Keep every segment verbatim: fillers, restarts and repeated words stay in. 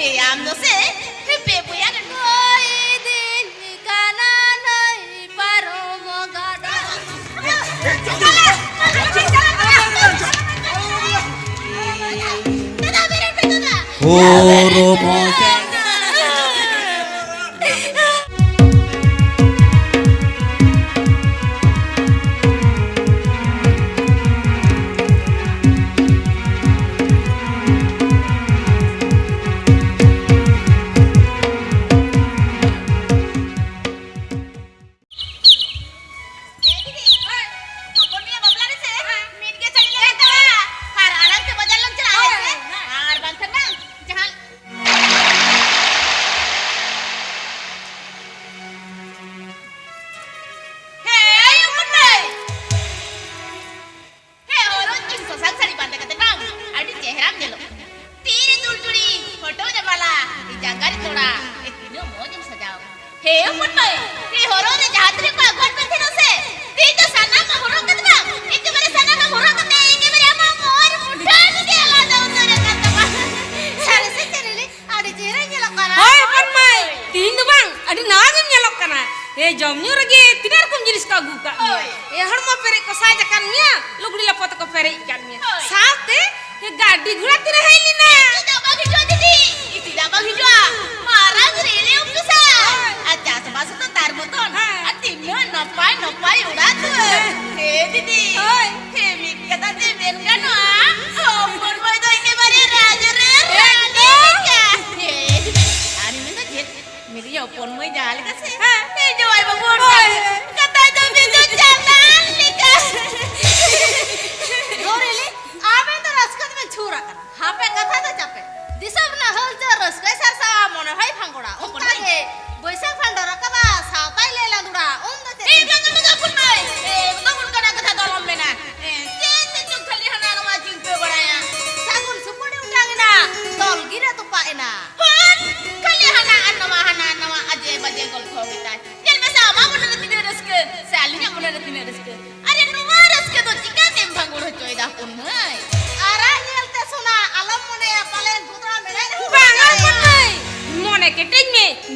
ᱮ, ᱟᱢ ᱫᱚ ᱥᱮ ᱯᱮ ᱵᱚᱭᱦᱟ ᱨᱮᱱ᱾ ᱦᱚᱭ ᱫᱤᱱ ᱠᱟᱱᱟ ᱱᱟᱹᱭ ᱯᱟᱨᱚᱢ ᱜᱟᱰᱟ᱾ ᱫᱟᱫᱟ, ᱵᱮᱨᱮᱫ ᱯᱮ, ᱫᱟᱫᱟ᱾ ᱦᱚᱨᱚ ᱢᱚᱡᱟ᱾ ᱮ ᱫᱤᱫᱤ, ᱦᱚᱯᱚᱱ ᱢᱤᱭᱟ ᱵᱟᱯᱞᱟ ᱨᱮ ᱥᱮ ᱢᱤᱫ ᱜᱮ ᱥᱟᱹᱲᱤ ᱞᱮ ᱦᱟᱛᱟᱣᱟ᱾ ᱟᱨ ᱟᱞᱟᱝ ᱛᱮ ᱵᱟᱡᱟᱨ ᱞᱟᱝ ᱪᱟᱞᱟᱜᱼᱟ, ᱦᱳᱭ, ᱦᱮᱸ ᱥᱮ? ᱦᱳᱭ᱾ ᱟᱨ ᱵᱟᱝᱠᱷᱟᱱ ᱵᱟᱝ, ᱡᱟᱦᱟᱸ ᱦᱮᱸ, ᱦᱚᱯᱚᱱ ᱢᱟᱹᱭ᱾ ᱦᱮᱸ, ᱦᱚᱨᱚᱜ ᱪᱤᱱ ᱥᱟᱥᱟᱝ ᱥᱟᱹᱲᱤ ᱵᱟᱸᱫᱮ ᱠᱟᱛᱮ ᱵᱟᱝ, ᱟᱹᱰᱤ ᱪᱮᱦᱨᱟᱢ ᱧᱮᱞᱚᱜ ᱠᱟᱱᱟ᱾ ᱛᱤᱨᱮ ᱫᱩᱞᱡᱩᱲᱤ, ᱦᱚᱴᱚᱜ ᱨᱮ ᱢᱟᱞᱟ, ᱡᱟᱸᱜᱟ ᱨᱮ ᱛᱚᱲᱟ, ᱮ, ᱛᱤᱱᱟᱹᱜ ᱢᱚᱡᱽ ᱮᱢ ᱥᱟᱡᱟᱣ ᱠᱟᱱᱟ᱾ ᱦᱮᱸ, ᱦᱚᱯᱚᱱ ᱢᱟᱹᱭ, ᱦᱮᱸ, ᱦᱚᱨᱚᱜ ᱨᱮ ᱡᱟᱦᱟᱸ ᱛᱤᱱᱟᱹᱜ ᱠᱚ ᱟᱹᱜᱩᱣᱟᱫ ᱢᱮ ᱛᱟᱦᱮᱱᱟ ᱥᱮ, ᱛᱮᱦᱮᱧ ᱫᱚ ᱥᱟᱱᱟᱢᱟᱜ ᱦᱚᱨᱚᱜ ᱠᱟᱛᱮ ᱵᱟᱝ, ᱮᱠᱮᱵᱟᱨᱮ ᱥᱟᱱᱟᱢᱟᱜ ᱦᱚᱨᱚᱜ ᱠᱟᱛᱮ ᱮᱠᱮᱵᱟᱨᱮ ᱟᱢᱟᱜ ᱢᱚᱱ ᱢᱩᱴᱷᱟᱹᱱ ᱜᱮ ᱟᱞᱟᱫᱟ ᱩᱛᱟᱹᱨ ᱟᱠᱟᱱ ᱛᱟᱢᱟ᱾ ᱥᱟᱹᱨᱤ ᱥᱮ ᱪᱮᱫ ᱞᱤᱞᱤ? ᱟᱹᱰᱤ ᱪᱮᱦᱨᱟᱭ ᱧᱮᱞᱚᱜ ᱠᱟᱱᱟ᱾ ᱦᱳᱭ, ᱦᱚᱯᱚᱱ ᱢᱟᱹᱭ, ᱛᱤᱦᱤᱧ ᱫᱚ ᱵᱟᱝ, ᱟᱹᱰᱤ ᱱᱟᱣᱟ ᱜᱮᱢ ᱧᱮᱞᱚᱜ ᱠᱟᱱᱟ᱾ ᱮ, ᱡᱚᱢ ᱧᱩ ᱨᱮᱜᱮ ᱛᱤᱱᱟᱹᱜ ᱨᱚᱠᱚᱢ ᱡᱤᱱᱤᱥ ᱠᱚ ᱟᱹᱜᱩ ᱟᱠᱟᱫ ᱢᱮᱭᱟ᱾ ᱦᱳᱭ᱾ ᱮ, ᱦᱚᱲᱢᱚ ᱯᱮᱨᱮᱡ ᱠᱚ ᱥᱟᱡᱽ ᱟᱠᱟᱱ ᱢᱮᱭᱟ, ᱞᱩᱜᱽᱲᱤ ᱞᱟᱯᱚ ᱛᱮᱠᱚ ᱯᱮᱨᱮᱡ ᱟᱠᱟᱫ ᱢᱮᱭᱟ᱾ ᱦᱳᱭ᱾ ᱥᱟᱶᱛᱮ ᱮ, ᱜᱟᱹᱰᱤ ᱜᱷᱚᱲᱟ ᱛᱤᱱᱟᱹᱜ ᱦᱮᱡ ᱞᱮᱱᱟ᱾ ᱪᱮᱫᱟᱜ ᱵᱟᱝ ᱦᱤᱡᱩᱜᱼᱟ ᱫᱤᱫᱤ? ᱪᱮᱫᱟᱜ ᱵᱟᱝ ᱦᱤᱡᱩᱜᱼᱟ? ᱢᱟᱨᱟᱝ ᱨᱮᱞ ᱚᱯᱷᱤᱥᱟᱨ᱾ ᱦᱳᱭ᱾ ᱟᱨ ᱪᱟᱥᱵᱟᱥ ᱫᱚ ᱛᱟᱨ ᱢᱚᱛᱚᱱ᱾ ᱦᱮᱸ᱾ ᱟᱨ ᱛᱤᱱᱟᱹᱜ ᱱᱟᱯᱟᱭ ᱱᱟᱯᱟᱭ ᱚᱲᱟᱜ ᱫᱩᱣᱟᱹᱨ᱾ ᱦᱮᱸ ᱫᱤᱫᱤ᱾ ᱦᱳᱭ᱾ ᱦᱮᱸ, ᱢᱤᱫ ᱠᱟᱛᱷᱟ ᱛᱮ ᱢᱮᱱ ᱜᱟᱱᱚᱜᱼᱟ, ᱦᱚᱯᱚᱱ ᱢᱟᱹᱭ ᱫᱚ ᱮᱠᱮᱵᱟᱨᱮ ᱨᱟᱡᱽ ᱨᱮᱱ ᱨᱟᱱᱤ ᱮᱠᱫᱚᱢ᱾ ᱞᱮᱠᱟ᱾ ᱦᱮᱸ ᱫᱤᱫᱤ, ᱟᱨ ᱤᱧ ᱢᱮᱱᱫᱟ ᱪᱮᱫ? ᱢᱤᱫ ᱦᱚᱯᱚᱱ ᱢᱟᱹᱭ ᱡᱟᱦᱟᱸ ᱞᱮᱠᱟ ᱥᱮ, ᱦᱮᱸ᱾ ᱤᱧ ᱡᱟᱶᱟᱭ ᱵᱟᱹᱵᱩ ᱚᱱᱠᱟ ᱦᱳᱭ᱾ ᱜᱮ᱾ ᱠᱟᱛᱷᱟ ᱫᱚ ᱢᱤᱫ ᱫᱚ ᱪᱟᱸᱫᱟᱱ ᱞᱮᱠᱟ᱾ ᱫᱚᱨᱮᱞᱤ, ᱟᱵᱮᱱ ᱫᱚ ᱨᱟᱹᱥᱠᱟᱹ ᱛᱮᱵᱮᱱ ᱪᱷᱩᱨ ᱟᱠᱟᱱᱟ᱾ ᱦᱟᱯᱮ ᱠᱟᱛᱷᱟ ᱫᱚ ᱪᱟᱯᱮ᱾ ᱫᱤᱥᱚᱢ ᱨᱮᱱᱟᱜ ᱦᱚᱞᱪᱚᱞ ᱨᱟᱹᱥᱠᱟᱹᱭ ᱥᱟᱨᱥᱟᱣᱟ, ᱢᱚᱱᱮ ᱦᱚᱸᱭ ᱯᱷᱟᱸᱜᱚᱲᱟ᱾ ᱚᱱᱠᱟ ᱜᱮ ᱵᱟᱹᱭᱥᱟᱹᱠᱷ ᱵᱷᱟᱱᱰᱚ ᱨᱟᱠᱟᱵᱟ, ᱥᱟᱶᱛᱟᱭ ᱞᱮ ᱞᱟᱸᱫᱩᱲᱟ᱾ ᱩᱱ ᱫᱚ ᱪᱮᱫ ᱮᱭ, ᱵᱤᱱ ᱵᱟᱝᱟ, ᱵᱟᱝᱟ, ᱠᱩᱞ ᱢᱟᱹᱭ᱾ ᱮᱠᱫᱚᱢ ᱚᱱᱠᱟᱱᱟᱜ ᱠᱟᱛᱷᱟ ᱫᱚ ᱟᱞᱚᱢ ᱢᱮᱱᱟ᱾ ᱮ, ᱪᱮᱫ ᱛᱮ ᱪᱚᱝ ᱠᱷᱟᱹᱞᱤ ᱦᱟᱱᱟ ᱱᱚᱣᱟ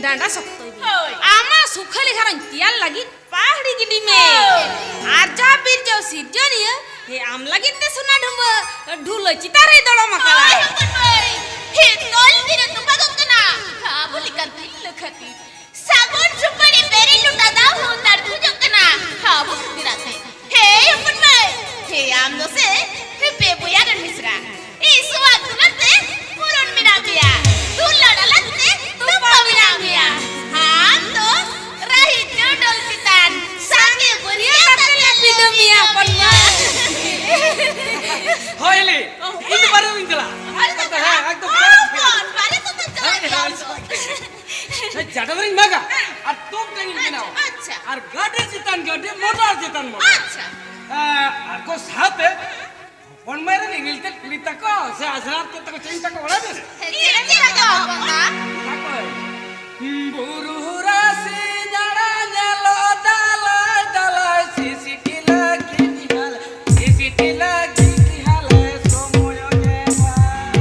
ᱰᱟᱸᱰᱟ ᱥᱚᱠᱛᱚᱭ ᱢᱮ᱾ ᱦᱳᱭ᱾ ᱟᱢᱟᱜ ᱥᱩᱠᱷᱟᱹᱞᱤ ᱜᱷᱟᱨᱚᱸᱡᱽ ᱛᱮᱭᱟᱨ ᱞᱟᱹᱜᱤᱫ ᱯᱟᱦᱲᱤ ᱜᱤᱰᱤ ᱢᱮ᱾ ᱦᱳᱭ᱾ ᱟᱨ ᱡᱟ ᱵᱤᱨᱡᱟᱹᱣ ᱥᱤᱨᱡᱚᱱᱤᱭᱟᱹ, ᱦᱮ ᱟᱢ ᱞᱟᱹᱜᱤᱫ ᱛᱮ ᱥᱚᱱᱟ ᱰᱷᱩᱢᱵᱟᱹ ᱰᱷᱩᱞᱟᱹ ᱪᱮᱛᱟᱱ ᱨᱮᱭ ᱫᱚᱲᱚᱢ ᱟᱠᱟᱫᱟ᱾ ᱦᱳᱭ, ᱦᱚᱯᱚᱱ ᱢᱟᱹᱭ᱾ ᱦᱤᱛᱚᱞ ᱛᱤᱨᱮ ᱛᱚᱯᱟᱜᱚᱜ ᱠᱟᱱᱟ᱾ ᱟᱵᱚ ᱞᱮᱠᱟᱱ ᱛᱤᱨᱞᱟᱹ ᱠᱷᱟᱹᱛᱤᱨ᱾ ᱥᱟᱵᱚᱱ ᱥᱩᱯᱟᱹᱲᱤ ᱵᱮᱨᱮᱞ ᱞᱚᱴᱟ ᱫᱟᱜ ᱦᱚᱸ ᱛᱟᱲ ᱠᱷᱚᱡᱚᱜ ᱠᱟᱱᱟ᱾ ᱟᱵᱚ ᱠᱷᱟᱹᱛᱤᱨ ᱟᱥᱮ᱾ ᱦᱮ ᱦᱚᱯᱚᱱ ᱢᱟᱹᱭ, ᱦᱮ ᱟᱢ ᱫᱚ ᱥᱮ ᱦᱮᱯᱮ ᱵᱚᱭᱟ ᱨᱮᱱ ᱢᱤᱥᱨᱟ᱾ ᱤᱥᱩᱣᱟᱜ ᱫᱩᱞᱟᱹᱲ ᱛᱮ ᱯᱩᱨᱚᱱ ᱢᱮᱱᱟᱜ ᱢᱮᱭᱟ᱾ ᱫᱩᱞᱟᱹᱲ ᱟᱞᱟᱜ ᱛᱮ ᱛᱚᱯᱟ ᱢᱮᱱᱟᱜ ᱢᱮᱭᱟ᱾ ᱟᱢ ᱫᱚ ᱨᱟᱦᱤ ᱪᱟᱹᱰᱚᱞ ᱪᱮᱛᱟᱱ ᱥᱟᱸᱜᱮ ᱵᱟᱹᱨᱭᱟᱹᱛ ᱟᱛᱮ ᱞᱮ ᱵᱤᱫᱟᱹ ᱢᱮᱭᱟ ᱦᱚᱯᱚᱱ ᱢᱟᱹᱭ᱾ ᱦᱳᱭ ᱞᱮ, ᱤᱧ ᱫᱚ ᱵᱟᱨᱮ ᱫᱚᱧ ᱪᱟᱞᱟᱜᱼᱟ᱾ ᱵᱟᱨᱮ ᱫᱚ ᱦᱮᱸ, ᱦᱮᱸ, ᱪᱟᱞᱟᱜ᱾ ᱮᱠᱫᱚᱢ ᱦᱚᱯᱚᱱ, ᱵᱟᱨᱮ ᱫᱚ ᱪᱟᱞᱟᱜ ᱜᱮᱭᱟ ᱟᱢ ᱫᱚ᱾ ᱦᱮᱸ, ᱡᱟᱰᱟ ᱫᱚᱧ ᱢᱟᱜᱟ ᱟᱨ ᱛᱚᱯ ᱴᱟᱝ ᱤᱧ ᱵᱮᱱᱟᱣᱟ᱾ ᱟᱪᱪᱷᱟ᱾ ᱟᱨ ᱜᱟᱹᱰᱤ ᱪᱮᱛᱟᱱ ᱜᱟᱹᱰᱤ, ᱢᱚᱴᱚᱨ ᱪᱮᱛᱟᱱ ᱢᱚᱴᱚᱨ᱾ ᱟᱪᱪᱷᱟ᱾ ᱮ, ᱟᱨ ᱠᱚ ᱥᱟᱶᱛᱮ ᱦᱚᱯᱚᱱ ᱢᱟᱹᱭ ᱨᱮᱱ ᱤᱨᱤᱞ ᱛᱮᱫ ᱠᱩᱲᱤ ᱛᱟᱠᱚ ᱥᱮ ᱟᱥᱲᱟ ᱛᱮᱫ ᱛᱟᱠᱚ ᱪᱮᱫ ᱛᱟᱠᱚ ᱵᱟᱲᱟᱭ ᱵᱮᱱ? ᱪᱮᱫ ᱛᱟᱠᱚ ᱦᱚᱯᱚᱱ ᱢᱟ? ᱛᱟᱠᱚ᱾ ᱵᱩᱨᱩ ᱨᱟᱥᱤ ᱡᱟᱲᱟ ᱧᱮᱞᱚᱜ ᱫᱟᱞᱟᱭ ᱫᱟᱞᱟᱭ ᱥᱤᱥᱤ ᱴᱤᱞᱟᱹ ᱜᱤᱫᱤ ᱦᱟᱞᱮ, ᱥᱤᱥᱤ ᱴᱤᱞᱟᱹ ᱜᱤᱫᱤ ᱦᱟᱞᱮ ᱥᱚᱢᱚᱭ ᱜᱮ ᱵᱟᱝ᱾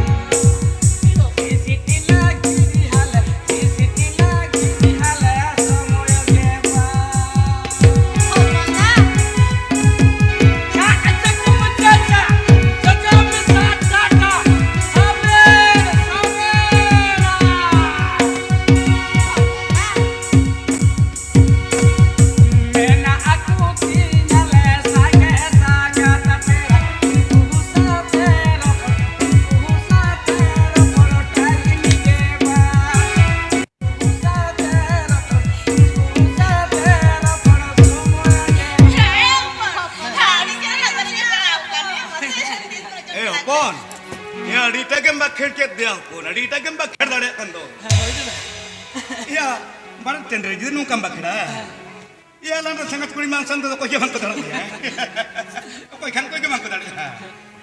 ᱮ ᱦᱚᱯᱚᱱ, ᱮ ᱟᱹᱰᱤᱴᱟ ᱜᱮᱢ ᱵᱟᱠᱷᱮᱲ ᱠᱮᱫ ᱫᱚᱭᱟ ᱦᱚᱯᱚᱱ, ᱟᱹᱰᱤᱴᱟ ᱜᱮᱢ ᱵᱟᱠᱷᱮᱲ ᱫᱟᱲᱮᱭᱟᱜ ᱠᱟᱱ ᱫᱚ᱾ ᱮᱭᱟ, ᱵᱟᱲᱮ ᱴᱟᱺᱰᱤ ᱨᱮ ᱡᱩᱫᱤ ᱱᱚᱝᱠᱟᱢ ᱵᱟᱠᱷᱮᱲᱟ, ᱮᱭᱟ, ᱟᱞᱟᱝ ᱫᱚ ᱥᱟᱸᱜᱟᱛ ᱠᱩᱲᱤ ᱢᱟ ᱥᱟᱝ ᱫᱚ ᱚᱠᱚᱭ ᱜᱮ ᱵᱟᱝ ᱠᱚ ᱫᱟᱲᱮᱭᱟᱜᱼᱟ᱾ ᱚᱠᱚᱭ ᱠᱷᱟᱱ ᱚᱠᱚᱭ ᱜᱮ ᱵᱟᱝ ᱠᱚ ᱫᱟᱲᱮᱭᱟᱜᱼᱟ᱾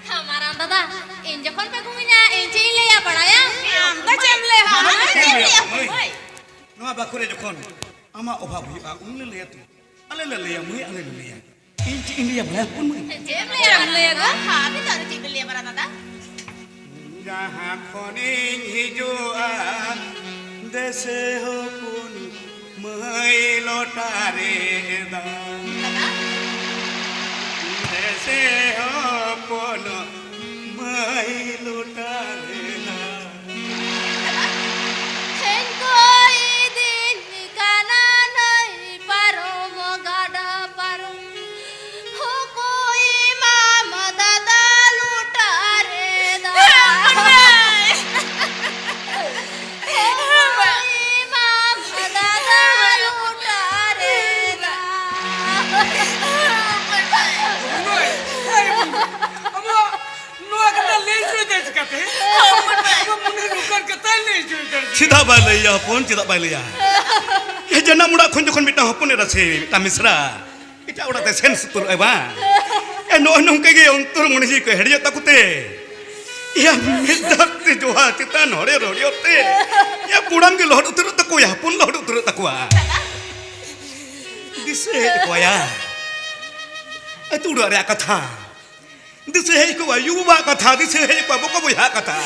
ᱦᱮᱸ, ᱢᱟᱨᱟᱝ ᱫᱟᱫᱟ, ᱤᱧ ᱡᱚᱠᱷᱚᱱ ᱯᱮ ᱜᱩᱢᱤᱧᱟ, ᱤᱧ ᱪᱮᱫ ᱤᱧ ᱞᱟᱹᱭᱟ ᱵᱟᱲᱟᱭᱟᱢ? ᱟᱢ ᱫᱚ ᱪᱮᱫ ᱮᱢ ᱞᱟᱹᱭᱟ? ᱟᱢ ᱫᱚ ᱪᱮᱫ ᱮᱢ ᱞᱟᱹᱭᱟ? ᱢᱟᱹᱭ, ᱱᱚᱣᱟ ᱵᱟᱠᱷᱳᱞ ᱨᱮ ᱡᱚᱠᱷᱚᱱ ᱟᱢᱟᱜ ᱚᱵᱷᱟᱵ ᱦᱩᱭᱩᱜᱼᱟ, ᱩᱱ ᱞᱮ ᱞᱟᱹᱭᱟ ᱛᱚ᱾ ᱟᱞᱮ ᱞᱮ ᱞᱟᱹᱭᱟ, ᱢᱟᱹᱭ, ᱟᱞᱮ ᱞᱮ ᱞᱟᱹᱭᱟ᱾ ᱤᱧ ᱪᱮᱫ ᱤᱧ ᱞᱟᱹᱭᱟ, ᱵᱟᱲᱟᱭ ᱦᱚᱯᱚᱱ ᱢᱟᱹᱭ? ᱪᱮᱫ ᱮᱢ ᱞᱟᱹᱭᱟ? ᱪᱮᱫ ᱮᱢ ᱞᱟᱹᱭᱟ ᱜᱚ? ᱦᱮᱸ, ᱟᱹᱵᱤᱱ ᱫᱚ ᱟᱫᱚ ᱪᱮᱫ ᱵᱤᱱ ᱞᱟᱹᱭᱟ, ᱢᱟᱨᱟᱝ ᱫᱟᱫᱟ? ᱡᱟᱦᱟᱸ ᱠᱷᱚᱱᱤᱧ ᱦᱤᱡᱩᱜᱼᱟ, ᱫᱮᱥᱮ ᱦᱚᱯᱚᱱ ᱢᱟᱹᱭ ᱞᱚᱴᱟ ᱨᱮ ᱫᱟᱜ᱾ ᱫᱮᱥᱮ ᱦᱚᱯᱚᱱ ᱢᱟᱹᱭ ᱞᱚᱴᱟ ᱨᱮ ᱫᱟᱜ᱾ ᱦᱮᱸ ᱠᱚᱭ ᱫᱤᱱ ᱠᱟᱱᱟ ᱱᱟᱹᱭ ᱯᱟᱨᱚᱢ ᱜᱟᱰᱟ ᱯᱟᱨᱚᱢ᱾ ᱦᱚᱠᱚᱭ ᱢᱟᱢ ᱫᱟᱫᱟ ᱞᱚᱴᱟ ᱨᱮ ᱫᱟᱜ᱾ ᱦᱚᱠᱚᱭ ᱢᱟᱢ ᱫᱟᱫᱟ ᱞᱚᱴᱟ ᱨᱮ ᱫᱟᱜ᱾ ᱟᱵᱚᱣᱟᱜ ᱱᱚᱣᱟ ᱠᱟᱛᱷᱟ ᱞᱟᱹᱭ ᱦᱚᱪᱚᱭ ᱫᱟ ᱪᱤᱠᱟᱹᱛᱮ? ᱟᱵᱚ ᱢᱚᱱᱮ ᱱᱚᱝᱠᱟᱱ ᱠᱟᱛᱷᱟᱭ ᱞᱟᱹᱭ ᱦᱚᱪᱚᱭ ᱫᱟ᱾ ᱪᱮᱫᱟᱜ ᱵᱟᱭ ᱞᱟᱹᱭᱟ ᱦᱚᱯᱚᱱ, ᱪᱮᱫᱟᱜ ᱵᱟᱭ ᱞᱟᱹᱭᱟ? ᱮ, ᱡᱟᱱᱟᱢ ᱚᱲᱟᱜ ᱠᱷᱚᱱ ᱡᱚᱠᱷᱚᱱ ᱢᱤᱫᱴᱟᱝ ᱦᱚᱯᱚᱱ ᱮᱨᱟ ᱥᱮ ᱢᱤᱫᱴᱟᱝ ᱢᱤᱥᱨᱟ ᱮᱴᱟᱜ ᱚᱲᱟᱜ ᱛᱮ ᱥᱮᱱ ᱥᱩᱛᱩᱨᱚᱜᱼᱟᱭ ᱵᱟᱝ, ᱮ, ᱱᱚᱜᱼᱚᱭ ᱱᱚᱝᱠᱟ ᱜᱮ ᱚᱱᱛᱚᱨ ᱢᱚᱱᱮ ᱡᱤᱣᱤ ᱠᱚ ᱦᱮᱰᱮᱡᱚᱜ ᱛᱟᱠᱚ ᱛᱮ, ᱮᱭᱟ, ᱢᱮᱫ ᱫᱟᱜ ᱛᱮ ᱡᱚᱦᱟ ᱪᱮᱛᱟᱱ ᱦᱚᱲᱮ ᱨᱚᱲᱮᱭᱚᱜ ᱛᱮ, ᱮᱭᱟ, ᱠᱚᱲᱟᱢ ᱜᱮ ᱞᱚᱦᱚᱫ ᱩᱛᱟᱹᱨᱚᱜ ᱛᱟᱠᱚᱣᱟ, ᱦᱚᱯᱚᱱ ᱞᱚᱦᱚᱫ ᱩᱛᱟᱹᱨᱚᱜ ᱛᱟᱠᱚᱣᱟ᱾ ᱫᱤᱥᱟᱹ ᱦᱮᱡ ᱟᱠᱚᱣᱟᱭᱟ ᱟᱹᱛᱩ ᱚᱲᱟᱜ ᱨᱮᱭᱟᱜ ᱠᱟᱛᱷᱟ᱾ ᱫᱤᱥᱟᱹ ᱦᱮᱡ ᱠᱚᱜᱼᱟ ᱭᱩ ᱵᱟᱵᱟᱣᱟᱜ ᱠᱟᱛᱷᱟ, ᱫᱤᱥᱟᱹ ᱦᱮᱡ ᱠᱚᱜᱼᱟ ᱵᱚᱠᱚ ᱵᱚᱭᱦᱟᱣᱟᱜ ᱠᱟᱛᱷᱟ,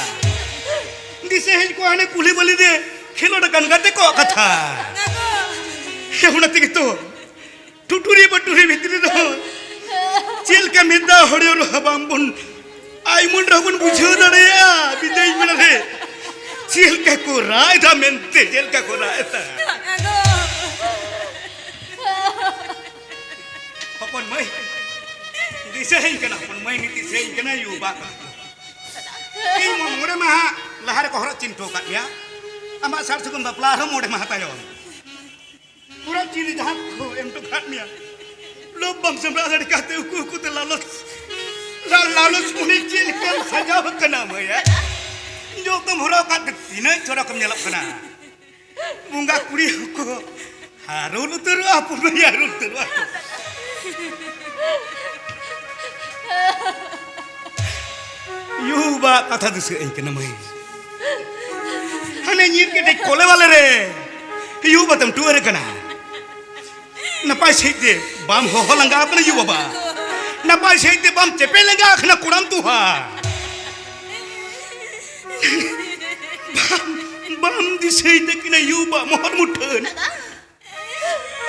ᱫᱤᱥᱟᱹ ᱦᱮᱡ ᱠᱚᱜᱼᱟ ᱦᱟᱱᱮ ᱠᱩᱞᱦᱤ ᱵᱟᱹᱞᱤ ᱨᱮ ᱠᱷᱮᱞᱳᱰ ᱟᱠᱟᱱ ᱜᱟᱛᱮ ᱠᱚᱣᱟᱜ ᱠᱟᱛᱷᱟ᱾ ᱦᱮᱸ, ᱚᱱᱟ ᱛᱮᱜᱮ ᱛᱚ ᱴᱩᱴᱩᱨᱤ ᱵᱟᱹᱴᱩᱨᱤ ᱵᱷᱤᱛᱨᱤ ᱨᱮᱦᱚᱸ ᱪᱮᱫ ᱞᱮᱠᱟ ᱢᱮᱫ ᱫᱟᱜ ᱦᱚᱲᱮ ᱨᱚᱦᱟ ᱵᱟᱝ ᱵᱚᱱ ᱟᱭ ᱢᱚᱱ ᱨᱮᱦᱚᱸ ᱵᱚᱱ ᱵᱩᱡᱷᱟᱹᱣ ᱫᱟᱲᱮᱭᱟᱜᱼᱟ᱾ ᱵᱤᱫᱟᱹᱭ ᱢᱮᱱᱟ ᱨᱮ ᱪᱮᱫ ᱞᱮᱠᱟ ᱠᱚ ᱨᱟᱜ ᱮᱫᱟ ᱢᱮᱱᱛᱮ, ᱪᱮᱫ ᱞᱮᱠᱟ ᱠᱚ ᱨᱟᱜ ᱮᱫᱟ᱾ ᱦᱚᱯᱚᱱ ᱢᱟᱹᱭ, ᱫᱤᱥᱟᱹ ᱦᱮᱡ ᱠᱟᱱᱟ, ᱦᱚᱯᱚᱱ ᱢᱟᱹᱭ, ᱱᱤᱛ ᱫᱤᱥᱟᱹ ᱦᱮᱡ ᱠᱟᱱᱟ, ᱭᱩ ᱵᱟ ᱠᱟᱛᱷᱟ᱾ ᱤᱧ ᱢᱚ-, ᱢᱚᱬᱮ ᱢᱟᱦᱟ ᱞᱟᱦᱟ ᱨᱮᱠᱚ ᱦᱚᱨᱚᱜ ᱪᱤᱱ ᱦᱚᱴᱚ ᱟᱠᱟᱫ ᱢᱮᱭᱟ᱾ ᱟᱢᱟᱜ ᱥᱟᱨ ᱥᱟᱹᱜᱩᱱ ᱵᱟᱯᱞᱟ ᱟᱨᱦᱚᱸ ᱢᱚᱬᱮ ᱢᱟᱦᱟ ᱛᱟᱭᱚᱢ᱾ ᱦᱚᱨᱚᱜ ᱪᱤᱱ ᱨᱮ ᱡᱟᱦᱟᱸ ᱠᱚ ᱮᱢ ᱦᱚᱴᱚ ᱟᱠᱟᱫ ᱢᱮᱭᱟ, ᱞᱳᱵᱷ ᱵᱟᱢ ᱥᱟᱢᱵᱲᱟᱣ ᱫᱟᱲᱮ ᱠᱟᱛᱮ ᱩᱠᱩ ᱩᱠᱩ ᱛᱮ ᱞᱟᱞᱚᱪ, ᱞᱟ-, ᱞᱟᱞᱚᱪ ᱢᱚᱱᱮ ᱪᱮᱫ ᱞᱮᱠᱟᱢ ᱥᱟᱡᱟᱣ ᱟᱠᱟᱱᱟ ᱢᱟᱹᱭᱟ? ᱡᱚᱛᱚᱢ ᱦᱚᱨᱚᱜ ᱟᱠᱟᱫ ᱛᱮ ᱛᱤᱱᱟᱹᱜ ᱪᱚᱨᱚᱠᱮᱢ ᱧᱮᱞᱚᱜ ᱠᱟᱱᱟ᱾ ᱵᱚᱸᱜᱟ ᱠᱩᱲᱤ ᱦᱚᱸᱠᱚ ᱦᱟᱨᱩᱞ ᱩᱛᱟᱹᱨᱚᱜᱼᱟ, ᱦᱚᱯᱚᱱ ᱢᱟᱹᱭ, ᱦᱟᱨᱩᱞ ᱩᱛᱟᱹᱨᱚᱜᱼᱟ ᱠᱚ᱾ ᱭᱩ ᱵᱟ ᱠᱟᱛᱷᱟ ᱫᱤᱥᱟᱹ ᱟᱹᱧ ᱠᱟᱱᱟ ᱢᱟᱹᱭ᱾ ᱦᱟᱱᱮ ᱧᱤᱨ ᱠᱮᱴᱮᱡ ᱠᱚᱞᱮ ᱵᱟᱞᱮ ᱨᱮ ᱭᱩ ᱵᱟ ᱛᱮᱢ ᱴᱩᱣᱟᱹᱨ ᱠᱟᱱᱟ᱾ ᱱᱟᱯᱟᱭ ᱥᱟᱺᱦᱤᱡ ᱛᱮ ᱵᱟᱢ ᱦᱚᱦᱚ ᱞᱟᱸᱜᱟ ᱟᱠᱟᱱᱟ ᱭᱩ ᱵᱟᱵᱟ᱾ ᱱᱟᱯᱟᱭ ᱥᱟᱺᱦᱤᱡ ᱛᱮ ᱵᱟᱢ ᱪᱮᱯᱮᱡ ᱞᱟᱸᱜᱟ ᱟᱠᱟᱱᱟ ᱠᱚᱲᱟᱢ ᱛᱩᱦᱟ᱾ ᱵᱟᱢ, ᱵᱟᱢ ᱫᱤᱥᱟᱹᱭ ᱛᱟᱹᱠᱤᱱᱟ ᱭᱩ ᱵᱟ ᱢᱚᱦᱚᱨ ᱢᱩᱴᱷᱟᱹᱱ᱾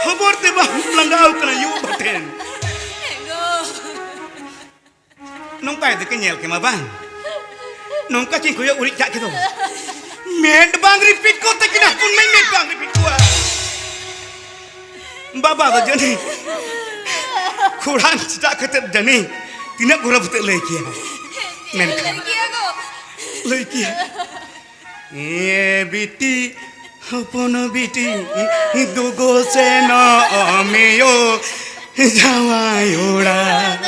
ᱦᱚᱵᱚᱨ ᱛᱮ ᱵᱟᱢ ᱞᱟᱸᱜᱟᱣ ᱠᱟᱱᱟ ᱭᱩ ᱵᱟ ᱴᱷᱮᱱ᱾ ᱱᱚᱝᱠᱟ ᱡᱩᱫᱤ ᱠᱤᱱ ᱧᱮᱞ ᱠᱮᱢᱟ ᱵᱟᱝ, ᱱᱚᱝᱠᱟ ᱪᱮᱫ ᱠᱚᱭᱚᱜ ᱩᱨᱤᱡ ᱠᱟᱜ ᱠᱮᱫᱚ᱾ ᱢᱮᱫ ᱵᱟᱝ ᱨᱤᱯᱤᱴ ᱠᱚ ᱛᱟᱹᱠᱤᱱᱟ, ᱦᱚᱯᱚᱱ ᱢᱟᱹᱭ, ᱢᱮᱫ ᱵᱟᱝ ᱨᱤᱯᱤᱴ ᱠᱚᱣᱟ᱾ ᱵᱟᱵᱟ ᱫᱚ ᱡᱟᱹᱱᱤᱡ ᱠᱷᱚᱲᱟᱝ ᱪᱮᱫᱟᱜ ᱠᱟᱛᱮ ᱡᱟᱹᱱᱤᱡ ᱛᱤᱱᱟᱹᱜ ᱜᱚᱨᱚᱵ ᱠᱟᱛᱮ ᱞᱟᱹᱭ ᱠᱮᱭᱟ᱾ ᱢᱮᱱᱠᱷᱟᱱ ᱞᱟᱹᱭ ᱠᱮᱭᱟ ᱠᱚ᱾ ᱞᱟᱹᱭ ᱠᱮᱭᱟ᱾ ᱮ ᱵᱤᱴᱤ, ᱦᱚᱯᱚᱱ ᱵᱤᱴᱤ, ᱫᱩᱜᱚ ᱥᱮᱱᱚᱜ ᱢᱮᱭᱳ ᱡᱟᱶᱟᱭ ᱚᱲᱟᱜ᱾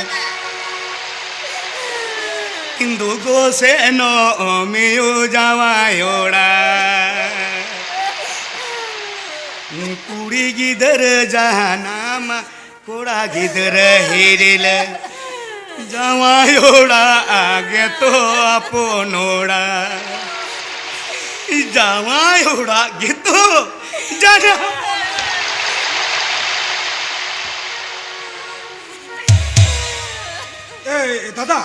ᱫᱩᱜᱚ ᱥᱮᱱᱚᱜ ᱢᱮᱭᱳ ᱡᱟᱶᱟᱭ ᱚᱲᱟᱜ᱾ ᱠᱩᱲᱤ ᱜᱤᱫᱟᱹᱨ ᱡᱟᱦᱟᱱᱟᱢ ᱠᱚᱲᱟ ᱜᱤᱫᱽᱨᱟᱹ ᱦᱤᱨᱤᱞᱮ, ᱡᱟᱶᱟᱭ ᱚᱲᱟᱜ ᱜᱮᱛᱚ ᱟᱯᱚᱱ ᱚᱲᱟᱜ, ᱡᱟᱶᱟᱭ ᱚᱲᱟᱜ ᱜᱮᱛᱚ ᱡᱟᱱᱟᱢ᱾ ᱮᱭ ᱫᱟᱫᱟ,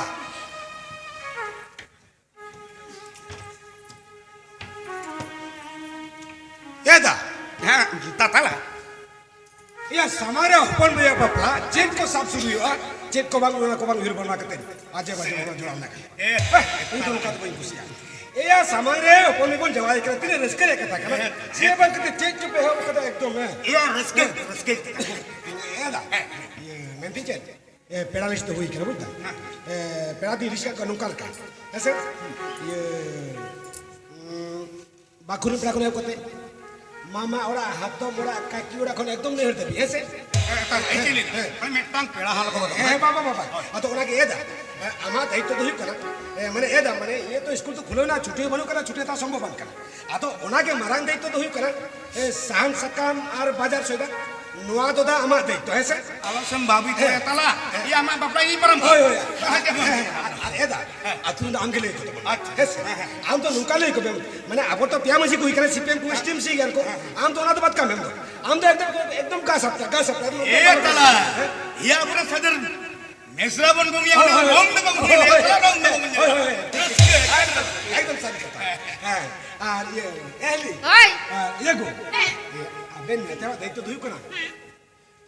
ᱮ ᱫᱟ᱾ ᱦᱮᱸ, ᱛᱟᱛᱟᱞᱟ᱾ ᱮᱭᱟ, ᱥᱟᱢᱟᱝ ᱨᱮ ᱦᱚᱯᱚᱱ ᱵᱚᱭᱦᱟ ᱵᱟᱯᱞᱟ, ᱪᱮᱫ ᱠᱚ ᱥᱟᱵ ᱥᱩᱨᱩ ᱦᱩᱭᱩᱜᱼᱟ, ᱪᱮᱫ ᱠᱚ ᱵᱟᱝ, ᱚᱱᱟ ᱠᱚ ᱵᱟᱝ ᱩᱭᱦᱟᱹᱨ ᱵᱷᱟᱵᱽᱱᱟ ᱠᱟᱛᱮ ᱟᱡᱮ ᱵᱟᱡᱮ ᱦᱚᱲ ᱡᱚᱲᱟᱣ ᱞᱮᱠᱷᱟᱱ᱾ ᱮ, ᱦᱮᱸ, ᱤᱧ ᱫᱚ ᱱᱚᱝᱠᱟ ᱫᱚ ᱵᱟᱹᱧ ᱠᱩᱥᱤᱭᱟᱜᱼᱟ᱾ ᱮᱭᱟ, ᱥᱟᱢᱟᱝ ᱨᱮ ᱦᱚᱯᱚᱱ ᱵᱚᱱ ᱡᱟᱶᱟᱭ ᱠᱟᱱᱟ, ᱛᱤᱱᱟᱹᱜ ᱨᱟᱹᱥᱠᱟᱹ ᱨᱮᱭᱟᱜ ᱠᱟᱛᱷᱟ ᱠᱟᱱᱟ᱾ ᱦᱮᱸ᱾ ᱪᱮᱫ ᱵᱟᱝ ᱠᱟᱛᱮ ᱪᱮᱫ ᱪᱚᱯᱮ ᱮᱦᱚᱵ ᱠᱟᱫᱟ ᱮᱠᱫᱚᱢ, ᱦᱮᱸ᱾ ᱮᱭᱟ, ᱨᱟᱹᱥᱠᱟᱹ, ᱦᱮᱸ᱾ ᱨᱟᱹᱥᱠᱟᱹ᱾ ᱮᱭᱟ, ᱫᱟ᱾ ᱦᱮᱸ᱾ ᱤᱭᱟᱹ, ᱢᱮᱱᱫᱟᱹᱧ ᱪᱮᱫ? ᱮ, ᱯᱮᱲᱟ ᱞᱤᱥᱴ ᱫᱚ ᱦᱩᱭ ᱠᱟᱱᱟ, ᱵᱩᱡᱽ ᱫᱟᱢ? ᱦᱮᱸ᱾ ᱮ, ᱯᱮᱲᱟ ᱫᱚᱧ ᱞᱤᱥᱴ ᱠᱟᱜ ᱠᱚᱣᱟ ᱱᱚᱝᱠᱟ ᱞᱮᱠᱟ, ᱦᱮᱸ ᱥᱮ? ᱤᱭᱟᱹ, ᱩᱸ, ᱵᱟᱠᱷᱩᱞ ᱯᱮᱲᱟ ᱠᱷᱚᱱ ᱮᱦᱚᱵ ᱠᱟᱛᱮ, ᱢᱟᱢᱟ ᱚᱲᱟᱜ, ᱦᱟᱛᱚᱢ ᱚᱲᱟᱜ, ᱠᱟᱠᱤ ᱚᱲᱟᱜ ᱠᱷᱚᱱ ᱮᱠᱫᱚᱢ ᱱᱟᱹᱭᱦᱟᱹᱨ ᱫᱷᱟᱹᱵᱤᱡ, ᱦᱮᱸ ᱥᱮ? ᱦᱮᱸ, ᱦᱮᱸ, ᱦᱮᱸ᱾ ᱢᱤᱫᱴᱟᱝ ᱯᱮᱲᱟ ᱦᱟᱞ ᱠᱚ ᱵᱟᱹᱱᱩᱜ᱾ ᱦᱮᱸ, ᱵᱟᱵᱟ, ᱵᱟᱵᱟ᱾ ᱦᱳᱭ᱾ ᱟᱫᱚ ᱚᱱᱟᱜᱮ ᱮᱫᱟ, ᱮ, ᱟᱢᱟᱜ ᱫᱟᱭᱤᱛᱛᱚ ᱫᱚ ᱦᱩᱭᱩᱜ ᱠᱟᱱᱟ, ᱮ, ᱢᱟᱱᱮ ᱮᱫᱟ, ᱢᱟᱱᱮ ᱤᱭᱟᱹ ᱛᱚ ᱥᱠᱩᱞ ᱛᱚ ᱠᱷᱩᱞᱟᱹᱣ ᱮᱱᱟ, ᱪᱷᱩᱴᱤ ᱦᱚᱸ ᱵᱟᱹᱱᱩᱜ ᱠᱟᱫᱟ, ᱪᱷᱩᱴᱤ ᱦᱟᱛᱟᱣ ᱥᱚᱢᱵᱷᱚᱵ ᱵᱟᱝ ᱠᱟᱱᱟ᱾ ᱟᱫᱚ ᱚᱱᱟᱜᱮ ᱢᱟᱨᱟᱝ ᱫᱟᱭᱤᱛᱛᱚ ᱫᱚ ᱦᱩᱭᱩᱜ ᱠᱟᱱᱟ, ᱮ, ᱥᱟᱦᱟᱱ ᱥᱟᱠᱟᱢ ᱟᱨ ᱵᱟᱡᱟᱨ ᱥᱚᱭᱫᱟ, ᱱᱚᱣᱟ ᱫᱚ ᱫᱟ ᱟᱢᱟᱜ ᱫᱟᱭᱤᱛᱛᱚ, ᱦᱮᱸ ᱥᱮ? ᱟᱞᱚ ᱥᱮᱢ ᱵᱟᱹᱵᱤ ᱠᱚ ᱦᱮᱸ᱾ ᱮᱛᱟᱞᱟ, ᱦᱮᱸ᱾ ᱤᱭᱟᱹ ᱟᱢᱟᱜ ᱵᱟᱯᱞᱟ ᱤᱧ ᱯᱟᱨᱚᱢ ᱦᱳᱭ, ᱠᱟᱜᱼᱟ᱾ ᱦᱳᱭ᱾ ᱦᱮᱸ, ᱦᱮᱸ, ᱦᱮᱸ᱾ ᱟᱨ ᱮᱫᱟ, ᱦᱮᱸ᱾ ᱟᱹᱛᱩ ᱨᱮᱱ ᱫᱚ ᱟᱢ ᱜᱮ ᱞᱟᱹᱭ ᱠᱚ ᱛᱟᱵᱚᱱ᱾ ᱟᱪᱪᱷᱟ᱾ ᱦᱮᱸ ᱥᱮ? ᱦᱮᱸ, ᱦᱮᱸ᱾ ᱟᱢ ᱫᱚ ᱱᱚᱝᱠᱟ ᱞᱟᱹᱭ ᱠᱚ ᱢᱮ, ᱢᱟᱱᱮ ᱟᱵᱚ ᱛᱚ ᱯᱮᱭᱟ ᱢᱟᱹᱡᱷᱤ ᱠᱚ ᱦᱩᱭ ᱠᱟᱱᱟ, ᱥᱤ ᱯᱤ ᱮᱢ ᱠᱚ, ᱮᱥ ᱴᱤ ᱮᱢ ᱥᱤ ᱜᱮᱭᱟ ᱠᱚ᱾ ᱦᱮᱸ, ᱦᱮᱸ᱾ ᱟᱢ ᱫᱚ ᱚᱱᱟ ᱫᱚ ᱵᱟᱫ ᱠᱟᱜ ᱢᱮ, ᱟᱢ ᱫᱚ᱾ ᱟᱢ ᱫᱚ ᱮᱠᱫᱚᱢ, ᱮᱠᱫᱚᱢ ᱜᱟ ᱥᱟᱯᱴᱟ, ᱜᱟ ᱥᱟᱯᱴᱟ, ᱮᱠᱫᱚᱢ ᱮ ᱛᱟᱞᱟ, ᱦᱮᱸ? ᱤᱭᱟᱹ ᱟᱵᱚᱨᱮᱱ ᱥᱟᱫᱷᱟᱨᱚᱱ ᱢᱮᱥᱨᱟ ᱵᱚᱱ ᱵᱚᱸᱜᱮᱭᱟ, ᱦᱳᱭ, ᱦᱳᱭ, ᱨᱚᱝ ᱫᱚ ᱵᱟᱵᱚᱱ ᱦᱳᱭ, ᱧᱮᱞᱟ, ᱦᱳᱭ, ᱦᱳᱭ, ᱨᱚᱝ ᱫᱚ ᱵᱟᱵᱚᱱ ᱧᱮᱞᱟ᱾ ᱦᱳᱭ, ᱦᱳᱭ, ᱦᱳᱭ᱾ ᱨᱟᱹᱥᱠᱟᱹ, ᱮᱠᱫᱚᱢ, ᱮᱠᱫᱚᱢ ᱥᱟᱹᱨᱤ ᱠᱟᱛᱷᱟ᱾ ᱦᱮᱸ, ᱟᱨ ᱤᱭᱟᱹ, ᱮᱦᱞᱤ᱾ ᱦᱳᱭ᱾ ᱟᱨ ᱤᱭᱟᱹ ᱜᱚ᱾ ᱦᱮᱸ᱾ ᱤᱭᱟᱹ, ᱟᱵᱮᱱ ᱱᱮᱛᱟᱨᱟᱜ ᱫᱟᱭᱤᱛᱛᱚ ᱫᱚ ᱦᱩᱭᱩᱜ ᱠᱟᱱᱟ, ᱦᱮᱸ᱾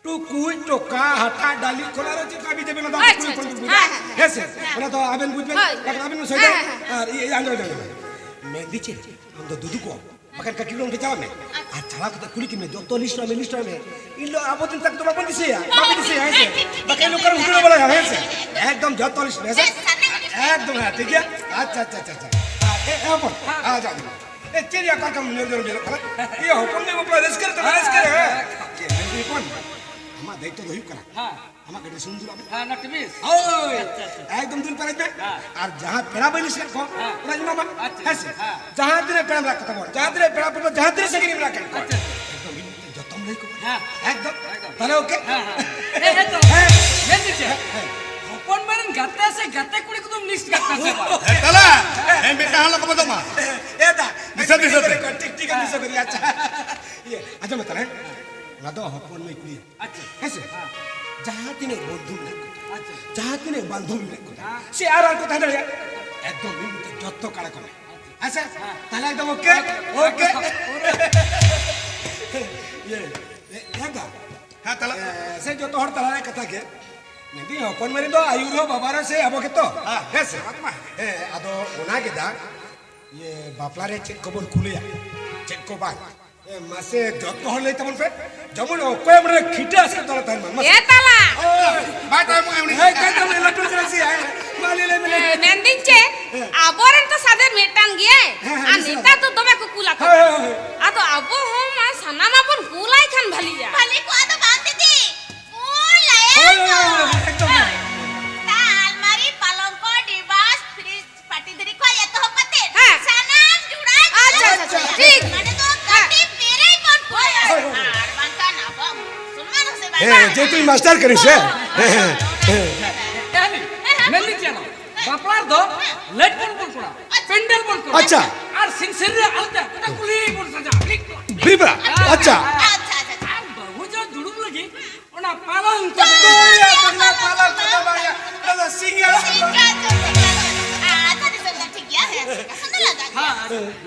ᱴᱩᱠᱩᱡ, ᱴᱚᱠᱟ, ᱦᱟᱴᱟᱜ, ᱰᱟᱹᱞᱤᱡ ᱠᱷᱚᱱ ᱟᱨᱚ ᱪᱮᱫ ᱠᱚ ᱟᱹᱵᱤᱱ ᱫᱚᱵᱮᱱ ᱞᱟᱜᱟᱣᱟ, ᱟᱪᱪᱷᱟ, ᱠᱩᱲᱤ ᱦᱚᱯᱚᱱ ᱟᱪᱪᱷᱟ, ᱠᱚ ᱵᱩᱡᱽ ᱦᱮᱸ, ᱵᱮᱱ᱾ ᱦᱮᱸ, ᱦᱮᱸ᱾ ᱦᱮᱸ ᱥᱮ? ᱦᱮᱸ᱾ ᱚᱱᱟ ᱫᱚ ᱟᱵᱮᱱ ᱵᱩᱡᱽ ᱵᱮᱱ, ᱦᱳᱭ᱾ ᱵᱟᱠᱷᱟᱱ ᱟᱵᱮᱱ ᱵᱮᱱ ᱥᱚᱭᱫᱟ᱾ ᱦᱮᱸ, ᱦᱮᱸ, ᱦᱮᱸ᱾ ᱟᱨ ᱤᱭᱟᱹ, ᱟᱸᱡᱚᱢ, ᱟᱸᱡᱚᱢ, ᱟᱸᱡᱚᱢ᱾ ᱢᱮᱱᱫᱤᱧ ᱪᱮᱫ, ᱟᱢ ᱫᱚ ᱫᱩᱫᱩ ᱠᱚ ᱵᱟᱠᱷᱟᱱ ᱠᱟᱹᱴᱤᱡ ᱚᱸᱰᱮ ᱪᱟᱞᱟᱜ ᱢᱮ᱾ ᱟᱨ ᱪᱟᱞᱟᱣ ᱠᱟᱛᱮ ᱠᱩᱞᱤ ᱠᱮᱢᱮ, ᱡᱚᱛᱚ ᱞᱤᱥᱴ ᱢᱮ, ᱞᱤᱥᱴ ᱢᱮ᱾ ᱤᱧ ᱫᱚ ᱟᱵᱚ ᱫᱤᱱ ᱛᱟᱠ ᱫᱚ ᱵᱟᱵᱚᱱ ᱫᱤᱥᱟᱹᱭᱟ, ᱵᱟᱵᱚᱱ ᱫᱤᱥᱟᱹᱭᱟ, ᱦᱮᱸ ᱥᱮ? ᱵᱟᱠᱷᱟᱱ ᱱᱚᱝᱠᱟ ᱩᱰᱟᱹᱣ ᱵᱟᱲᱟᱭᱟ, ᱦᱮᱸ ᱥᱮ? ᱮᱠᱫᱚᱢ ᱡᱚᱛᱚ ᱞᱤᱥᱴ ᱢᱮ, ᱦᱮᱸ ᱥᱮ? ᱮᱠᱫᱚᱢ, ᱦᱮᱸ, ᱴᱷᱤᱠ ᱜᱮᱭᱟ᱾ ᱟᱪᱪᱷᱟ, ᱟᱪᱪᱷᱟ, ᱟᱪᱪᱷᱟ, ᱟᱪᱪᱷᱟ᱾ ᱟᱨ, ᱮ, ᱮ, ᱦᱚᱯᱚᱱ, ᱟᱪᱪᱷᱟ, ᱟᱪᱪᱷᱟ᱾ ᱮ, ᱪᱮᱫ ᱨᱮᱭᱟᱜ ᱚᱠᱟ ᱞᱮᱠᱟᱢ ᱧᱮᱞ ᱡᱚᱝ ᱧᱮᱞᱚᱜ ᱠᱟᱱᱟ? ᱤᱭᱟᱹ, ᱦᱚᱯᱚᱱ ᱢᱮ ᱵᱟᱯᱞᱟ ᱨᱟᱹᱥᱠᱟᱹ ᱨᱮ ᱛᱟᱦᱮᱸ, ᱨᱟᱹᱥᱠᱟᱹ ᱨᱮ, ᱦᱮᱸ᱾ ᱤᱭᱟᱹ, ᱢᱮᱱᱫᱟᱹᱧ ᱦᱚᱯᱚᱱ, ᱟᱢᱟᱜ ᱫᱟᱭᱤᱛᱛᱚ ᱫᱚ ᱦᱩᱭᱩᱜ ᱠᱟᱱᱟ, ᱦᱮᱸ᱾ ᱟᱢᱟᱜ ᱜᱟᱹᱰᱤ ᱥᱩᱱᱩᱢ ᱫᱩᱞᱟᱜ ᱢᱮ᱾ ᱦᱮᱸ, ᱚᱱᱟ ᱴᱤᱵᱷᱤᱥ᱾ ᱦᱳᱭ, ᱟᱪᱪᱷᱟ, ᱟᱪᱪᱷᱟ᱾ ᱮᱠᱫᱚᱢ ᱫᱩᱞ ᱯᱮᱨᱮᱡ ᱢᱮ᱾ ᱦᱮᱸ᱾ ᱟᱨ ᱡᱟᱦᱟᱸ ᱯᱮᱲᱟ ᱵᱟᱹᱧ ᱞᱤᱥᱴ ᱠᱟᱜ ᱠᱚᱣᱟ, ᱦᱮᱸ᱾ ᱚᱱᱟᱧ ᱮᱢᱟᱢᱟ᱾ ᱟᱪᱪᱷᱟ, ᱦᱮᱸ ᱥᱮ? ᱦᱮᱸ᱾ ᱡᱟᱦᱟᱸ ᱛᱤᱱᱟᱹᱜ ᱯᱮᱲᱟ ᱢᱮᱱᱟᱜ ᱠᱚ ᱛᱟᱵᱚᱱ, ᱡᱟᱦᱟᱸ ᱛᱤᱱᱟᱹᱜ ᱯᱮᱲᱟ ᱯᱮᱲᱟ, ᱡᱟᱦᱟᱸ ᱛᱤᱱᱟᱹᱜ ᱥᱟᱺᱜᱤᱧ ᱨᱮ ᱢᱮᱱᱟᱜ ᱠᱟᱜ ᱠᱚᱣᱟ, ᱟᱪᱪᱷᱟ, ᱟᱪᱪᱷᱟ᱾ ᱮᱠᱫᱚᱢ ᱢᱤᱫ ᱢᱤᱫ ᱛᱮ ᱡᱚᱛᱚᱢ ᱞᱟᱹᱭ ᱠᱚ᱾ ᱦᱮᱸ᱾ ᱮᱠᱫᱚᱢ᱾ ᱦᱮᱸ, ᱦᱮᱸ᱾ ᱛᱟᱦᱞᱮ ᱳᱠᱮ? ᱦᱮᱸ, ᱦᱮᱸ᱾ ᱦᱮᱸ, ᱦᱮᱸ, ᱛᱚ᱾ ᱦᱮᱸ᱾ ᱢᱮᱱ ᱫᱤᱧ ᱪᱮᱫ? ᱦᱮᱸ, ᱦᱮᱸ᱾ ᱦᱚᱯᱚᱱ ᱢᱟᱨᱮᱱ ᱜᱟᱛᱮ ᱥᱮ ᱜᱟᱛᱮ ᱠᱩᱲᱤ ᱠᱚᱫᱚᱢ ᱞᱤᱥᱴ ᱠᱟᱜ ᱠᱚᱣᱟ ᱥᱮ ᱵᱟᱝ? ᱦᱮᱸ, ᱛᱟᱦᱞᱮ᱾ ᱦᱮᱸ, ᱢᱤᱫᱴᱟᱝ ᱦᱚᱸ ᱟᱞᱚ ᱠᱚ ᱵᱚᱫᱚᱜ ᱢᱟ᱾ ᱮ ᱫᱟ, ᱫᱤᱥᱟᱹ, ᱫᱤᱥᱟᱹ ᱛᱮ᱾ ᱴᱷᱤᱠ, ᱴᱷᱤᱠ, ᱫᱤᱥᱟᱹ ᱠᱚ ᱨᱮᱭᱟᱜ᱾ ᱟᱪᱪᱷᱟ᱾ ᱤᱭᱟᱹ, ᱟᱸᱡᱚᱢ ᱢᱮ ᱛᱟᱦᱞᱮ, ᱦᱮᱸ? ᱚᱱᱟ ᱫᱚ ᱦᱚᱯᱚᱱ ᱢᱟᱹᱭ ᱠᱩᱲᱤ᱾ ᱟᱪᱪᱷᱟ᱾ ᱦᱮᱸ ᱥᱮ? ᱦᱮᱸ᱾ ᱡᱟᱦᱟᱸ ᱛᱤᱱᱟᱹᱜ ᱵᱚᱱᱫᱷᱩ ᱢᱮᱱᱟᱜ ᱠᱚ, ᱟᱪᱪᱷᱟ᱾ ᱡᱟᱦᱟᱸ ᱛᱤᱱᱟᱹᱜ ᱵᱟᱱᱫᱷᱚᱵ ᱢᱮᱱᱟᱜ ᱠᱚ, ᱦᱮᱸ᱾ ᱥᱮ ᱟᱨ ᱟᱨ ᱠᱚ ᱛᱟᱦᱮᱸ ᱫᱟᱲᱮᱭᱟᱜᱼᱟ, ᱮᱠᱫᱚᱢ ᱢᱤᱫ ᱢᱤᱫ ᱛᱮ ᱡᱚᱛᱚ ᱠᱟᱲᱟ ᱠᱚ ᱢᱮ᱾ ᱟᱪᱪᱷᱟ᱾ ᱦᱮᱸ᱾ ᱛᱟᱦᱞᱮ ᱮᱠᱫᱚᱢ ᱳᱠᱮ? ᱳᱠᱮ᱾ ᱳᱠᱮ᱾ ᱤᱭᱟᱹ, ᱮ, ᱮ ᱫᱟ᱾ ᱦᱮᱸ, ᱛᱟᱦᱞᱮ? ᱮ, ᱥᱮ ᱡᱚᱛᱚ ᱦᱚᱲ ᱛᱟᱞᱟ ᱨᱮ ᱠᱟᱛᱷᱟ ᱜᱮ᱾ ᱢᱮᱱᱫᱟᱹᱧ ᱦᱚᱯᱚᱱ ᱢᱟᱹᱨᱤ ᱫᱚ ᱟᱭᱩᱨ ᱦᱚᱸ ᱵᱟᱵᱟ ᱨᱮ ᱥᱮ ᱟᱵᱚ ᱜᱮᱛᱚ᱾ ᱦᱮᱸ᱾ ᱦᱮᱸ ᱥᱮ? ᱦᱮᱸ, ᱟᱫᱚ ᱚᱱᱟ ᱜᱮ ᱫᱟ, ᱤᱭᱟᱹ, ᱵᱟᱯᱞᱟ ᱨᱮ ᱪᱮᱫ ᱠᱚᱵᱚᱱ ᱠᱩᱞᱮᱭᱟ, ᱪᱮᱫ ᱠᱚ ᱵᱟᱝ? ᱮ, ᱢᱟᱥᱮ ᱡᱚᱛᱚ ᱦᱚᱲ ᱞᱟᱹᱭ ᱛᱟᱵᱚᱱ ᱯᱮ, ᱡᱮᱢᱚᱱ ᱚᱠᱚᱭ ᱢᱟᱱᱮ ᱴᱷᱤᱴᱟᱹ ᱟᱥᱠᱮ ᱫᱚᱞᱮ ᱛᱟᱦᱮᱱ ᱢᱟ᱾ ᱢᱟᱥᱮ᱾ ᱮ ᱛᱟᱞᱟ᱾ ᱳᱭ, ᱵᱟᱭ ᱛᱟᱭᱚᱢᱚᱜᱼᱟ ᱩᱱᱤ᱾ ᱦᱮᱸ, ᱠᱟᱭ ᱛᱟᱢ ᱞᱟᱹᱴᱩ ᱠᱟᱱᱟ ᱥᱮ, ᱦᱮᱸ, ᱢᱟ ᱞᱟᱹᱭ, ᱞᱟᱹᱭ ᱢᱮ, ᱞᱟᱹᱭ ᱢᱮ᱾ ᱮ, ᱢᱮᱱᱫᱟᱹᱧ ᱪᱮᱫ, ᱦᱮᱸ᱾ ᱟᱵᱚᱨᱮᱱ ᱛᱚ ᱥᱟᱫᱮ ᱢᱤᱫᱴᱟᱝ ᱜᱮᱭᱟᱭ, ᱦᱮᱸ, ᱦᱮᱸ, ᱟᱨ ᱱᱤᱥᱪᱚᱭ᱾ ᱱᱮᱛᱟᱨ ᱫᱚ ᱫᱚᱢᱮ ᱠᱚ ᱠᱩᱞ ᱟᱠᱚ᱾ ᱦᱳᱭ, ᱦᱳᱭ, ᱦᱳᱭ᱾ ᱟᱫᱚ ᱟᱵᱚ ᱦᱚᱸ ᱢᱟ ᱥᱟᱱᱟᱢᱟᱜ ᱵᱚᱱ ᱠᱩᱞᱟᱭ ᱠᱷᱟᱱ ᱵᱷᱟᱹᱞᱤᱜᱼᱟ᱾ ᱵᱷᱟᱹᱞᱤ ᱠᱚᱜᱼᱟ ᱫᱚ ᱵᱟᱝ ᱫᱤᱫᱤ, ᱠᱩᱞᱟᱭᱟ ᱦᱳᱭ, ᱦᱳᱭ, ᱵᱚᱱ᱾ ᱦᱳᱭ, ᱮᱠᱫᱚᱢ᱾ ᱦᱮᱸ᱾ ᱛᱟ ᱟᱞᱢᱟᱨᱤ, ᱯᱟᱞᱚᱝᱠᱚ, ᱰᱤᱵᱟᱥ, ᱯᱷᱨᱤᱡᱽ, ᱯᱟᱴᱤ ᱫᱷᱤᱨᱤ ᱠᱷᱚᱱ ᱮᱛᱚᱦᱚᱵ ᱠᱟᱛᱮ ᱦᱮᱸ᱾ ᱥᱟᱱᱟᱢ ᱡᱩᱲᱟ ᱟᱪᱪᱷᱟ, ᱡᱩᱲᱟ ᱟᱪᱪᱷᱟ, ᱠᱚ ᱴᱷᱤᱠ᱾ ᱢᱟᱱᱮ ᱫᱚ ᱦᱮᱸ᱾ ᱠᱟᱹᱴᱤᱡ ᱯᱮᱨᱮᱡ ᱵᱚᱱ ᱯᱩᱨᱟᱹᱣᱟ᱾ ᱦᱳᱭ, ᱦᱳᱭ, ᱦᱳᱭ᱾ ᱟᱨ ᱵᱟᱝᱠᱷᱟᱱ ᱟᱵᱚᱣᱟᱜ ᱢᱩᱥᱚᱞᱢᱟᱱ ᱦᱚᱸ ᱥᱮ ᱵᱟᱝ? ᱦᱮᱸ, ᱡᱮᱦᱮᱛᱩ ᱤᱧ ᱢᱟᱥᱴᱟᱨ ᱠᱟᱹᱱᱟᱹᱧ ᱥᱮ᱾ ᱦᱮᱸ, ᱦᱮᱸ, ᱦᱮᱸ᱾ ᱮ, ᱢᱮᱱᱫᱟᱹᱧ ᱪᱮᱫ ᱟᱞᱚ? ᱵᱟᱯᱞᱟ ᱨᱮᱫᱚ ᱞᱟᱹᱴ ᱵᱚᱱ ᱵᱚᱱ ᱠᱚᱲᱟ, ᱯᱮᱱᱰᱮᱞ ᱵᱚᱱ ᱠᱚᱲᱟ᱾ ᱟᱪᱪᱷᱟ᱾ ᱟᱨ ᱥᱤᱧ ᱥᱟᱹᱨᱤ ᱨᱮ ᱟᱞᱛᱟ, ᱜᱚᱴᱟ ᱠᱩᱞᱦᱤ ᱵᱚᱱ ᱥᱟᱡᱟᱣᱟ᱾ ᱵᱤᱵᱟ, ᱟᱪᱪᱷᱟ᱾ ᱟᱪᱪᱷᱟ, ᱟᱪᱪᱷᱟ, ᱟᱪᱪᱷᱟ᱾ ᱟᱨ ᱵᱟᱹᱦᱩ ᱡᱟᱶᱟᱭ ᱫᱩᱲᱩᱵ ᱞᱟᱹᱜᱤᱫ ᱚᱱᱟ ᱯᱟᱞᱚᱝ ᱠᱚ᱾ ᱯᱟᱞᱚᱝ ᱠᱚ ᱫᱚ ᱵᱟᱝ ᱥᱤᱝᱜᱟ᱾ ᱥᱤᱝᱜᱟ ᱪᱚ, ᱥᱤᱝᱜᱟ ᱪᱚ᱾ ᱟᱪᱪᱷᱟ, ᱫᱤᱥᱚᱢ ᱫᱚ ᱴᱷᱤᱠ ᱜᱮᱭᱟ, ᱦᱮᱸ, ᱥᱤᱝᱜᱟ ᱥᱚᱱ ᱫᱚ ᱞᱟᱜᱟᱜ ᱜᱮᱭᱟ᱾ ᱦᱮᱸ, ᱟᱪᱪᱷᱟ᱾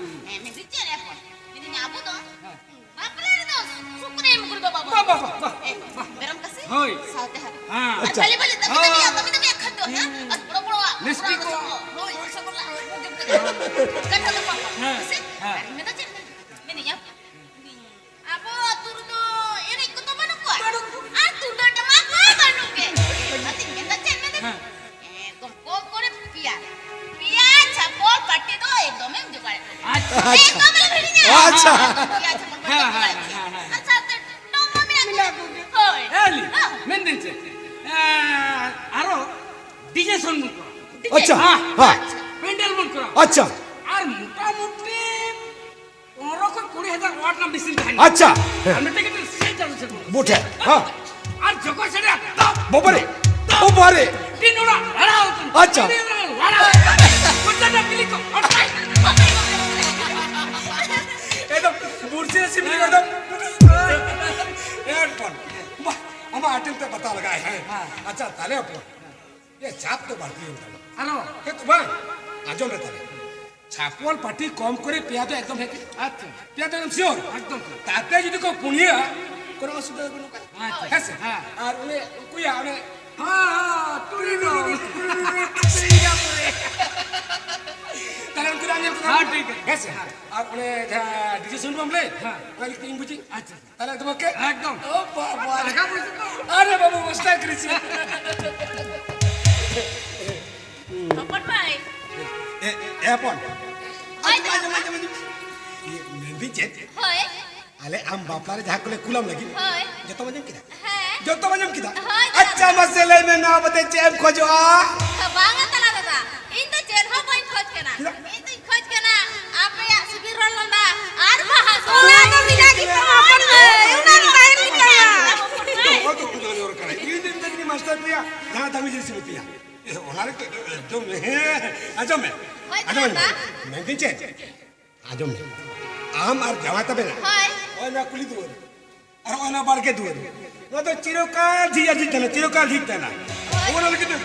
ᱦᱮᱸ, ᱢᱮᱱᱫᱟᱹᱧ ᱪᱮᱫ ᱨᱮ ᱦᱚᱯᱚᱱ? ᱢᱮᱱᱫᱟᱹᱧ ᱟᱵᱚ ᱫᱚ ᱵᱟᱯᱞᱟ ᱨᱮᱫᱚ ᱥᱩᱠᱨᱤ ᱢᱩᱠᱨᱤ ᱫᱚ ᱵᱟᱵᱚ ᱵᱟ, ᱵᱟ, ᱵᱟ, ᱵᱟ᱾ ᱮ, ᱢᱮᱨᱚᱢ ᱠᱟᱥᱤ? ᱦᱳᱭ᱾ ᱥᱟᱶᱛᱮ ᱦᱟᱹᱠᱩ᱾ ᱦᱮᱸ᱾ ᱟᱨ ᱟᱪᱪᱷᱟ᱾ ᱠᱷᱟᱹᱞᱤ ᱵᱟᱹᱞᱤ ᱫᱚ, ᱢᱤᱫ ᱫᱚ ᱢᱤᱫ ᱫᱚ ᱢᱤᱫ ᱫᱚ ᱦᱮᱸ? ᱟᱨ ᱵᱚᱲᱚ ᱵᱚᱲᱚᱣᱟᱜ, ᱢᱤᱥᱴᱤ ᱵᱚᱲᱚ ᱠᱚ᱾ ᱵᱚᱲᱚ, ᱦᱳᱭ, ᱨᱚᱥᱚᱜᱚᱞᱞᱟ, ᱦᱳᱭ, ᱡᱚᱢ ᱛᱮᱜᱮ᱾ ᱠᱟᱛᱷᱟ ᱫᱚ ᱵᱟᱝ᱾ ᱦᱮᱸ, ᱦᱮᱸᱥᱮ? ᱦᱮᱸ᱾ ᱟᱨ ᱢᱮᱱᱫᱟ ᱪᱮᱫ? ᱢᱮᱱᱫᱟᱹᱧ ᱟᱵᱚ ᱟᱹᱛᱩ ᱨᱮᱫᱚ ᱮᱱᱮᱡ ᱠᱚᱫᱚ ᱵᱟᱹᱱᱩᱜ ᱠᱚᱣᱟ᱾ ᱵᱟᱹᱱᱩᱜ ᱠᱚᱣᱟ᱾ ᱟᱨ ᱛᱩᱢᱫᱟᱜ ᱴᱟᱢᱟᱠ ᱦᱚᱸ ᱵᱟᱹᱱᱩᱜ ᱜᱮ᱾ ᱟᱫᱚᱧ ᱢᱮᱱᱫᱟ ᱪᱮᱫ ᱢᱮᱱᱫᱟ? ᱦᱮᱸ᱾ ᱮᱠᱫᱚᱢ ᱠᱚᱢ ᱠᱚᱨᱮ ᱯᱮᱭᱟ᱾ ᱯᱮᱭᱟ ᱪᱷᱟᱯᱚᱞ ᱯᱟᱹᱴᱤ ᱫᱚ ᱮᱠᱫᱚᱢᱮᱢ ᱡᱚᱜᱟᱲ ᱠᱟᱜᱼᱟ᱾ ᱟᱪᱪᱷᱟ᱾ ᱮᱠᱫᱚᱢ ᱮᱢ ᱦᱤᱲᱤᱧᱟ᱾ ᱟᱪᱪᱷᱟ᱾ ᱯᱮᱭᱟ ᱪᱷᱟᱯᱚᱞ ᱯᱟᱹᱴᱤ ᱦᱮᱸ, ᱡᱚᱜᱟᱲ ᱦᱮᱸ, ᱠᱮᱭᱟ᱾ ᱦᱮᱸ, ᱦᱮᱸ᱾ ᱟᱨ ᱥᱟᱶᱛᱮ ᱰᱚᱢ ᱢᱟ ᱢᱮᱱᱟᱜ ᱜᱮᱭᱟ᱾ ᱦᱳᱭ᱾ ᱮ ᱞᱤ, ᱦᱮᱸ᱾ ᱢᱮᱱᱫᱟᱹᱧ ᱪᱮᱫ? ᱮᱸ, ᱟᱨᱚ ᱰᱤᱡᱮ ᱥᱚᱱ ᱵᱚᱱ ᱠᱚᱨᱟᱣᱟ᱾ ᱟᱪᱪᱷᱟ, ᱦᱮᱸ᱾ ᱯᱮᱱᱰᱮᱞ ᱵᱚᱱ ᱠᱚᱨᱟᱣᱟ᱾ ᱟᱪᱪᱷᱟ᱾ ᱟᱨ ᱢᱚᱴᱟᱢᱩᱴᱤ ᱯᱚᱱᱨᱚ ᱠᱷᱚᱱ ᱠᱩᱲᱤ ᱦᱟᱡᱟᱨ ᱣᱟᱴ ᱨᱮᱱᱟᱜ ᱢᱮᱥᱤᱱ ᱛᱟᱦᱮᱱᱟ᱾ ᱟᱪᱪᱷᱟ, ᱦᱮᱸ᱾ ᱟᱨ ᱢᱤᱫᱴᱮᱱ ᱠᱟᱛᱮ ᱥᱮ ᱪᱟᱞᱩ ᱥᱮ ᱵᱚᱞᱚ᱾ ᱵᱚᱴᱷᱮ, ᱦᱮᱸ᱾ ᱟᱨ ᱡᱚᱠᱷᱚᱱ ᱥᱮᱴᱮᱨᱟ, ᱫᱟᱵ, ᱵᱟᱵᱟᱨᱮ, ᱫᱟᱵ, ᱵᱟᱵᱟᱨᱮ᱾ ᱴᱤᱱ ᱚᱲᱟᱜ ᱞᱟᱲᱟᱣ ᱟᱠᱟᱱᱟ᱾ ᱟᱪᱪᱷᱟ᱾ ᱴᱤᱱ ᱚᱲᱟᱜ ᱞᱟᱲᱟᱣ ᱟᱠᱟᱱᱟ᱾ ᱠᱚᱪᱟ ᱨᱮᱱᱟᱜ ᱵᱤᱞᱤ ᱠᱚ ᱚᱴᱟᱭ᱾ ᱮᱠᱫᱚᱢ ᱵᱩᱨᱥᱤ ᱨᱮ ᱥᱤᱢ ᱞᱮᱠᱟ ᱮᱠᱫᱚᱢ᱾ ᱮᱨᱯᱚᱨ, ᱵᱟᱦ, ᱟᱢᱟᱜ ᱟᱴᱮᱱ ᱛᱮ ᱵᱟᱛᱟᱣ ᱞᱟᱜᱟᱜᱼᱟ, ᱦᱮᱸ᱾ ᱦᱮᱸ᱾ ᱟᱪᱪᱷᱟ, ᱛᱟᱦᱞᱮ ᱦᱚᱯᱚᱱ᱾ ᱮ, ᱪᱟᱯ ᱫᱚ ᱵᱟᱹᱲᱛᱤᱭᱮᱱ ᱛᱟᱢᱟ᱾ ᱟᱞᱚ᱾ ᱦᱮᱸ ᱛᱚ ᱵᱟᱝ, ᱟᱸᱡᱚᱢ ᱢᱮ ᱛᱟᱦᱞᱮ᱾ ᱪᱷᱟᱯᱚᱞ ᱯᱟᱹᱴᱤ ᱠᱚᱢ ᱠᱚᱨᱮ ᱯᱮᱭᱟ ᱫᱚ ᱮᱠᱫᱚᱢ ᱦᱮᱡ ᱠᱟᱱᱟ᱾ ᱟᱪᱪᱷᱟ᱾ ᱯᱮᱭᱟ ᱫᱚ ᱮᱠᱫᱚᱢ sure᱾ ᱮᱠᱫᱚᱢ᱾ ᱛᱟᱛᱮ ᱡᱩᱫᱤ ᱠᱚ ᱯᱩᱱᱭᱟᱹ, ᱠᱳᱱᱳ ᱚᱥᱩᱵᱤᱫᱷᱟ ᱵᱟᱹᱱᱩᱜ ᱠᱟᱫᱟ᱾ ᱟᱪᱪᱷᱟ᱾ ᱦᱮᱸ ᱥᱮ? ᱦᱮᱸ᱾ ᱟᱨ ᱩᱱᱤ ᱩᱱᱠᱩᱭᱟ, ᱩᱱᱤ ᱦᱮᱸ, ᱦᱮᱸ, ᱴᱩᱨᱤ ᱴᱩᱨᱤ᱾ ᱛᱟᱦᱞᱮ ᱩᱱᱠᱩ ᱫᱚ ᱟᱸᱡᱚᱢ ᱠᱚ ᱦᱮᱸ, ᱴᱷᱤᱠ ᱜᱮᱭᱟ᱾ ᱦᱮᱸ ᱥᱮ? ᱦᱮᱸ᱾ ᱟᱨ ᱚᱱᱮ ᱡᱟᱦᱟᱸ ᱰᱤᱡᱮ ᱥᱟᱣᱩᱱᱰ ᱵᱟᱢ ᱞᱟᱹᱭ? ᱦᱮᱸ᱾ ᱚᱱᱟ ᱞᱟᱹᱜᱤᱫ ᱤᱧ ᱵᱩᱡᱷᱟᱹᱣ᱾ ᱟᱪᱪᱷᱟ᱾ ᱛᱟᱦᱞᱮ ᱮᱠᱫᱚᱢ ᱳᱠᱮ? ᱮᱠᱫᱚᱢ᱾ ᱳ ᱵᱟᱵᱟ ᱨᱮ᱾ ᱴᱟᱠᱟ ᱯᱚᱭᱥᱟ ᱫᱚ? ᱟᱨᱮ ᱵᱟᱵᱩ, ᱢᱟᱥᱴᱟᱨ ᱠᱨᱤᱥᱤ᱾ ᱦᱚᱯᱚᱱ ᱵᱷᱟᱭ᱾ ᱮ, ᱮ, ᱦᱚᱯᱚᱱ᱾ ᱦᱳᱭ, ᱟᱸᱡᱚᱢ, ᱟᱸᱡᱚᱢ, ᱟᱸᱡᱚᱢ, ᱟᱸᱡᱚᱢ᱾ ᱤᱭᱟᱹ, ᱢᱮᱱᱫᱟᱹᱧ ᱪᱮᱫ? ᱦᱳᱭ᱾ ᱟᱞᱮ ᱟᱢ ᱵᱟᱯᱞᱟ ᱨᱮ ᱡᱟᱦᱟᱸ ᱠᱚᱞᱮ ᱠᱩᱞᱟᱢ ᱞᱟᱹᱜᱤᱫ, ᱦᱳᱭ᱾ ᱡᱚᱛᱚᱢ ᱟᱸᱡᱚᱢ ᱠᱮᱫᱟ? ᱦᱮᱸ᱾ ᱡᱚᱛᱚᱢ ᱟᱸᱡᱚᱢ ᱠᱮᱫᱟ? ᱦᱳᱭ, ᱟᱪᱪᱷᱟ, ᱫᱟᱫᱟ᱾ ᱢᱟᱥᱮ ᱞᱟᱹᱭ ᱢᱮ, ᱱᱚᱣᱟ ᱵᱟᱫᱮ ᱪᱮᱫ ᱮᱢ ᱠᱷᱚᱡᱚᱜᱼᱟ? ᱵᱟᱝᱟ ᱛᱟᱞᱟ ᱫᱟᱫᱟ, ᱤᱧ ᱫᱚ ᱪᱮᱫ ᱦᱚᱸ ᱵᱟᱹᱧ ᱠᱷᱚᱡᱽ ᱠᱟᱱᱟ᱾ ᱪᱮᱫᱟᱜ? ᱤᱧ ᱫᱚᱧ ᱠᱷᱚᱡᱽ ᱠᱟᱱᱟ ᱟᱯᱮᱭᱟᱜ ᱥᱤᱵᱤᱞ ᱨᱚᱲ ᱞᱟᱸᱫᱟ ᱟᱨ ᱵᱟᱦᱟ ᱥᱚᱦᱨᱟᱭ ᱫᱚ ᱢᱮᱱᱟᱜ ᱜᱮᱛᱟᱢᱟ, ᱦᱚᱯᱚᱱ ᱢᱟᱹᱭ, ᱚᱱᱟ ᱫᱚ ᱵᱟᱭ ᱦᱩᱭᱩᱜ ᱠᱟᱱᱟ᱾ ᱦᱚᱲ ᱫᱚ ᱠᱩᱞᱟᱹᱣ ᱨᱚᱲ ᱠᱟᱱᱟ᱾ ᱤᱧ ᱫᱚᱧ ᱢᱮᱛᱟᱫᱤᱧᱟ ᱢᱟᱥᱴᱟᱨ ᱯᱮᱭᱟ, ᱡᱟᱦᱟᱸ ᱫᱟᱢᱤ ᱡᱤᱱᱤᱥ ᱮᱢ ᱩᱛᱩᱭᱟ᱾ ᱮ, ᱚᱱᱟ ᱨᱮ ᱮᱠᱫᱚᱢ, ᱦᱮᱸ, ᱟᱸᱡᱚᱢ ᱢᱮ᱾ ᱦᱳᱭ, ᱟᱸᱡᱚᱢ ᱢᱮ᱾ ᱫᱟᱫᱟ᱾ ᱢᱮᱱᱫᱟᱹᱧ ᱪᱮᱫ? ᱟᱸᱡᱚᱢ ᱢᱮ᱾ ᱟᱢ ᱟᱨ ᱡᱟᱶᱟᱭ ᱛᱟᱵᱮᱱᱟ᱾ ᱦᱳᱭ᱾ ᱱᱚᱜᱼᱚᱭ ᱱᱚᱣᱟ ᱠᱩᱞᱦᱤ ᱫᱩᱣᱟᱹᱨ᱾ ᱟᱨ ᱱᱚᱜᱼᱚᱭ ᱱᱚᱣᱟ ᱵᱟᱲᱜᱮ ᱫᱩᱣᱟᱹᱨ᱾ ᱱᱚᱣᱟ ᱫᱚ ᱪᱤᱨᱚᱠᱟᱞ ᱡᱷᱤᱡ ᱟᱨ ᱡᱷᱤᱡ ᱛᱟᱦᱮᱱᱟ, ᱪᱤᱨᱚᱠᱟᱞ ᱡᱷᱤᱡ ᱛᱟᱦᱮᱱᱟ᱾ ᱦᱳᱭ᱾ ᱚᱱᱟ ᱞᱟᱹᱜᱤᱫ ᱛᱮ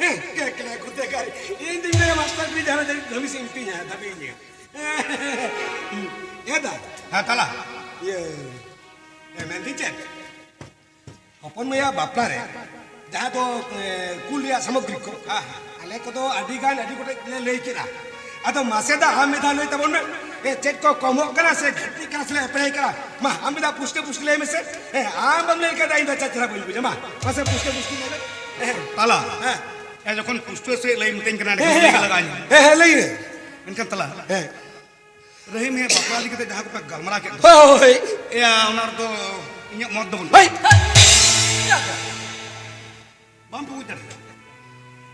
ᱦᱮᱸ, ᱠᱮ-, ᱠᱮ-, ᱠᱩᱛᱮ ᱠᱟᱨ-, ᱤᱧ ᱫᱩᱧ ᱢᱮᱱᱟ ᱢᱟᱥᱴᱟᱨ ᱠᱩᱲᱤ ᱡᱟᱦᱟᱸ ᱨᱮ ᱫᱷᱟᱹᱵᱤᱡ ᱥᱮ ᱤᱧ ᱯᱤᱧᱟ, ᱫᱷᱟᱹᱵᱤᱡ ᱤᱧ᱾ ᱮ ᱫᱟ᱾ ᱦᱮᱸ, ᱛᱟᱞᱟ᱾ ᱤᱭᱟᱹ, ᱮ, ᱢᱮᱱᱫᱟᱹᱧ ᱪᱮᱫ? ᱦᱚᱯᱚᱱ ᱢᱟᱹᱭᱟᱜ ᱵᱟᱯᱞᱟ ᱨᱮ ᱡᱟᱦᱟᱸ ᱫᱚ, ᱮ, ᱠᱩᱞ ᱨᱮᱭᱟᱜ ᱥᱟᱢᱚᱜᱨᱤ ᱠᱚ, ᱦᱮᱸ, ᱦᱮᱸ᱾ ᱟᱞᱮ ᱠᱚᱫᱚ ᱟᱹᱰᱤ ᱜᱟᱱ ᱟᱹᱰᱤ ᱜᱚᱴᱮᱡ ᱞᱮ ᱞᱟᱹᱭ ᱠᱮᱫᱟ᱾ ᱟᱫᱚ ᱢᱟᱥᱮ ᱫᱟ ᱟᱢ ᱢᱤᱫ ᱫᱷᱟᱣ ᱞᱟᱹᱭ ᱛᱟᱵᱚᱱ ᱢᱮ᱾ ᱮ, ᱪᱮᱫ ᱠᱚ ᱠᱚᱢᱚᱜ ᱠᱟᱱᱟ ᱥᱮ ᱜᱷᱟᱹᱴᱛᱤᱜ ᱠᱟᱱᱟ ᱥᱮ ᱮᱯᱲᱮᱭ ᱠᱟᱱᱟ? ᱢᱟ, ᱟᱢ ᱢᱤᱫ ᱫᱷᱟᱣ ᱯᱩᱥᱴᱟᱹ ᱯᱩᱥᱴᱤ ᱞᱟᱹᱭ ᱢᱮᱥᱮ᱾ ᱦᱮᱸ, ᱟᱢ ᱵᱟᱢ ᱞᱟᱹᱭ ᱠᱷᱟᱱ ᱫᱚ ᱤᱧ ᱫᱚ ᱪᱮᱫ ᱪᱮᱦᱨᱟ ᱵᱟᱹᱧ ᱵᱩᱡᱟ᱾ ᱢᱟ, ᱢᱟᱥᱮ ᱯᱩᱥᱴᱟᱹ ᱯᱩᱥᱴᱤ ᱞᱟᱹᱭ ᱢᱮ᱾ ᱦᱮᱸ᱾ ᱛᱟᱞᱟ᱾ ᱦᱮᱸ᱾ ᱮ, ᱡᱚᱠᱷᱚᱱ ᱯᱩᱥᱴᱟᱹ ᱥᱮ ᱞᱟᱹᱭ ᱢᱤᱛᱟᱹᱧ ᱠᱟᱱᱟ, ᱦᱮᱸ, ᱮᱸᱰᱮᱠᱷᱟᱱ ᱦᱮᱸ, ᱞᱟᱹᱭ ᱜᱮ ᱦᱮᱸ᱾ ᱞᱟᱜᱟᱣ ᱤᱧᱟ᱾ ᱦᱮᱸ, ᱦᱮᱸ, ᱞᱟᱹᱭ ᱢᱮ᱾ ᱢᱮᱱᱠᱷᱟᱱ ᱛᱟᱞᱟ᱾ ᱦᱮᱸ᱾ ᱨᱟᱹᱦᱤᱢ ᱦᱮᱸ ᱵᱟᱯᱞᱟ ᱤᱫᱤ ᱠᱟᱛᱮ ᱡᱟᱦᱟᱸ ᱠᱚᱯᱮ ᱜᱟᱞᱢᱟᱨᱟᱣ ᱠᱮᱫ ᱫᱚ᱾ ᱦᱳᱭ᱾ ᱮᱭᱟ, ᱚᱱᱟ ᱨᱮᱫᱚ ᱤᱧᱟᱹᱜ ᱢᱚᱛ ᱫᱚ ᱵᱟᱹᱱᱩᱜᱼᱟ᱾ ᱦᱳᱭ᱾ ᱵᱟᱢ ᱵᱩᱡᱽ ᱫᱟᱲᱮᱭᱟᱜᱼᱟ᱾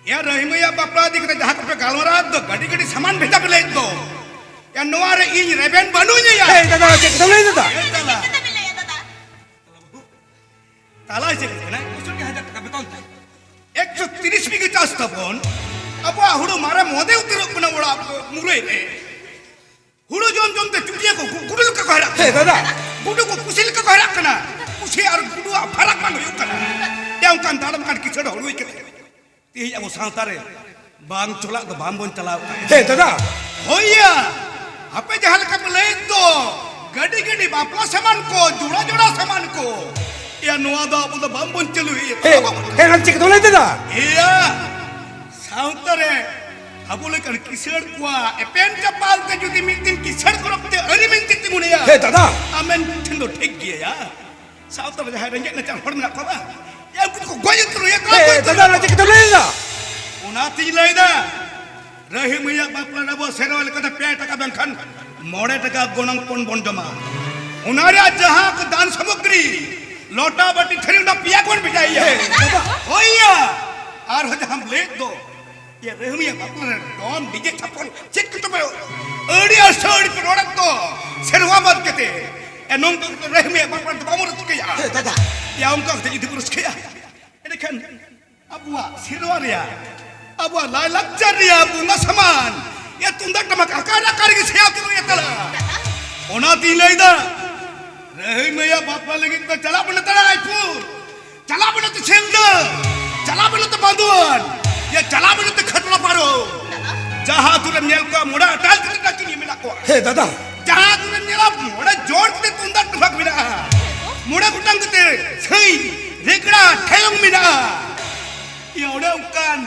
ᱮᱭᱟ, ᱨᱟᱹᱦᱤᱢ ᱟᱭᱟᱜ ᱵᱟᱯᱞᱟ ᱤᱫᱤ ᱠᱟᱛᱮ ᱡᱟᱦᱟᱸ ᱠᱚᱯᱮ ᱜᱟᱞᱢᱟᱨᱟᱣ ᱫᱚ, ᱜᱟᱹᱰᱤ ᱜᱟᱹᱰᱤ ᱥᱟᱢᱟᱱ ᱵᱷᱮᱡᱟ ᱯᱮ ᱞᱟᱹᱭᱮᱫ ᱫᱚ᱾ ᱮᱭᱟ, ᱱᱚᱣᱟ ᱨᱮ ᱤᱧ ᱨᱮᱵᱮᱱ ᱵᱟᱹᱱᱩᱧ ᱭᱟ᱾ ᱮᱭ ᱫᱟᱫᱟ, ᱪᱮᱫ ᱠᱚᱢ ᱞᱟᱹᱭ ᱫᱟᱫᱟ? ᱮᱭ ᱫᱟᱫᱟ᱾ ᱛᱟᱞᱟ ᱪᱮᱫ ᱠᱟᱱᱟ? ᱯᱚᱸᱭᱥᱚᱴᱴᱤ ᱦᱟᱡᱟᱨ ᱴᱟᱠᱟ ᱵᱮᱛᱚᱱ ᱛᱟᱭ᱾ ᱮᱠᱥᱚ ᱛᱤᱨᱤᱥ ᱵᱤᱜᱷᱟᱹ ᱪᱟᱥ ᱛᱟᱵᱚᱱ, ᱟᱵᱚᱣᱟᱜ ᱦᱩᱲᱩ ᱢᱟᱨᱮ ᱢᱚᱫᱮ ᱩᱛᱟᱹᱨᱚᱜ ᱠᱟᱱᱟ ᱚᱲᱟᱜ ᱢᱩᱨᱟᱹᱭ ᱨᱮ᱾ ᱦᱩᱲᱩ ᱡᱚᱢ ᱡᱚᱢ ᱛᱮ ᱪᱩᱴᱤᱭᱟᱹ ᱠᱚ ᱜᱩ-, ᱜᱩᱰᱩ ᱞᱮᱠᱟ ᱠᱚ ᱦᱟᱨᱟᱜ ᱠᱟᱱᱟ᱾ ᱦᱮᱸ, ᱫᱟᱫᱟ᱾ ᱜᱩᱰᱩ ᱠᱚ ᱯᱩᱥᱤ ᱞᱮᱠᱟ ᱠᱚ ᱦᱟᱨᱟᱜ ᱠᱟᱱᱟ᱾ ᱯᱩᱥᱤ ᱟᱨ ᱜᱩᱰᱩᱣᱟᱜ ᱯᱷᱟᱨᱟᱠ ᱵᱟᱝ ᱦᱩᱭᱩᱜ ᱠᱟᱱᱟ᱾ ᱮ, ᱚᱱᱠᱟᱱ ᱫᱟᱲᱮ ᱞᱮᱠᱟᱱ ᱠᱤᱥᱟᱹᱬ ᱦᱚᱲ ᱦᱩᱭ ᱠᱟᱛᱮ ᱛᱮᱦᱮᱧ ᱟᱵᱚ ᱥᱟᱶᱛᱟ ᱨᱮ ᱵᱟᱝ ᱪᱚᱞᱟᱜ ᱫᱚ ᱵᱟᱝ ᱵᱚᱱ ᱪᱟᱞᱟᱣ ᱠᱟᱱᱟ᱾ ᱦᱮᱸ, ᱫᱟᱫᱟ᱾ ᱦᱳᱭ ᱭᱟ, ᱟᱯᱮ ᱡᱟᱦᱟᱸ ᱞᱮᱠᱟ ᱯᱮ ᱞᱟᱹᱭᱮᱫ ᱫᱚ, ᱜᱟᱹᱰᱤ ᱜᱟᱹᱰᱤ ᱵᱟᱯᱞᱟ ᱥᱟᱢᱟᱱ ᱠᱚ, ᱡᱚᱲᱟ ᱡᱚᱲᱟ ᱥᱟᱢᱟᱱ ᱠᱚ, ᱮᱭᱟ, ᱱᱚᱣᱟ ᱫᱚ ᱟᱵᱚ ᱫᱚ ᱵᱟᱝ ᱵᱚᱱ ᱪᱟᱹᱞᱩᱭᱮᱫ ᱦᱮᱸ, ᱛᱟᱵᱚᱱᱟ᱾ ᱦᱮᱸ, ᱟᱨ ᱪᱤᱠᱟᱹ ᱛᱮᱢ ᱞᱟᱹᱭ ᱫᱟᱫᱟ? ᱮᱭᱟ, ᱥᱟᱶᱛᱟ ᱨᱮ ᱟᱵᱚ ᱞᱮᱠᱟᱱ ᱠᱤᱥᱟᱹᱬ ᱠᱚᱣᱟᱜ ᱮᱯᱮᱢ ᱪᱟᱯᱟᱞ ᱛᱮ ᱡᱩᱫᱤ ᱢᱤᱫ ᱫᱤᱱ ᱠᱤᱥᱟᱹᱬ ᱠᱚ ᱨᱚᱲ ᱛᱮ ᱟᱹᱨᱤ ᱢᱮᱱᱛᱮ ᱛᱤᱸᱜᱩᱱ ᱮᱭᱟ, ᱦᱮᱸ, ᱫᱟᱫᱟ᱾ ᱟᱢᱮᱱ ᱴᱷᱮᱱ ᱫᱚ ᱴᱷᱤᱠ ᱜᱮᱭᱟ᱾ ᱥᱟᱶᱛᱟ ᱨᱮ ᱡᱟᱦᱟᱸᱭ ᱨᱮᱸᱜᱮᱡ ᱱᱟᱪᱟᱨ ᱦᱚᱲ ᱢᱮᱱᱟᱜ ᱠᱚᱣᱟ ᱵᱟᱝ? ᱮ, ᱩᱱᱠᱩ ᱫᱚᱠᱚ ᱜᱚᱡ ᱩᱛᱟᱹᱨᱚᱜᱼᱟ, ᱮ, ᱜᱚᱡ ᱮ, ᱫᱟᱫᱟ, ᱩᱛᱟᱹᱨᱚᱜᱼᱟ᱾ ᱚᱱᱟ ᱪᱮᱫ ᱠᱟᱛᱮᱢ ᱞᱟᱹᱭ ᱮᱫᱟ? ᱚᱱᱟᱛᱤᱧ ᱞᱟᱹᱭᱫᱟ, ᱨᱟᱹᱦᱤ ᱢᱟᱹᱭᱟᱜ ᱵᱟᱯᱞᱟ ᱨᱮ ᱟᱵᱚ ᱥᱮᱨᱣᱟ ᱞᱮᱠᱟᱛᱮ ᱯᱮ ᱴᱟᱠᱟ ᱵᱟᱝᱠᱷᱟᱱ ᱢᱚᱬᱮ ᱴᱟᱠᱟ ᱜᱚᱱᱚᱝ ᱯᱚᱱ ᱵᱚᱱ ᱡᱚᱢᱟ᱾ ᱚᱱᱟ ᱨᱮᱭᱟᱜ ᱡᱟᱦᱟᱸ ᱠᱚ ᱫᱟᱱ ᱥᱟᱢᱚᱜᱨᱤ, ᱞᱚᱴᱟ, ᱵᱟᱹᱴᱤ, ᱛᱷᱟᱹᱨᱤ, ᱚᱱᱟ ᱯᱮᱭᱟ ᱵᱚᱱ ᱵᱷᱮᱡᱟᱭᱮᱭᱟ᱾ ᱮ, ᱫᱟᱫᱟ᱾ ᱦᱳᱭ ᱭᱟ᱾ ᱟᱨᱦᱚᱸ ᱡᱟᱦᱟᱸᱢ ᱞᱟᱹᱭᱮᱫ ᱫᱚ, ᱤᱭᱟᱹ, ᱨᱟᱹᱦᱤᱢᱤᱭᱟᱹ ᱵᱟᱯᱞᱟ ᱨᱮ ᱰᱚᱢ, ᱰᱤᱡᱮ ᱪᱷᱟᱯᱚᱞ ᱪᱮᱫ ᱠᱚᱪᱚ ᱯᱮ ᱟᱹᱰᱤ ᱟᱹᱥᱟᱹᱲᱤ ᱯᱮ ᱨᱚᱲᱮᱫ ᱫᱚ, ᱥᱮᱨᱣᱟ ᱵᱟᱫ ᱠᱟᱛᱮ᱾ ᱮ, ᱱᱚᱝᱠᱟ ᱠᱟᱛᱮ ᱨᱟᱹᱦᱤᱢᱤᱭᱟᱹ ᱵᱟᱯᱞᱟ ᱨᱮᱫᱚ ᱵᱟᱵᱚᱱ ᱨᱟᱹᱥᱠᱟᱹᱭᱟ᱾ ᱦᱮᱸ, ᱫᱟᱫᱟ᱾ ᱭᱟ, ᱚᱱᱠᱟ ᱠᱟᱛᱮ ᱡᱩᱫᱤ ᱵᱚᱱ ᱨᱟᱹᱥᱠᱟᱹᱭᱟ, ᱮᱸᱰᱮᱠᱷᱟᱱ ᱟᱵᱚᱣᱟᱜ ᱥᱮᱨᱣᱟ ᱨᱮᱭᱟᱜ, ᱟᱵᱚᱣᱟᱜ ᱞᱟᱭᱼᱞᱟᱠᱪᱟᱨ ᱨᱮᱭᱟᱜ ᱵᱚᱸᱜᱟ ᱥᱟᱢᱟᱱ, ᱭᱟ, ᱛᱩᱢᱫᱟᱜ ᱴᱟᱢᱟᱠ ᱟᱠᱟ ᱨᱮ ᱟᱠᱟ ᱨᱮᱜᱮ ᱥᱮᱭᱟ ᱩᱛᱟᱹᱨᱚᱜᱼᱟ ᱛᱟᱞᱟ᱾ ᱚᱱᱟᱛᱤᱧ ᱞᱟᱹᱭᱫᱟ, ᱨᱟᱹᱦᱤᱢᱤᱭᱟᱹ ᱵᱟᱯᱞᱟ ᱞᱟᱹᱜᱤᱫ ᱫᱚ ᱪᱟᱞᱟᱜ ᱵᱚᱱ ᱛᱟᱲᱟ ᱨᱟᱭᱯᱩᱨ᱾ ᱪᱟᱞᱟᱣ ᱵᱮᱱ ᱛᱚ ᱥᱤᱞᱫᱟᱹ, ᱪᱟᱞᱟᱣ ᱵᱮᱱ ᱛᱚ ᱵᱟᱸᱫᱩᱣᱟᱱ, ᱮ, ᱪᱟᱞᱟᱣ ᱢᱮᱱᱛᱮ ᱠᱷᱟᱴᱞᱟ ᱯᱟᱨᱚ᱾ ᱡᱟᱦᱟᱸ ᱟᱹᱛᱩ ᱨᱮᱢ ᱧᱮᱞ ᱠᱚᱣᱟ, ᱢᱚᱬᱮ ᱟᱴᱟᱞ ᱠᱟᱛᱮ ᱴᱟᱹᱠᱤᱱ ᱢᱮᱱᱟᱜ ᱠᱚᱣᱟ᱾ ᱦᱮ ᱫᱟᱫᱟ᱾ ᱡᱟᱦᱟᱸ ᱟᱹᱛᱩ ᱨᱮᱢ ᱧᱮᱞᱟ, ᱢᱚᱬᱮ ᱡᱳᱨ ᱠᱟᱛᱮ ᱛᱩᱢᱫᱟᱜ ᱴᱟᱢᱟᱠ ᱢᱮᱱᱟᱜᱼᱟ᱾ ᱢᱚᱬᱮ ᱜᱚᱴᱟᱝ ᱠᱟᱛᱮ ᱥᱟᱹᱭ, ᱨᱮᱜᱽᱲᱟ, ᱴᱷᱮᱭᱚᱝ ᱢᱮᱱᱟᱜᱼᱟ᱾ ᱤᱭᱟᱹ, ᱚᱱᱮ ᱚᱱᱠᱟᱱ,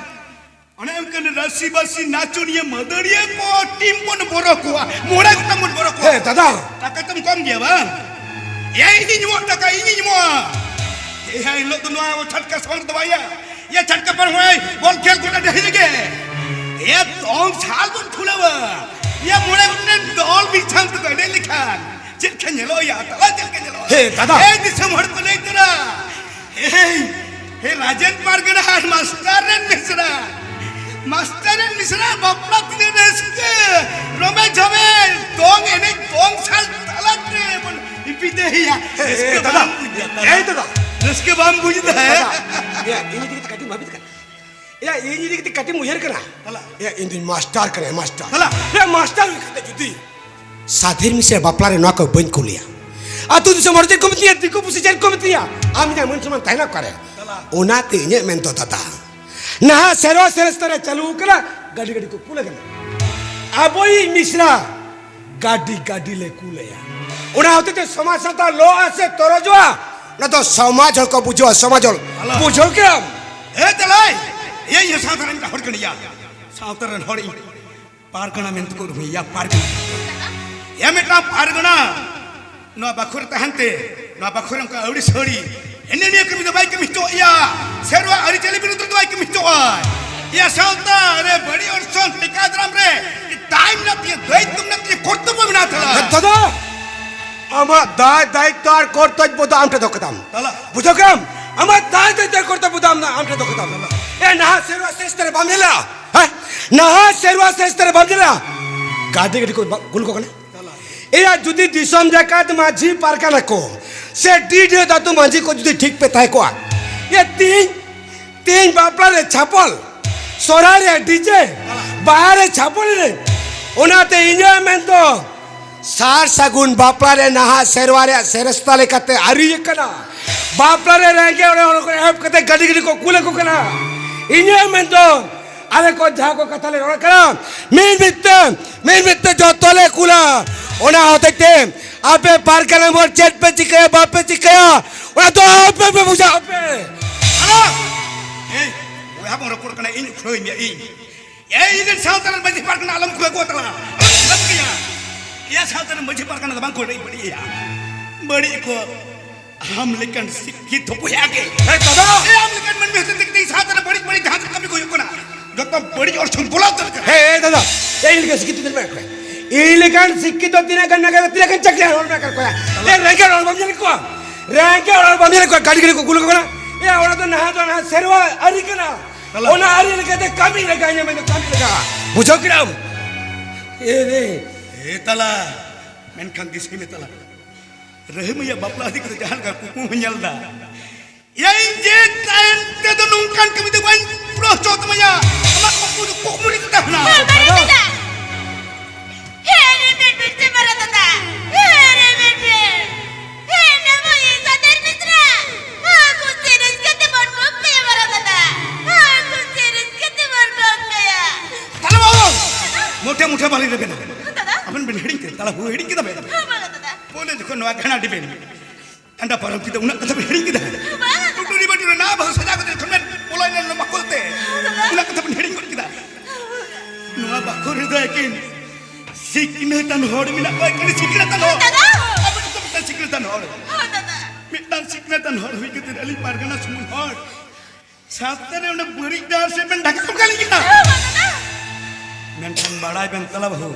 ᱚᱱᱮ ᱚᱱᱠᱟᱱ ᱨᱟᱹᱥᱤ ᱵᱟᱹᱥᱤ ᱱᱟᱪᱚᱱᱤᱭᱟᱹ ᱢᱟᱹᱫᱟᱹᱲᱤᱭᱟᱹ ᱠᱚ ᱴᱤᱢ ᱵᱚᱱ ᱵᱚᱨᱚ ᱠᱚᱣᱟ᱾ ᱢᱚᱬᱮ ᱜᱚᱴᱟᱝ ᱵᱚᱱ ᱵᱚᱨᱚ ᱠᱚᱣᱟ᱾ ᱦᱮ ᱫᱟᱫᱟ᱾ ᱴᱟᱠᱟ ᱛᱟᱢ ᱠᱚᱢ ᱜᱮᱭᱟ ᱵᱟᱝ? ᱮᱭ, ᱤᱧᱤᱧ ᱮᱢᱚᱜ ᱴᱟᱠᱟ, ᱤᱧᱤᱧ ᱮᱢᱚᱜᱼᱟ᱾ ᱮᱭ, ᱦᱤᱞᱳᱜ ᱫᱚ ᱱᱚᱣᱟ ᱪᱷᱟᱴᱠᱟ ᱥᱟᱣᱩᱱᱰ ᱫᱚ ᱵᱟᱭᱟ᱾ ᱭᱟ ᱪᱷᱟᱴᱠᱟ ᱯᱟᱨᱚᱢ ᱦᱚᱭ, ᱵᱚᱞ ᱠᱷᱮᱞ ᱜᱚᱰᱟ ᱰᱟᱹᱦᱤ ᱨᱮᱜᱮ᱾ ᱭᱟ ᱫᱚᱝ ᱥᱟᱞ ᱵᱚᱱ ᱠᱷᱩᱞᱟᱹᱣᱟ᱾ ᱭᱟ ᱢᱚᱬᱮ ᱜᱚᱴᱮᱱ ᱫᱚᱞ ᱢᱤᱫ ᱥᱟᱶ ᱛᱮᱠᱚ ᱮᱱᱮᱡ ᱞᱮᱠᱷᱟᱱ ᱪᱮᱫ ᱞᱮᱠᱟ ᱧᱮᱞᱚᱜᱼᱟ? ᱭᱟ ᱛᱟᱞᱟ ᱪᱮᱫ ᱞᱮᱠᱟ ᱧᱮᱞᱚᱜᱼᱟ? ᱦᱮ, ᱫᱟᱫᱟ᱾ ᱮᱭ ᱫᱤᱥᱚᱢ ᱦᱚᱲ ᱠᱚ ᱞᱟᱹᱭ ᱛᱚᱨᱟ᱾ ᱮᱭ, ᱦᱮ ᱨᱟᱡᱮᱱ ᱯᱟᱨᱜᱟᱱᱟ ᱟᱨ ᱢᱟᱥᱴᱟᱨ ᱨᱮᱱ ᱢᱤᱥᱨᱟ᱾ ᱢᱟᱥᱴᱟᱨ ᱨᱮᱱ ᱢᱤᱥᱨᱟ ᱵᱟᱯᱞᱟ ᱛᱤᱱᱟᱹᱜ ᱨᱟᱹᱥᱠᱟᱹ᱾ ᱨᱚᱢᱮ ᱡᱷᱚᱢᱮ ᱫᱚᱝ ᱮᱱᱮᱡ ᱫᱚᱝ ᱥᱟᱞ ᱛᱟᱞᱟᱛᱮ ᱵᱚᱱ ᱵᱤᱫᱟᱹᱭᱟ᱾ ᱦᱮ, ᱨᱟᱹᱥᱠᱟᱹ ᱫᱟᱫᱟ᱾ ᱵᱟᱢ ᱵᱩᱡᱽ ᱫᱟ᱾ ᱮᱭ ᱫᱟᱫᱟ᱾ ᱨᱟᱹᱥᱠᱟᱹ ᱵᱟᱢ ᱵᱩᱡᱽ ᱫᱟ᱾ ᱫᱟᱫᱟ, ᱭᱟ, ᱤᱧ ᱤᱫᱤ ᱠᱟᱛᱮ ᱠᱟᱹᱴᱤᱡ ᱵᱷᱟᱵᱤᱛ ᱠᱟᱱᱟ᱾ ᱭᱟ, ᱤᱧ ᱤᱫᱤ ᱠᱟᱛᱮ ᱠᱟᱹᱴᱤᱡ ᱮᱢ ᱩᱭᱦᱟᱹᱨ ᱠᱟᱱᱟ᱾ ᱦᱟᱞᱟ᱾ ᱭᱟ, ᱤᱧ ᱫᱩᱧ ᱢᱟᱥᱴᱟᱨ ᱠᱟᱱᱟ, ᱢᱟᱥᱴᱟᱨ᱾ ᱦᱟᱞᱟ᱾ ᱭᱟ, ᱢᱟᱥᱴᱟᱨ ᱦᱩᱭ ᱠᱟᱛᱮ ᱡᱩᱫᱤ ᱥᱟᱫᱷᱤᱨ ᱢᱤᱥᱮ ᱵᱟᱯᱞᱟ ᱨᱮ ᱱᱚᱣᱟ ᱠᱚ ᱵᱟᱹᱧ ᱠᱩᱞᱤᱭᱟ, ᱟᱹᱛᱩ ᱫᱤᱥᱚᱢ ᱦᱚᱲ ᱪᱮᱫ ᱠᱚ ᱢᱤᱛᱟᱹᱧᱟ, ᱫᱤᱠᱩ ᱯᱩᱥᱤ ᱪᱮᱫ ᱠᱚ ᱢᱤᱛᱟᱹᱧᱟ, ᱟᱢ ᱤᱧᱟᱹᱜ ᱢᱟᱹᱱ ᱥᱚᱢᱢᱟᱱ ᱛᱟᱦᱮᱱᱟ ᱚᱠᱟᱨᱮ? ᱦᱟᱞᱟ᱾ ᱚᱱᱟᱛᱮ ᱤᱧᱟᱹᱜ ᱢᱮᱱ ᱫᱚ ᱫᱟᱫᱟ, ᱱᱟᱦᱟᱜ ᱥᱮᱨᱣᱟ ᱥᱮᱨᱮᱥᱛᱟ ᱨᱮ ᱪᱟᱹᱞᱩ ᱠᱟᱱᱟ, ᱜᱟᱹᱰᱤ ᱜᱟᱹᱰᱤ ᱠᱚ ᱠᱩᱞ ᱠᱟᱱᱟ᱾ ᱟᱵᱚᱭᱤᱡ ᱢᱤᱥᱨᱟ ᱜᱟᱹᱰᱤ ᱜᱟᱹᱰᱤ ᱞᱮ ᱠᱩᱞᱮᱭᱟ᱾ ᱚᱱᱟ ᱦᱚᱛᱮᱛᱮ ᱥᱚᱢᱟᱡᱽ ᱥᱟᱶᱛᱟ ᱞᱚᱜᱼᱟ ᱥᱮ ᱛᱚᱨᱚᱡᱚᱜᱼᱟ, ᱚᱱᱟ ᱫᱚ ᱥᱚᱢᱟᱡᱽ ᱦᱚᱲ ᱠᱚ ᱵᱩᱡᱷᱟᱹᱣᱟ, ᱥᱚᱢᱟᱡᱽ ᱦᱚᱲ᱾ ᱦᱟᱞᱟ᱾ ᱵᱩᱡᱷᱟᱹᱣ ᱠᱮᱫᱟᱢ? ᱮ ᱛᱮᱞᱟᱭ, ᱤᱧ ᱥᱟᱶᱛᱟ ᱨᱮᱱ ᱦᱚᱲ ᱠᱟᱹᱱᱟᱹᱧ ᱭᱟ᱾ ᱥᱟᱶᱛᱟ ᱨᱮᱱ ᱦᱚᱲ ᱤᱧ ᱯᱟᱨᱜᱟᱱᱟ ᱢᱮᱱᱛᱮ ᱠᱚ ᱩᱨᱩᱢᱮᱭᱟ, ᱯᱟᱨᱜᱟᱱᱟ᱾ ᱮ ᱢᱤᱫᱴᱟᱝ ᱯᱟᱨᱜᱟᱱᱟ, ᱱᱚᱣᱟ ᱵᱟᱠᱷᱳᱞ ᱨᱮ ᱛᱟᱦᱮᱱ ᱛᱮ, ᱱᱚᱣᱟ ᱵᱟᱠᱷᱳᱞ ᱨᱮ ᱚᱱᱠᱟ ᱟᱹᱣᱲᱤ ᱥᱟᱹᱣᱲᱤ ᱦᱤᱱᱟᱹ ᱱᱤᱭᱟᱹ ᱠᱟᱹᱢᱤ ᱫᱚ ᱵᱟᱭ ᱠᱟᱹᱢᱤ ᱦᱚᱪᱚᱣᱟᱜᱼᱟ᱾ ᱥᱮᱨᱣᱟ ᱟᱹᱨᱤᱪᱟᱹᱞᱤ ᱵᱤᱨᱩᱫᱽ ᱨᱮᱫᱚ ᱵᱟᱭ ᱠᱟᱹᱢᱤ ᱦᱚᱪᱚᱣᱟᱜᱼᱟ᱾ ᱭᱟ ᱥᱟᱶᱛᱟ ᱨᱮ ᱵᱟᱹᱲᱤᱡ ᱚᱨᱥᱚᱝ ᱴᱮᱠᱟᱣ ᱫᱟᱨᱟᱢ ᱨᱮ ᱫᱟᱭ ᱢᱮᱱᱟᱜ ᱛᱤᱧᱟ, ᱫᱟᱭᱤᱛᱛᱚ ᱢᱮᱱᱟᱜ ᱛᱤᱧᱟ, ᱠᱚᱨᱛᱚᱵᱵᱚ ᱢᱮᱱᱟᱜ ᱛᱟᱞᱟ᱾ ᱫᱟᱫᱟ, ᱟᱢᱟᱜ ᱫᱟᱭ ᱫᱟᱭᱤᱛᱛᱚ ᱟᱨ ᱠᱚᱨᱛᱚᱵᱵᱚ ᱫᱚ ᱟᱢ ᱴᱷᱮᱱ ᱫᱚᱦᱚ ᱠᱟᱫᱟᱢ᱾ ᱛᱟᱞᱟ᱾ ᱵᱩᱡᱷᱟᱹᱣ ᱠᱮᱫᱟᱢ? ᱟᱢᱟᱜ ᱫᱟᱭ ᱫᱟᱭᱤᱛᱛᱚ ᱟᱨ ᱠᱚᱨᱛᱚᱵᱵᱚ ᱫᱚ ᱟᱢ, ᱟᱢ ᱴᱷᱮᱱ ᱫᱚᱦᱚ ᱠᱟᱫᱟᱢ᱾ ᱛᱟᱞᱟ᱾ ᱮ ᱱᱟᱦᱟᱜ ᱥᱮᱨᱣᱟ ᱥᱮᱨᱮᱥᱛᱟ ᱨᱮ ᱵᱟᱢ ᱧᱮᱞᱟ? ᱦᱮᱸ? ᱱᱟᱦᱟᱜ ᱥᱮᱨᱣᱟ ᱥᱮᱨᱮᱥᱛᱟ ᱨᱮ ᱵᱟᱢ ᱧᱮᱞᱟ? ᱜᱟᱹᱰᱤ ᱜᱟᱹᱰᱤ ᱠᱚ ᱵᱟ-, ᱠᱩᱞ ᱠᱚ ᱠᱟᱱᱟ᱾ ᱮᱭᱟ, ᱡᱩᱫᱤ ᱫᱤᱥᱚᱢ ᱡᱟᱠᱟᱛ ᱢᱟᱹᱡᱷᱤ ᱯᱟᱨᱜᱟᱱᱟ ᱠᱚ ᱥᱮ ᱰᱤ ᱰᱤ ᱫᱟᱫᱩ ᱢᱟᱹᱡᱷᱤ ᱠᱚ ᱡᱩᱫᱤ ᱴᱷᱤᱠ ᱯᱮ ᱛᱟᱦᱮᱸ ᱠᱚᱜᱼᱟ, ᱮ, ᱛᱤᱦᱤᱧ, ᱛᱤᱦᱤᱧ ᱵᱟᱯᱞᱟ ᱨᱮ ᱪᱷᱟᱯᱚᱞ, ᱥᱚᱨᱦᱟᱭ ᱨᱮ ᱰᱤᱡᱮ, ᱵᱟᱦᱟ ᱨᱮ ᱪᱷᱟᱯᱚᱞ ᱮᱱᱮᱡ᱾ ᱚᱱᱟᱛᱮ ᱤᱧᱟᱹᱜ ᱢᱮᱱ ᱫᱚ, ᱥᱟᱨ ᱥᱟᱹᱜᱩᱱ ᱵᱟᱯᱞᱟ ᱨᱮ ᱱᱟᱦᱟᱜ ᱥᱮᱨᱣᱟ ᱨᱮᱭᱟᱜ ᱥᱮᱨᱮᱥᱛᱟ ᱞᱮᱠᱟᱛᱮ ᱟᱹᱨᱤ ᱟᱠᱟᱱᱟ᱾ ᱵᱟᱯᱞᱟ ᱨᱮ ᱨᱮᱸᱜᱮᱡ ᱚᱲᱮᱡ ᱦᱚᱲ ᱠᱚ ᱮᱦᱚᱵ ᱠᱟᱛᱮ ᱜᱟᱹᱰᱤ ᱜᱟᱹᱰᱤ ᱠᱚ ᱠᱩᱞ ᱟᱠᱚ ᱠᱟᱱᱟ᱾ ᱤᱧᱟᱹᱜ ᱢᱮᱱᱫᱚ, ᱟᱞᱮ ᱠᱚ ᱡᱟᱦᱟᱸ ᱠᱚ ᱠᱟᱛᱷᱟ ᱞᱮ ᱨᱚᱲ ᱠᱟᱱᱟ, ᱢᱤᱫ ᱢᱤᱫ ᱛᱮ, ᱢᱤᱫ ᱢᱤᱫ ᱛᱮ ᱡᱚᱛᱚ ᱞᱮ ᱠᱩᱞᱟ᱾ ᱚᱱᱟ ᱦᱚᱛᱮᱡ ᱛᱮ ᱟᱯᱮ ᱯᱟᱨᱜᱟᱱᱟ ᱢᱳᱲ ᱪᱮᱫ ᱯᱮ ᱪᱤᱠᱟᱹᱭᱟ, ᱵᱟᱯᱮ ᱪᱤᱠᱟᱹᱭᱟ, ᱚᱱᱟ ᱫᱚ ᱟᱯᱮ ᱯᱮ ᱵᱩᱡᱷᱟᱹᱣ ᱯᱮ᱾ ᱟᱞᱚ! ᱮᱭ, ᱵᱚᱭᱦᱟ ᱵᱚᱱ ᱨᱚᱯᱚᱲ ᱠᱟᱱᱟ, ᱤᱧ ᱩᱴᱷᱟᱹᱣ ᱢᱮᱭᱟ, ᱤᱧ᱾ ᱮᱭ, ᱤᱧ ᱨᱮᱱ ᱥᱟᱶᱛᱟ ᱨᱮᱱ ᱢᱟᱹᱡᱷᱤ ᱯᱟᱨᱜᱟᱱᱟ ᱟᱞᱚᱢ ᱠᱷᱩᱣᱟᱹ ᱠᱚ ᱛᱟᱞᱟᱝᱟ᱾ ᱟᱞᱚᱢ ᱠᱷᱩᱣᱟᱹᱭᱟ᱾ ᱮᱭᱟ, ᱥᱟᱶᱛᱟ ᱨᱮᱱ ᱢᱟᱹᱡᱷᱤ ᱯᱟᱨᱜᱟᱱᱟ ᱫᱚ ᱵᱟᱝ ᱠᱚ ᱵᱟᱹᱲᱤᱡ, ᱵᱟᱹᱲᱤᱡ ᱮᱭᱟ᱾ ᱵᱟᱹᱲᱤᱡ ᱠᱚ ᱟᱢ ᱞᱮᱠᱟᱱ ᱥᱤᱠᱠᱷᱤᱛ ᱦᱚᱯᱚᱭᱟ ᱜᱮ᱾ ᱦᱮᱸ, ᱫᱟᱫᱟ᱾ ᱮ, ᱟᱢ ᱞᱮᱠᱟᱱ ᱢᱟᱹᱱᱢᱤ ᱦᱚᱛᱮᱡ ᱛᱮ ᱛᱮᱦᱮᱧ ᱥᱟᱶᱛᱟ ᱨᱮ ᱵᱟᱹᱲᱤᱡ ᱵᱟᱹᱲᱤᱡ ᱡᱟᱦᱟᱸ ᱛᱤᱱᱟᱹᱜ ᱠᱟᱹᱢᱤ ᱠᱚ ᱦᱩᱭᱩᱜ ᱠᱟᱱᱟ, ᱡᱚᱛᱚ ᱵᱟᱹᱲᱤᱡ ᱚᱨᱥᱚᱝ ᱵᱚᱞᱚ ᱩᱛᱟᱹᱨ ᱠᱟᱱᱟ᱾ ᱦᱮᱸ, ᱦᱮᱸ, ᱫᱟᱫᱟ᱾ ᱮ, ᱤᱧ ᱞᱮᱠᱟᱱ ᱥᱤᱠᱠᱷᱤᱛ ᱫᱚ ᱛᱤᱱᱟᱹᱜ ᱜᱟᱱ ᱢᱮᱱᱟᱜ ᱠᱚᱣᱟ? ᱛᱤᱱᱟᱹᱜ ᱜᱟᱱ ᱪᱟᱹᱠᱨᱤᱭᱟᱱ ᱦᱚᱲ ᱢᱮᱱᱟᱜ ᱠᱚᱣᱟ? ᱮ, ᱨᱮᱸᱜᱮᱡ ᱦᱚᱲ ᱵᱟᱢ ᱧᱮᱞ ᱠᱚᱣᱟ? ᱨᱮᱸᱜᱮᱡ ᱦᱚᱲ ᱵᱟᱢ ᱧᱮᱞ ᱠᱚᱣᱟ? ᱜᱟᱹᱰᱤ ᱜᱟᱹᱰᱤ ᱠᱚ ᱠᱩᱞ ᱠᱟᱠᱚ ᱠᱟᱱᱟ᱾ ᱮ, ᱚᱱᱟ ᱫᱚ ᱱᱟᱦᱟᱜ ᱫᱚ ᱱᱟᱦᱟᱜ ᱥᱮᱨᱣᱟ ᱟᱹᱨᱤ ᱠᱟᱱᱟ᱾ ᱫᱟᱫᱟ᱾ ᱚᱱᱟ ᱟᱹᱨᱤ ᱞᱮᱠᱟᱛᱮ ᱠᱟᱹᱢᱤ ᱞᱟᱜᱟᱣ ᱤᱧᱟ, ᱢᱮᱱᱫᱚ ᱠᱟᱹᱢᱤ ᱞᱟᱜᱟᱣ᱾ ᱵᱩᱡᱷᱟᱹᱣ ᱠᱮᱫᱟᱢ? ᱮ ᱨᱮ᱾ ᱮ ᱛᱟᱞᱟ, ᱢᱮᱱᱠᱷᱟᱱ ᱫᱤᱥᱟᱹᱭ ᱢᱮ ᱛᱟᱞᱟ᱾ ᱨᱟᱹᱦᱤᱢ ᱟᱭᱟᱜ ᱵᱟᱯᱞᱟ ᱤᱫᱤ ᱠᱟᱛᱮ ᱡᱟᱦᱟᱸ ᱞᱮᱠᱟ ᱠᱩᱠᱢᱩ ᱦᱚᱸ ᱧᱮᱞ ᱮᱫᱟ, ᱤᱧ ᱡᱮ ᱛᱟᱭᱚᱢ ᱛᱮᱫᱚ ᱱᱚᱝᱠᱟᱱ ᱠᱟᱹᱢᱤ ᱫᱚ ᱵᱟᱹᱧ ᱯᱩᱨᱟᱹᱣ ᱦᱚᱪᱚ ᱛᱟᱢᱟᱭᱟ᱾ ᱟᱢᱟᱜ ᱠᱩᱠᱢᱩ ᱫᱚ ᱠᱩᱠᱢᱩ ᱨᱮᱜᱮ ᱛᱟᱦᱮᱱᱟ᱾ ᱦᱮᱸ, ᱵᱟᱨᱟ ᱫᱟᱫᱟ᱾ ᱦᱮᱸ ᱨᱮ, ᱵᱮᱴ ᱵᱮᱴ ᱛᱮ ᱵᱟᱨᱟ ᱫᱟᱫᱟ᱾ ᱦᱮᱸ ᱨᱮ, ᱵᱮᱴ ᱵᱮᱴ᱾ ᱦᱮᱸ, ᱱᱟᱢᱚ ᱤᱥᱟ ᱫᱮᱨ ᱢᱤᱛᱨᱟ᱾ ᱦᱮᱸ, ᱠᱩᱥᱤ ᱨᱟᱹᱥᱠᱟᱹ ᱛᱮ ᱵᱚᱱ ᱜᱚᱜ ᱠᱟᱭᱟ ᱵᱟᱨᱟ ᱫᱟᱫᱟ᱾ ᱦᱮᱸ, ᱠᱩᱥᱤ ᱨᱟᱹᱥᱠᱟᱹ ᱛᱮ ᱵᱚᱱ ᱜᱚᱜ ᱠᱟᱭᱟ᱾ ᱛᱟᱦᱞᱮ ᱵᱟᱵᱩ, ᱢᱚᱴᱷᱮ ᱢᱚᱴᱷᱮ ᱵᱟᱞᱤᱧ ᱨᱮᱵᱮᱱᱟ᱾ ᱫᱟᱫᱟ᱾ ᱟᱵᱮᱱ ᱵᱮᱱ ᱦᱤᱲᱤᱧ ᱠᱮᱫᱟ, ᱛᱟᱦᱞᱮ ᱵᱟᱹᱦᱩ ᱦᱤᱲᱤᱧ ᱠᱮᱫᱟ ᱵᱮᱱ? ᱦᱮᱸ, ᱵᱟᱨᱟ ᱫᱟᱫᱟ᱾ ᱯᱳᱭᱞᱳ ᱡᱚᱠᱷᱚᱱ ᱱᱚᱣᱟ ᱜᱷᱟᱱᱟ ᱰᱤᱵᱮᱱ ᱰᱟᱸᱰᱟ ᱯᱟᱨᱚᱢ ᱠᱮᱫᱟ, ᱩᱱᱟᱹᱜ ᱠᱟᱛᱷᱟ ᱵᱮᱱ ᱦᱤᱲᱤᱧ ᱠᱮᱫᱟ? ᱵᱟᱝ᱾ ᱴᱩᱴᱩᱨᱤ ᱵᱟᱹᱴᱩᱨᱤ ᱱᱟ ᱵᱟᱹᱦᱩ ᱥᱟᱡᱟᱣ ᱠᱟᱛᱮ ᱡᱚᱠᱷᱚᱱ ᱵᱮᱱ ᱵᱚᱞᱚᱭᱮᱱᱟ ᱱᱚᱣᱟ ᱵᱟᱠᱷᱳᱞ ᱛᱮ, ᱩᱱᱟᱹᱜ ᱠᱟᱛᱷᱟ ᱵᱮᱱ ᱦᱤᱲᱤᱧ ᱜᱚᱫ ᱠᱮᱫᱟ? ᱱᱚᱣᱟ ᱵᱟᱠᱷᱳᱞ ᱨᱮᱫᱚ ᱮᱠᱮᱱ ᱥᱤᱠᱷᱱᱟᱹᱛᱟᱱ ᱦᱚᱲ ᱢᱮᱱᱟᱜ ᱠᱚᱣᱟ, ᱮᱠᱮᱱ ᱥᱤᱠᱷᱱᱟᱹᱛᱟᱱ ᱦᱚᱲ᱾ ᱫᱟᱫᱟ! ᱟᱵᱚ ᱫᱚ ᱢᱤᱫᱴᱟᱝ ᱥᱤᱠᱷᱱᱟᱹᱛᱟᱱ ᱦᱚᱲ᱾ ᱦᱚᱸ, ᱫᱟᱫᱟ᱾ ᱢᱤᱫᱴᱟᱝ ᱥᱤᱠᱷᱱᱟᱹᱛᱟᱱ ᱦᱚᱲ ᱦᱩᱭ ᱠᱟᱛᱮ ᱟᱹᱞᱤᱧ ᱯᱟᱨᱜᱟᱱᱟ ᱥᱩᱢᱩᱝ ᱦᱚᱲ ᱥᱟᱶᱛᱟ ᱨᱮ ᱚᱱᱟ ᱵᱟᱹᱲᱤᱡ ᱰᱟᱦᱟᱨ ᱥᱮᱫ ᱵᱮᱱ ᱰᱷᱟᱠᱟ ᱜᱚᱫ ᱠᱟᱞᱤᱧ ᱠᱟᱱᱟ᱾ ᱦᱚᱸ, ᱫᱟᱫᱟ᱾ ᱢᱮᱱᱠᱷᱟᱱ ᱵᱟᱲᱟᱭ ᱵᱮᱱ ᱛᱟᱞᱟ ᱵᱟᱹᱦᱩ,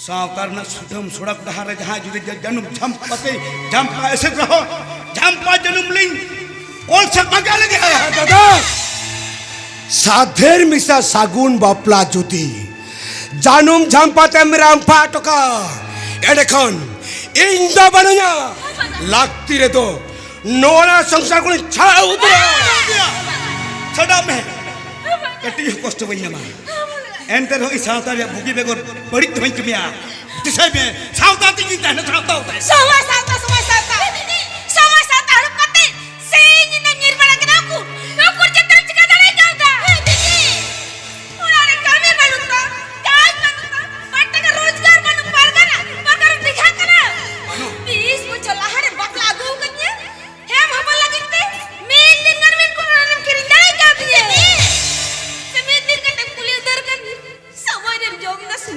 ᱥᱟᱶᱛᱟ ᱨᱮᱱᱟᱜ ᱥᱩᱛᱟᱹᱢ ᱥᱚᱲᱚᱠ ᱰᱟᱦᱟᱨ ᱨᱮ ᱡᱟᱦᱟᱸᱭ ᱡᱩᱫᱤ ᱡᱟ-, ᱡᱟᱹᱱᱩᱢ ᱡᱷᱟᱢᱯᱟ ᱛᱮ ᱡᱷᱟᱢᱯᱟ ᱮᱥᱮᱫ ᱨᱮᱦᱚᱸ, ᱡᱷᱟᱢᱯᱟ ᱡᱟᱹᱱᱩᱢ ᱞᱤᱧ ᱚᱞ ᱥᱟᱯᱷᱟ ᱠᱟᱜ ᱞᱟᱹᱜᱤᱫ᱾ ᱫᱟᱫᱟ, ᱥᱟᱫᱷᱮᱨ ᱢᱮᱥᱟ ᱥᱟᱹᱜᱩᱱ ᱵᱟᱯᱞᱟ ᱡᱩᱫᱤ ᱡᱟᱹᱱᱩᱢ ᱡᱷᱟᱢᱯᱟ ᱛᱮᱢ ᱨᱟᱢᱯᱟ ᱦᱚᱴᱚ ᱠᱟᱜᱼᱟ, ᱮᱸᱰᱮᱠᱷᱟᱱ ᱤᱧ ᱫᱚ ᱵᱟᱹᱱᱩᱧᱟ᱾ ᱞᱟᱹᱠᱛᱤ ᱨᱮᱫᱚ ᱱᱚᱣᱟ ᱥᱚᱝᱥᱟᱨ ᱠᱷᱚᱱᱤᱧ ᱪᱷᱟᱲᱟᱣ ᱩᱛᱟᱹᱨᱟ᱾ ᱪᱷᱟᱰᱟᱜ ᱢᱮ, ᱠᱟᱹᱴᱤᱡ ᱦᱚᱸ ᱠᱚᱥᱴᱚ ᱵᱟᱹᱧ ᱧᱟᱢᱟ᱾ ᱮᱱᱛᱮ ᱨᱮᱦᱚᱸ ᱤᱧ ᱥᱟᱶᱛᱟ ᱨᱮᱭᱟᱜ ᱵᱩᱜᱤ ᱵᱮᱜᱚᱨ ᱵᱟᱹᱲᱤᱡ ᱫᱚ ᱵᱟᱹᱧ ᱠᱟᱹᱢᱤᱭᱟ᱾ ᱫᱤᱥᱟᱹᱭ ᱢᱮ, ᱥᱟᱶᱛᱟ ᱛᱮᱜᱤᱧ ᱛᱟᱦᱮᱱᱟ, ᱥᱟᱶᱛᱟ ᱛᱮ᱾ ᱥᱚᱢᱟᱡᱽ ᱥᱟᱶᱛᱟ, ᱥᱚᱢᱟᱡᱽ ᱥᱟᱶᱛᱟ᱾ ᱥᱚᱢᱟᱡᱽ ᱥᱟᱶᱛᱟ ᱦᱟᱹᱲᱩᱵ ᱠᱟᱛᱮ ᱥᱤᱧ ᱧᱤᱫᱟᱹᱢ ᱧᱤᱨ ᱵᱟᱲᱟ ᱠᱮᱫᱟ᱾ ᱩᱠᱩᱨ, ᱩᱠᱩᱨ ᱪᱮᱫ ᱛᱮᱢ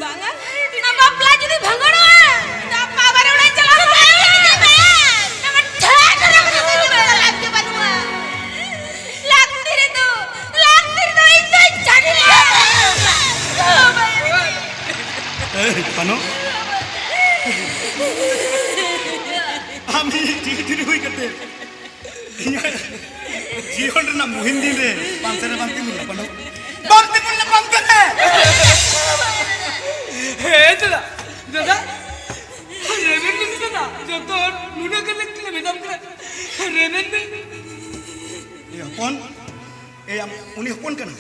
ᱵᱟᱝᱟ, ᱚᱱᱟ ᱵᱟᱯᱞᱟ ᱡᱩᱫᱤ ᱵᱷᱟᱸᱜᱚᱲᱚᱜᱼᱟ, ᱟᱯᱟ ᱟᱵᱟᱨ ᱚᱲᱟᱜ ᱪᱟᱞᱟᱣ ᱦᱩᱭᱩᱜᱼᱟ᱾ ᱚᱱᱟ ᱢᱟ ᱴᱷᱟᱹ ᱴᱷᱟᱹ ᱨᱮ ᱵᱟᱹᱱᱩᱜ ᱛᱟᱵᱚᱱᱟ, ᱞᱟᱡ ᱜᱮ ᱵᱟᱹᱱᱩᱜᱼᱟ᱾ ᱞᱟᱹᱠᱛᱤ ᱨᱮᱫᱚ, ᱞᱟᱹᱠᱛᱤ ᱨᱮᱫᱚ ᱤᱧ ᱫᱚᱧ ᱪᱟᱹᱰᱤᱭᱟ᱾ ᱮᱭ, ᱯᱟᱱᱚ᱾ ᱟᱢ ᱤᱧ ᱪᱤᱨᱤ ᱪᱤᱨᱤ ᱦᱩᱭ ᱠᱟᱛᱮ ᱤᱧᱟᱹᱜ ᱡᱤᱭᱚᱱ ᱨᱮᱱᱟᱜ ᱢᱩᱦᱤᱢ ᱫᱤᱱ ᱨᱮ ᱯᱟᱱᱛᱮ ᱨᱮ ᱵᱟᱝ ᱛᱤᱸᱜᱩ ᱞᱮᱱᱟ, ᱯᱟᱱᱛᱮ, ᱵᱟᱝ ᱛᱤᱸᱜᱩ ᱞᱮᱱᱟ, ᱯᱟᱱᱛᱮ ᱨᱮ᱾ ᱦᱮᱸ ᱫᱟᱫᱟ, ᱫᱟᱫᱟ, ᱨᱮᱵᱮᱱ ᱵᱤᱱ ᱫᱟᱫᱟ, ᱡᱚᱛᱚ ᱦᱚᱲ ᱱᱩᱱᱟᱹᱜ ᱜᱟᱱ ᱞᱮ ᱢᱮᱛᱟᱢ ᱠᱟᱱᱟ, ᱨᱮᱵᱮᱱ ᱵᱤᱱ᱾ ᱮ ᱦᱚᱯᱚᱱ, ᱮ ᱟᱢ, ᱩᱱᱤ ᱦᱚᱯᱚᱱ ᱠᱟᱱᱟ᱾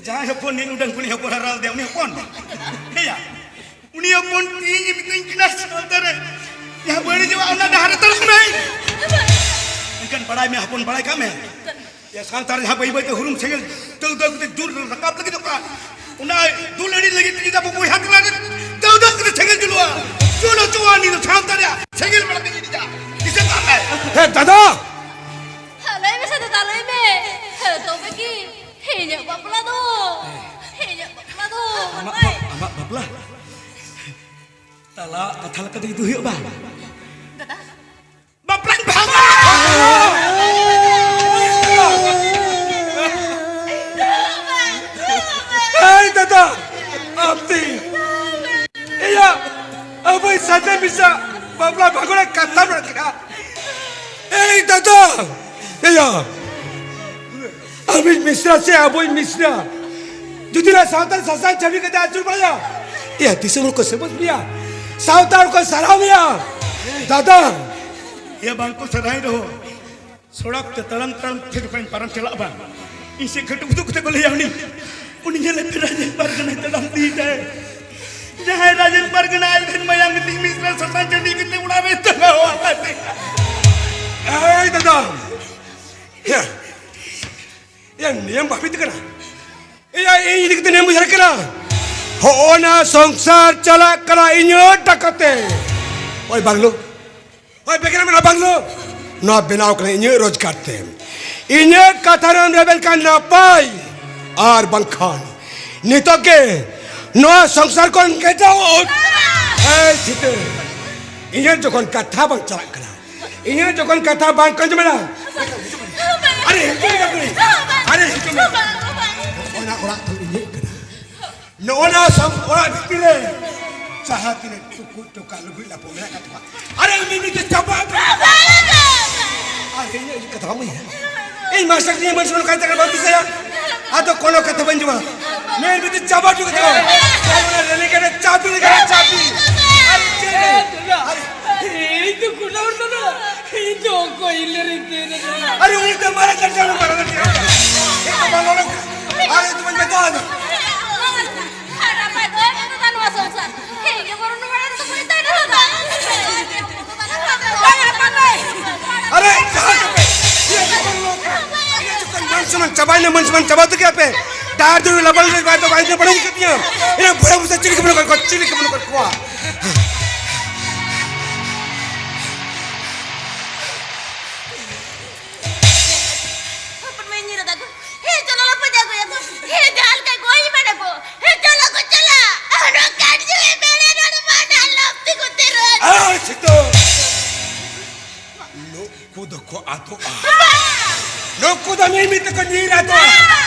ᱡᱟᱦᱟᱸᱭ ᱦᱚᱯᱚᱱ ᱱᱤᱱ ᱩᱰᱟᱹᱝ ᱠᱷᱚᱱᱤᱧ ᱦᱚᱯᱚᱱ ᱦᱟᱨᱟ ᱞᱮᱫᱮᱭᱟ, ᱩᱱᱤ ᱦᱚᱯᱚᱱ᱾ ᱦᱮᱸᱭᱟ, ᱩᱱᱤ ᱦᱚᱯᱚᱱ ᱛᱤᱦᱤᱧ ᱢᱤᱛᱟᱹᱧ ᱠᱟᱱᱟ ᱥᱟᱶᱛᱟ ᱨᱮ ᱡᱟᱦᱟᱸ ᱵᱟᱹᱲᱤᱡᱚᱜᱼᱟ, ᱚᱱᱟ ᱰᱟᱦᱟᱨ ᱨᱮ ᱛᱟᱲᱟᱢ ᱢᱮ᱾ ᱮᱱᱠᱷᱟᱱ ᱵᱟᱲᱟᱭ ᱢᱮ ᱦᱚᱯᱚᱱ, ᱵᱟᱲᱟᱭ ᱠᱟᱜ ᱢᱮ, ᱭᱟ ᱥᱟᱶᱛᱟ ᱨᱮ ᱡᱟᱦᱟᱸ ᱵᱟᱹᱭ ᱵᱟᱹᱭ ᱛᱮ ᱦᱩᱨᱩᱢ ᱥᱮᱸᱜᱮᱞ ᱫᱟᱹᱣ ᱫᱟᱹᱣ ᱠᱟᱛᱮ ᱫᱩᱞ ᱨᱟᱠᱟᱵ ᱞᱟᱹᱜᱤᱫᱚᱜ ᱠᱟᱱ, ᱚᱱᱟ ᱫᱩᱞ ᱟᱹᱰᱤ ᱞᱟᱹᱜᱤᱫ ᱛᱮ ᱡᱩᱫᱤ ᱟᱵᱚ ᱵᱚᱭᱦᱟ ᱛᱟᱞᱟ ᱨᱮ ᱫᱟᱹᱣ ᱫᱟᱹᱣ ᱠᱟᱛᱮ ᱥᱮᱸᱜᱮᱞ ᱡᱩᱞᱩᱜᱼᱟ, ᱡᱩᱞ ᱦᱚᱪᱚᱣᱟᱱ ᱱᱤᱭᱟᱹ ᱫᱚ ᱥᱟᱶᱛᱟ ᱨᱮᱭᱟᱜ ᱥᱮᱸᱜᱮᱞ ᱵᱟᱲᱟ ᱛᱮ ᱤᱫᱤᱭᱟ᱾ ᱫᱤᱥᱟᱹ ᱠᱟᱜ ᱢᱮ᱾ ᱦᱮ ᱫᱟᱫᱟ! ᱦᱮ, ᱞᱟᱹᱭ ᱢᱮᱥᱮ ᱫᱟᱫᱟ, ᱞᱟᱹᱭ ᱢᱮ᱾ ᱦᱮ, ᱛᱚᱵᱮ ᱠᱤ ᱤᱧᱟᱹᱜ ᱵᱟᱯᱞᱟ ᱫᱚ, ᱤᱧᱟᱹᱜ ᱵᱟᱯᱞᱟ ᱫᱚ, ᱟᱢᱟᱜ ᱵᱟᱯ-, ᱟᱢᱟᱜ ᱵᱟᱯᱞᱟ? ᱛᱟᱞᱟ ᱠᱟᱛᱷᱟ ᱞᱮᱠᱟᱛᱮ ᱡᱩᱫᱤ ᱦᱩᱭᱩᱜ ᱵᱟᱝ? ᱫᱟᱫᱟ᱾ ᱵᱟᱯᱞᱟᱧ ᱵᱷᱟᱜᱟ! ᱮᱭ ᱫᱟᱫᱟ, ᱟᱯᱛᱤ, ᱮᱭᱟ, ᱟᱵᱚᱭ ᱥᱟᱛᱮ ᱢᱤᱥᱟ ᱵᱟᱯᱞᱟ ᱵᱷᱟᱜᱚᱲᱟ ᱠᱟᱛᱷᱟ ᱵᱟᱲᱟ ᱠᱮᱫᱟ᱾ ᱮᱭ ᱫᱟᱫᱟ, ᱮᱭᱟ, ᱟᱵᱚᱭᱤᱡ ᱢᱤᱥᱨᱟ ᱥᱮ ᱟᱵᱚᱭᱤᱡ ᱢᱤᱥᱨᱟ ᱡᱩᱫᱤ ᱞᱮ ᱥᱟᱶᱛᱟ ᱥᱟᱥᱟᱝ ᱪᱷᱟᱹᱵᱤ ᱠᱟᱛᱮ ᱟᱹᱪᱩᱨ ᱵᱟᱲᱟᱭᱟ, ᱮᱭᱟ, ᱫᱤᱥᱚᱢ ᱦᱚᱲ ᱠᱚ ᱥᱟᱹᱵᱩᱫ ᱢᱮᱭᱟ, ᱥᱟᱶᱛᱟ ᱦᱚᱲ ᱠᱚ ᱥᱟᱨᱦᱟᱣ ᱢᱮᱭᱟ᱾ ᱫᱟᱫᱟ, ᱮᱭᱟ, ᱵᱟᱝ ᱠᱚ ᱥᱟᱨᱦᱟᱣ ᱨᱮᱦᱚᱸ, ᱥᱚᱲᱚᱠ ᱛᱮ ᱛᱟᱲᱟᱢ ᱛᱟᱲᱟᱢ ᱛᱮ ᱡᱚᱠᱷᱚᱱ ᱯᱟᱨᱚᱢ ᱪᱟᱞᱟᱜ ᱵᱟᱝ, ᱤᱧ ᱥᱮᱫ ᱠᱷᱟᱹᱴᱩ ᱠᱷᱩᱴᱩ ᱠᱟᱛᱮ ᱠᱚ ᱞᱟᱹᱭᱟ, "ᱩᱱᱤ, ᱩᱱᱤ ᱧᱮᱞᱮ ᱯᱮ, ᱨᱟᱡᱮᱱ ᱯᱟᱨᱜᱟᱱᱟᱭ ᱛᱟᱲᱟᱢ ᱤᱫᱤᱭᱮᱫᱟᱭ, ᱡᱟᱦᱟᱸᱭ ᱨᱟᱡᱮᱱ ᱯᱟᱨᱜᱟᱱᱟ ᱟᱡ ᱨᱮᱱ ᱢᱟᱭᱟᱝ ᱛᱤᱧ ᱢᱤᱥᱨᱟ ᱥᱟᱥᱟᱝ ᱪᱟᱹᱰᱤ ᱠᱟᱛᱮ ᱚᱲᱟᱜ ᱨᱮ ᱛᱟᱸᱜᱟᱣ ᱟᱠᱟᱫᱮᱭᱟ᱾" ᱮᱭ ᱫᱟᱫᱟ, ᱭᱟ, ᱭᱟ, ᱱᱤᱭᱟᱹᱢ ᱵᱷᱟᱵᱤᱛ ᱠᱟᱱᱟ? ᱭᱟ, ᱤᱧ ᱤᱫᱤ ᱠᱟᱛᱮ ᱱᱤᱭᱟᱹᱢ ᱩᱭᱦᱟᱹᱨ ᱠᱟᱱᱟ? ᱦᱚᱸᱜᱼᱚ ᱱᱟ ᱥᱚᱝᱥᱟᱨ ᱪᱟᱞᱟᱜ ᱠᱟᱱᱟ ᱤᱧᱟᱹᱜ ᱴᱟᱠᱟ ᱛᱮ᱾ ᱳᱭ ᱵᱟᱝᱞᱳ, ᱦᱳᱭ, ᱵᱮᱜᱮᱨ ᱢᱮᱱᱟᱜᱼᱟ ᱵᱟᱝᱞᱳ᱾ ᱱᱚᱣᱟ ᱵᱮᱱᱟᱣ ᱠᱟᱱᱟ ᱤᱧᱟᱹᱜ ᱨᱳᱡᱽᱜᱟᱨ ᱛᱮ᱾ ᱤᱧᱟᱹᱜ ᱠᱟᱛᱷᱟ ᱨᱮᱢ ᱨᱮᱵᱮᱱ ᱠᱷᱟᱱ ᱱᱟᱯᱟᱭ, ᱟᱨ ᱵᱟᱝᱠᱷᱟᱱ ᱱᱤᱛᱚᱜ ᱜᱮ ᱱᱚᱣᱟ ᱥᱚᱝᱥᱟᱨ ᱠᱷᱚᱱ ᱜᱮᱴᱟᱣ ᱟᱣᱩᱴ᱾ ᱮᱭ ᱪᱷᱤᱛᱟᱹ, ᱤᱧᱟᱹᱜ ᱡᱚᱠᱷᱚᱱ ᱠᱟᱛᱷᱟ ᱵᱟᱝ ᱪᱟᱞᱟᱜ ᱠᱟᱱᱟ, ᱤᱧᱟᱹᱜ ᱡᱚᱠᱷᱚᱱ ᱠᱟᱛᱷᱟ ᱵᱟᱝ ᱠᱚ ᱟᱸᱡᱚᱢᱮᱫᱟ, ᱟᱨᱮ ᱦᱤᱡᱩᱜ ᱢᱮ ᱠᱟᱹᱴᱤᱡ, ᱟᱨᱮ ᱦᱤᱡᱩᱜ ᱢᱮ᱾ ᱚᱱᱟ ᱚᱲᱟᱜ ᱠᱷᱚᱱ ᱤᱧ ᱦᱮᱡ ᱠᱟᱱᱟ, ᱱᱚᱜᱼᱚ ᱱᱟ ᱥᱚᱝ-, ᱚᱲᱟᱜ ᱵᱷᱤᱛᱤᱨ ᱨᱮ ᱡᱟᱦᱟᱸ ᱛᱤᱱᱟᱹᱜ ᱴᱩᱠᱩᱡ ᱴᱚᱠᱟ ᱞᱩᱜᱽᱲᱤ ᱞᱟᱯᱚ ᱢᱮᱱᱟᱜ ᱟᱠᱟᱫ ᱛᱟᱠᱚᱣᱟ, ᱟᱨᱮ ᱢᱤᱫ ᱢᱤᱫ ᱛᱮ ᱪᱟᱵᱟ ᱦᱚᱴᱚ ᱠᱟᱜ ᱠᱚᱣᱟ᱾ ᱟᱨ ᱤᱧᱟᱹᱜ ᱠᱟᱛᱷᱟ ᱵᱟᱢ ᱩᱭᱦᱟᱹᱨᱟ? ᱤᱧ ᱢᱟᱥᱴᱟᱨ ᱡᱤ ᱢᱟᱹᱱ ᱥᱚᱱᱢᱟᱱ ᱠᱟᱭ ᱛᱟᱠᱚ ᱵᱟᱢ ᱫᱤᱥᱟᱹᱭᱟ? ᱟᱫᱚ ᱠᱳᱱᱳ ᱠᱟᱛᱷᱟ ᱵᱟᱹᱧ ᱡᱚᱢᱟ᱾ ᱢᱮᱱ ᱢᱮᱱᱛᱮ ᱪᱟᱵᱟ ᱦᱚᱴᱚ ᱠᱟᱛᱮ ᱠᱚ᱾ ᱟᱨ ᱚᱱᱟ ᱨᱮᱞᱤ ᱠᱟᱱᱟ ᱪᱟᱵᱤ ᱞᱮᱠᱟ ᱪᱟᱵᱤ᱾ ᱟᱨ ᱪᱮᱫ? ᱟᱨ ᱤᱧ ᱫᱚ ᱠᱳᱱᱳ ᱦᱚᱲ ᱫᱚ ᱵᱟᱝ᱾ ᱤᱧ ᱫᱚ ᱚᱠᱚᱭ ᱤᱧ ᱞᱮ ᱨᱤᱧ ᱛᱟᱦᱮᱱᱟ? ᱟᱨ ᱩᱱᱤ ᱫᱚ ᱢᱟᱨᱟᱝ ᱪᱟᱪᱟ ᱦᱚᱸ ᱢᱟᱨᱟᱝ ᱪᱟᱪᱟ᱾ ᱤᱧ ᱫᱚ ᱵᱟᱝ ᱚᱲᱟᱜ᱾ ᱟᱨ ᱤᱧ ᱫᱚ ᱵᱟᱹᱧ ᱢᱮᱛᱟᱣᱟ᱾ ᱦᱟᱨᱟ ᱯᱟᱭ ᱫᱚ ᱮᱢ ᱫᱚ ᱱᱚᱣᱟ ᱥᱚᱝᱥᱟᱨ᱾ ᱦᱮᱸ, ᱤᱧ ᱫᱚ ᱵᱚᱨᱚᱱ ᱱᱚᱣᱟ ᱨᱮ ᱫᱚ ᱵᱟᱹᱧ ᱛᱟᱦᱮᱱᱟ ᱫᱚ᱾ ᱟᱨᱮ, ᱡᱟᱦᱟᱸ ᱜᱮᱯᱮ, ᱤᱭᱟᱹ ᱜᱮ ᱵᱟᱝ ᱞᱚ᱾ ᱤᱭᱟᱹ ᱡᱚᱠᱷᱚᱱ ᱢᱟᱹᱱ ᱥᱚᱱᱢᱟᱱ ᱪᱟᱵᱟᱭᱮᱱᱟ, ᱢᱟᱹᱱ ᱥᱚᱱᱢᱟᱱ ᱪᱟᱵᱟ ᱩᱛᱟᱹᱨ ᱠᱮᱫᱟ ᱯᱮ᱾ ᱰᱟᱦᱟᱨ ᱫᱩᱲᱩᱵ ᱞᱟᱵᱟᱞ ᱨᱮ ᱵᱟᱭ ᱫᱚ ᱵᱟᱭ ᱫᱚ ᱵᱟᱲᱟᱭ ᱠᱮᱫᱤᱧᱟ᱾ ᱤᱱᱟᱹ ᱵᱩᱲᱦᱤ ᱵᱩᱥᱟᱹ ᱪᱤᱞᱤ ᱜᱮ ᱵᱟᱹᱱᱩᱜ ᱠᱟᱫ ᱠᱚᱣᱟ, ᱪᱤᱞᱤ ᱜᱮ ᱵᱟᱹᱱᱩᱜ ᱠᱟᱫ ᱠᱚᱣᱟ᱾ ᱦᱚᱯᱚᱱ ᱢᱟᱹᱭ ᱧᱤᱨ ᱟᱫᱟ ᱠᱚ᱾ ᱦᱮᱸ, ᱪᱚᱞᱚ ᱞᱚ ᱯᱟᱸᱡᱟ ᱟᱹᱜᱩᱭᱟ ᱠᱚ᱾ ᱦᱮᱸ, ᱡᱟᱦᱟᱸ ᱞᱮᱠᱟ ᱜᱚᱡ ᱮᱢᱟᱱ ᱟᱠᱚ᱾ ᱦᱮᱸ, ᱪᱚᱞᱚ ᱠᱚ ᱪᱟᱞᱟᱜ᱾ ᱟᱨ ᱱᱚᱣᱟ ᱠᱟᱴ ᱡᱩᱲᱤ ᱵᱮᱲᱮ ᱱᱚᱰᱮ ᱢᱟ ᱱᱟᱦᱟᱜ ᱞᱟᱹᱠᱛᱤ ᱠᱚ ᱛᱤᱨᱚᱜ᱾ ᱟᱨ ᱪᱷᱤᱛᱟᱹ᱾ ᱱᱩᱠᱩ ᱫᱚᱠᱚ ᱟᱫᱚᱜᱼᱟ᱾ ᱱᱩᱠᱩ ᱫᱚ ᱢᱤᱢᱤᱫ ᱛᱮᱠᱚ ᱧᱤᱨ ᱟᱫᱚᱜᱼᱟ᱾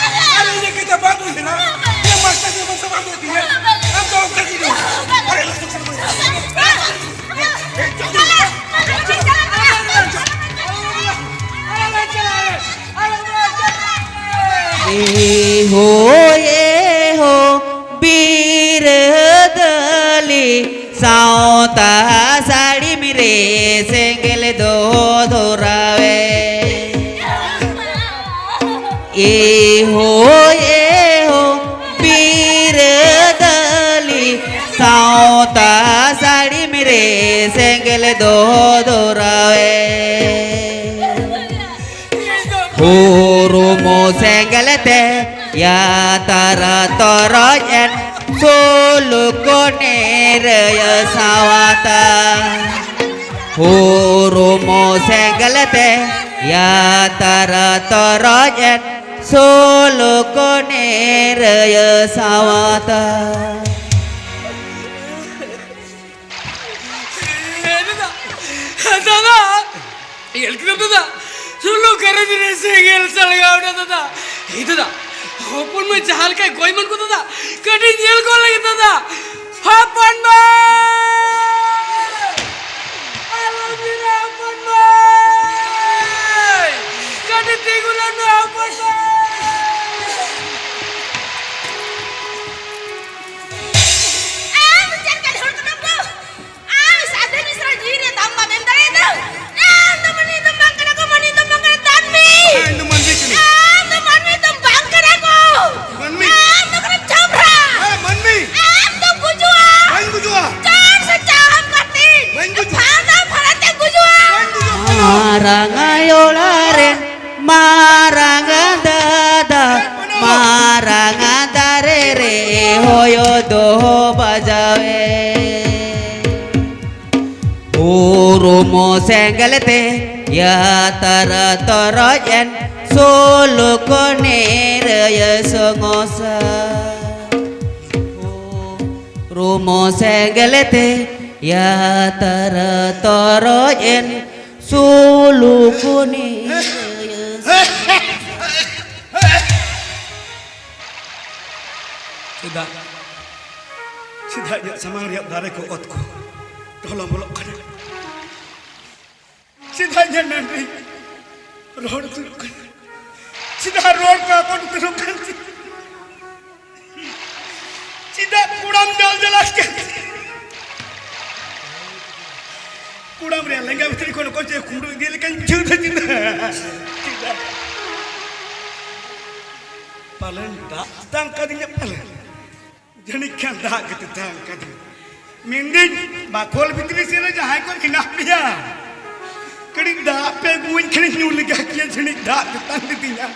ᱟᱨ ᱤᱧ ᱜᱮ ᱫᱚ ᱵᱟᱹᱵᱩ ᱦᱮᱱᱟ᱾ ᱤᱧ ᱢᱟᱥᱴᱟᱨ ᱫᱚ ᱵᱟᱹᱵᱩ ᱥᱟᱢᱟᱝ ᱫᱚ ᱛᱤᱧᱟ᱾ ᱟᱢ ᱫᱚ ᱚᱱᱠᱟ ᱜᱮ ᱫᱚ᱾ ᱟᱨ ᱤᱧ ᱫᱚ ᱥᱟᱢᱟᱝ ᱫᱚ᱾ ᱮ ᱦᱳ, ᱮ ᱦᱳ, ᱵᱤᱨᱟᱹᱫᱟᱹᱞᱤ ᱥᱟᱶᱛᱟ ᱥᱟᱹᱲᱤᱢ ᱨᱮ ᱥᱮᱸᱜᱮᱞ ᱫᱚ ᱫᱷᱚᱨᱟᱣᱮ᱾ ᱮ ᱦᱳ, ᱮ ᱦᱳ, ᱵᱤᱨᱟᱹᱫᱟᱹᱞᱤ ᱥᱟᱶᱛᱟ ᱥᱟᱹᱲᱤᱢ ᱨᱮ ᱥᱮᱸᱜᱮᱞ ᱫᱚ ᱫᱷᱚᱨᱟᱣᱮ᱾ ᱦᱩᱨᱩᱢ ᱥᱮᱸᱜᱮᱞ ᱛᱮ ᱭᱟᱛᱟᱨ ᱛᱚᱨᱚᱡ ᱮᱱ ᱥᱩᱞᱩᱠ ᱱᱤᱨᱟᱹᱭ ᱥᱟᱶᱛᱟ᱾ ᱦᱩᱨᱩᱢ ᱥᱮᱸᱜᱮᱞ ᱛᱮ ᱭᱟᱛᱟᱨ ᱛᱚᱨᱚᱡ ᱮᱱ ᱥᱳᱞᱳ ᱠᱚ ᱱᱤᱨᱟᱹᱭ ᱥᱟᱶᱛᱟ᱾ ᱮ ᱫᱟᱫᱟ, ᱫᱟᱫᱟ, ᱧᱮᱞ ᱠᱮᱫᱟᱢ ᱫᱟᱫᱟ, ᱥᱳᱞᱳ ᱜᱷᱟᱨᱚᱸᱡᱽ ᱨᱮ ᱥᱮᱸᱜᱮᱞ ᱥᱟᱲᱜᱟᱣ ᱮᱱᱟ ᱫᱟᱫᱟ᱾ ᱮ ᱫᱟᱫᱟ, ᱦᱚᱯᱚᱱ ᱢᱟᱹᱭ ᱡᱟᱦᱟᱸ ᱞᱮᱠᱟᱭ ᱜᱚᱡ ᱮᱢᱟᱱ ᱠᱚ ᱫᱟᱫᱟ, ᱠᱟᱹᱴᱤᱡ ᱧᱮᱞ ᱠᱚ ᱞᱟᱹᱜᱤᱫ ᱫᱟᱫᱟ᱾ ᱦᱚᱯᱚᱱ ᱢᱟᱹᱭ! ᱟᱞᱚᱢ ᱧᱤᱨᱟ ᱦᱚᱯᱚᱱ ᱢᱟᱹᱭ! ᱠᱟᱹᱴᱤᱡ ᱛᱤᱸᱜᱩ ᱞᱮᱱ ᱢᱮ ᱦᱚᱯᱚᱱ ᱢᱟᱹᱭ! ᱟᱢ ᱪᱮᱫ ᱞᱮᱠᱟᱱ ᱦᱚᱲ ᱠᱟᱱᱟᱢ ᱫᱚ? ᱟᱢ ᱥᱟᱫᱷᱮ ᱢᱤᱥᱨᱟ ᱡᱤᱣᱤ ᱨᱮ ᱫᱟᱢ ᱵᱟᱢ ᱮᱢ ᱫᱟᱲᱮᱭᱟᱫᱟ? ᱟᱢ ᱫᱚ ᱢᱟᱹᱱᱢᱤ ᱫᱚᱢ ᱵᱟᱝ ᱠᱟᱱᱟ ᱠᱚ, ᱢᱟᱹᱱᱢᱤ ᱫᱚᱢ ᱵᱟᱝ ᱠᱟᱱᱟ, ᱫᱟᱱᱢᱤ! ᱦᱮᱸ, ᱤᱧ ᱫᱚ ᱢᱟᱹᱱᱢᱤ ᱠᱟᱹᱱᱟᱹᱧ᱾ ᱟᱢ ᱫᱚ ᱢᱟᱹᱱᱢᱤ ᱫᱚᱢ ᱵᱟᱝ ᱠᱟᱱᱟ ᱠᱚ! ᱢᱟᱹᱱᱢᱤ! ᱟᱢ ᱫᱚ ᱠᱟᱱᱟᱢ ᱪᱷᱟᱢᱵᱷᱨᱟ! ᱦᱮᱸ, ᱢᱟᱹᱱᱢᱤ! ᱟᱢ ᱫᱚᱢ ᱜᱩᱡᱩᱜᱼᱟ! ᱵᱟᱹᱧ ᱜᱩᱡᱩᱜᱼᱟ! ᱪᱟᱬ ᱥᱮ ᱪᱟᱢ ᱠᱟᱹᱴᱤᱡ! ᱵᱟᱹᱧ ᱜᱩᱡᱩᱜᱼᱟ! ᱯᱷᱟᱸᱫᱟ ᱯᱷᱟᱸᱫᱟ ᱛᱮ ᱜᱩᱡᱩᱜᱼᱟ! ᱵᱟᱹᱧ ᱜᱩᱡᱩᱜᱼᱟ! ᱢᱟᱨᱟᱝ ᱟᱭᱳ ᱚᱲᱟᱜ ᱨᱮᱱ ᱢᱟᱨᱟᱝ ᱫᱟᱫᱟ, ᱢᱟᱨᱟᱝ ᱫᱟᱨᱮ ᱨᱮ ᱦᱚᱭᱚ ᱫᱚᱦᱚ ᱵᱟᱡᱟᱣᱮ᱾ ᱩᱨᱩᱢ ᱥᱮᱸᱜᱮᱞ ᱛᱮ ᱭᱟᱛᱟᱨ ᱛᱚᱨᱚᱡ ᱮᱱ, ᱥᱩᱞᱩᱠ ᱱᱤᱨᱟᱹᱭ ᱥᱚᱝᱥᱟᱨ᱾ ᱩᱨᱩᱢ ᱥᱮᱸᱜᱮᱞ ᱛᱮ ᱭᱟᱛᱟᱨ ᱛᱚᱨᱚᱡ ᱮᱱ, ᱥᱩᱞᱩᱠ ᱱᱤᱨᱟᱹᱭ᱾ ᱪᱮᱫᱟᱜ, ᱪᱮᱫᱟᱜ ᱤᱧᱟᱹᱜ ᱥᱟᱢᱟᱝ ᱨᱮᱭᱟᱜ ᱫᱟᱨᱮ ᱠᱚ, ᱚᱛ ᱠᱚ ᱰᱷᱚᱞᱚᱢᱚᱞᱚᱜ ᱠᱟᱱᱟ? ᱪᱮᱫᱟᱜ ᱤᱧᱟᱹᱜ ᱢᱮᱫ ᱨᱮ ᱨᱚᱦᱚᱲ ᱩᱛᱟᱹᱨᱚᱜ ᱠᱟᱱᱟ? ᱪᱮᱫᱟᱜ ᱨᱚᱲ ᱠᱚ ᱟᱠᱚᱴ ᱩᱛᱟᱹᱨᱚᱜ ᱠᱟᱱ ᱛᱤᱧᱟ? ᱪᱮᱫᱟᱜ ᱠᱚᱲᱟᱢ ᱡᱟᱞ ᱡᱟᱞᱟᱜ ᱠᱟᱱ ᱛᱤᱧᱟ? ᱠᱚᱲᱟᱢ ᱨᱮᱭᱟᱜ ᱞᱮᱸᱜᱟ ᱵᱷᱤᱛᱨᱤ ᱠᱷᱚᱱ ᱚᱠᱚᱭ ᱪᱚᱭ ᱠᱩᱢᱵᱽᱲᱩ ᱤᱫᱤ ᱞᱮᱠᱟᱧ ᱵᱩᱡᱷᱟᱹᱣ ᱮᱫᱟ᱾ ᱪᱮᱫᱟᱜ? ᱪᱮᱫᱟᱜ? ᱯᱟᱞᱮᱱ ᱫᱟᱜ ᱛᱮᱛᱟᱝ ᱠᱟᱫᱤᱧᱟ ᱯᱟᱞᱮᱱ᱾ ᱡᱟᱹᱱᱤᱡ ᱠᱷᱟᱱ ᱫᱟᱜ ᱜᱮ ᱛᱮᱛᱟᱝ ᱠᱟᱫᱤᱧᱟ᱾ ᱢᱮᱱᱫᱟᱹᱧ, ᱵᱟᱠᱷᱳᱞ ᱵᱷᱤᱛᱨᱤ ᱥᱮᱫ ᱨᱮ ᱡᱟᱦᱟᱸᱭ ᱠᱚ ᱢᱮᱱᱟᱜ ᱯᱮᱭᱟ, ᱠᱟᱹᱴᱤᱡ ᱫᱟᱜ ᱯᱮ ᱟᱹᱜᱩᱣᱟᱹᱧ ᱠᱷᱟᱱᱤᱧ ᱧᱩ ᱞᱮᱜᱟ ᱠᱮᱭᱟ, ᱡᱟᱹᱱᱤᱡ ᱫᱟᱜ ᱛᱮᱛᱟᱝ ᱞᱤᱫᱤᱧᱟ᱾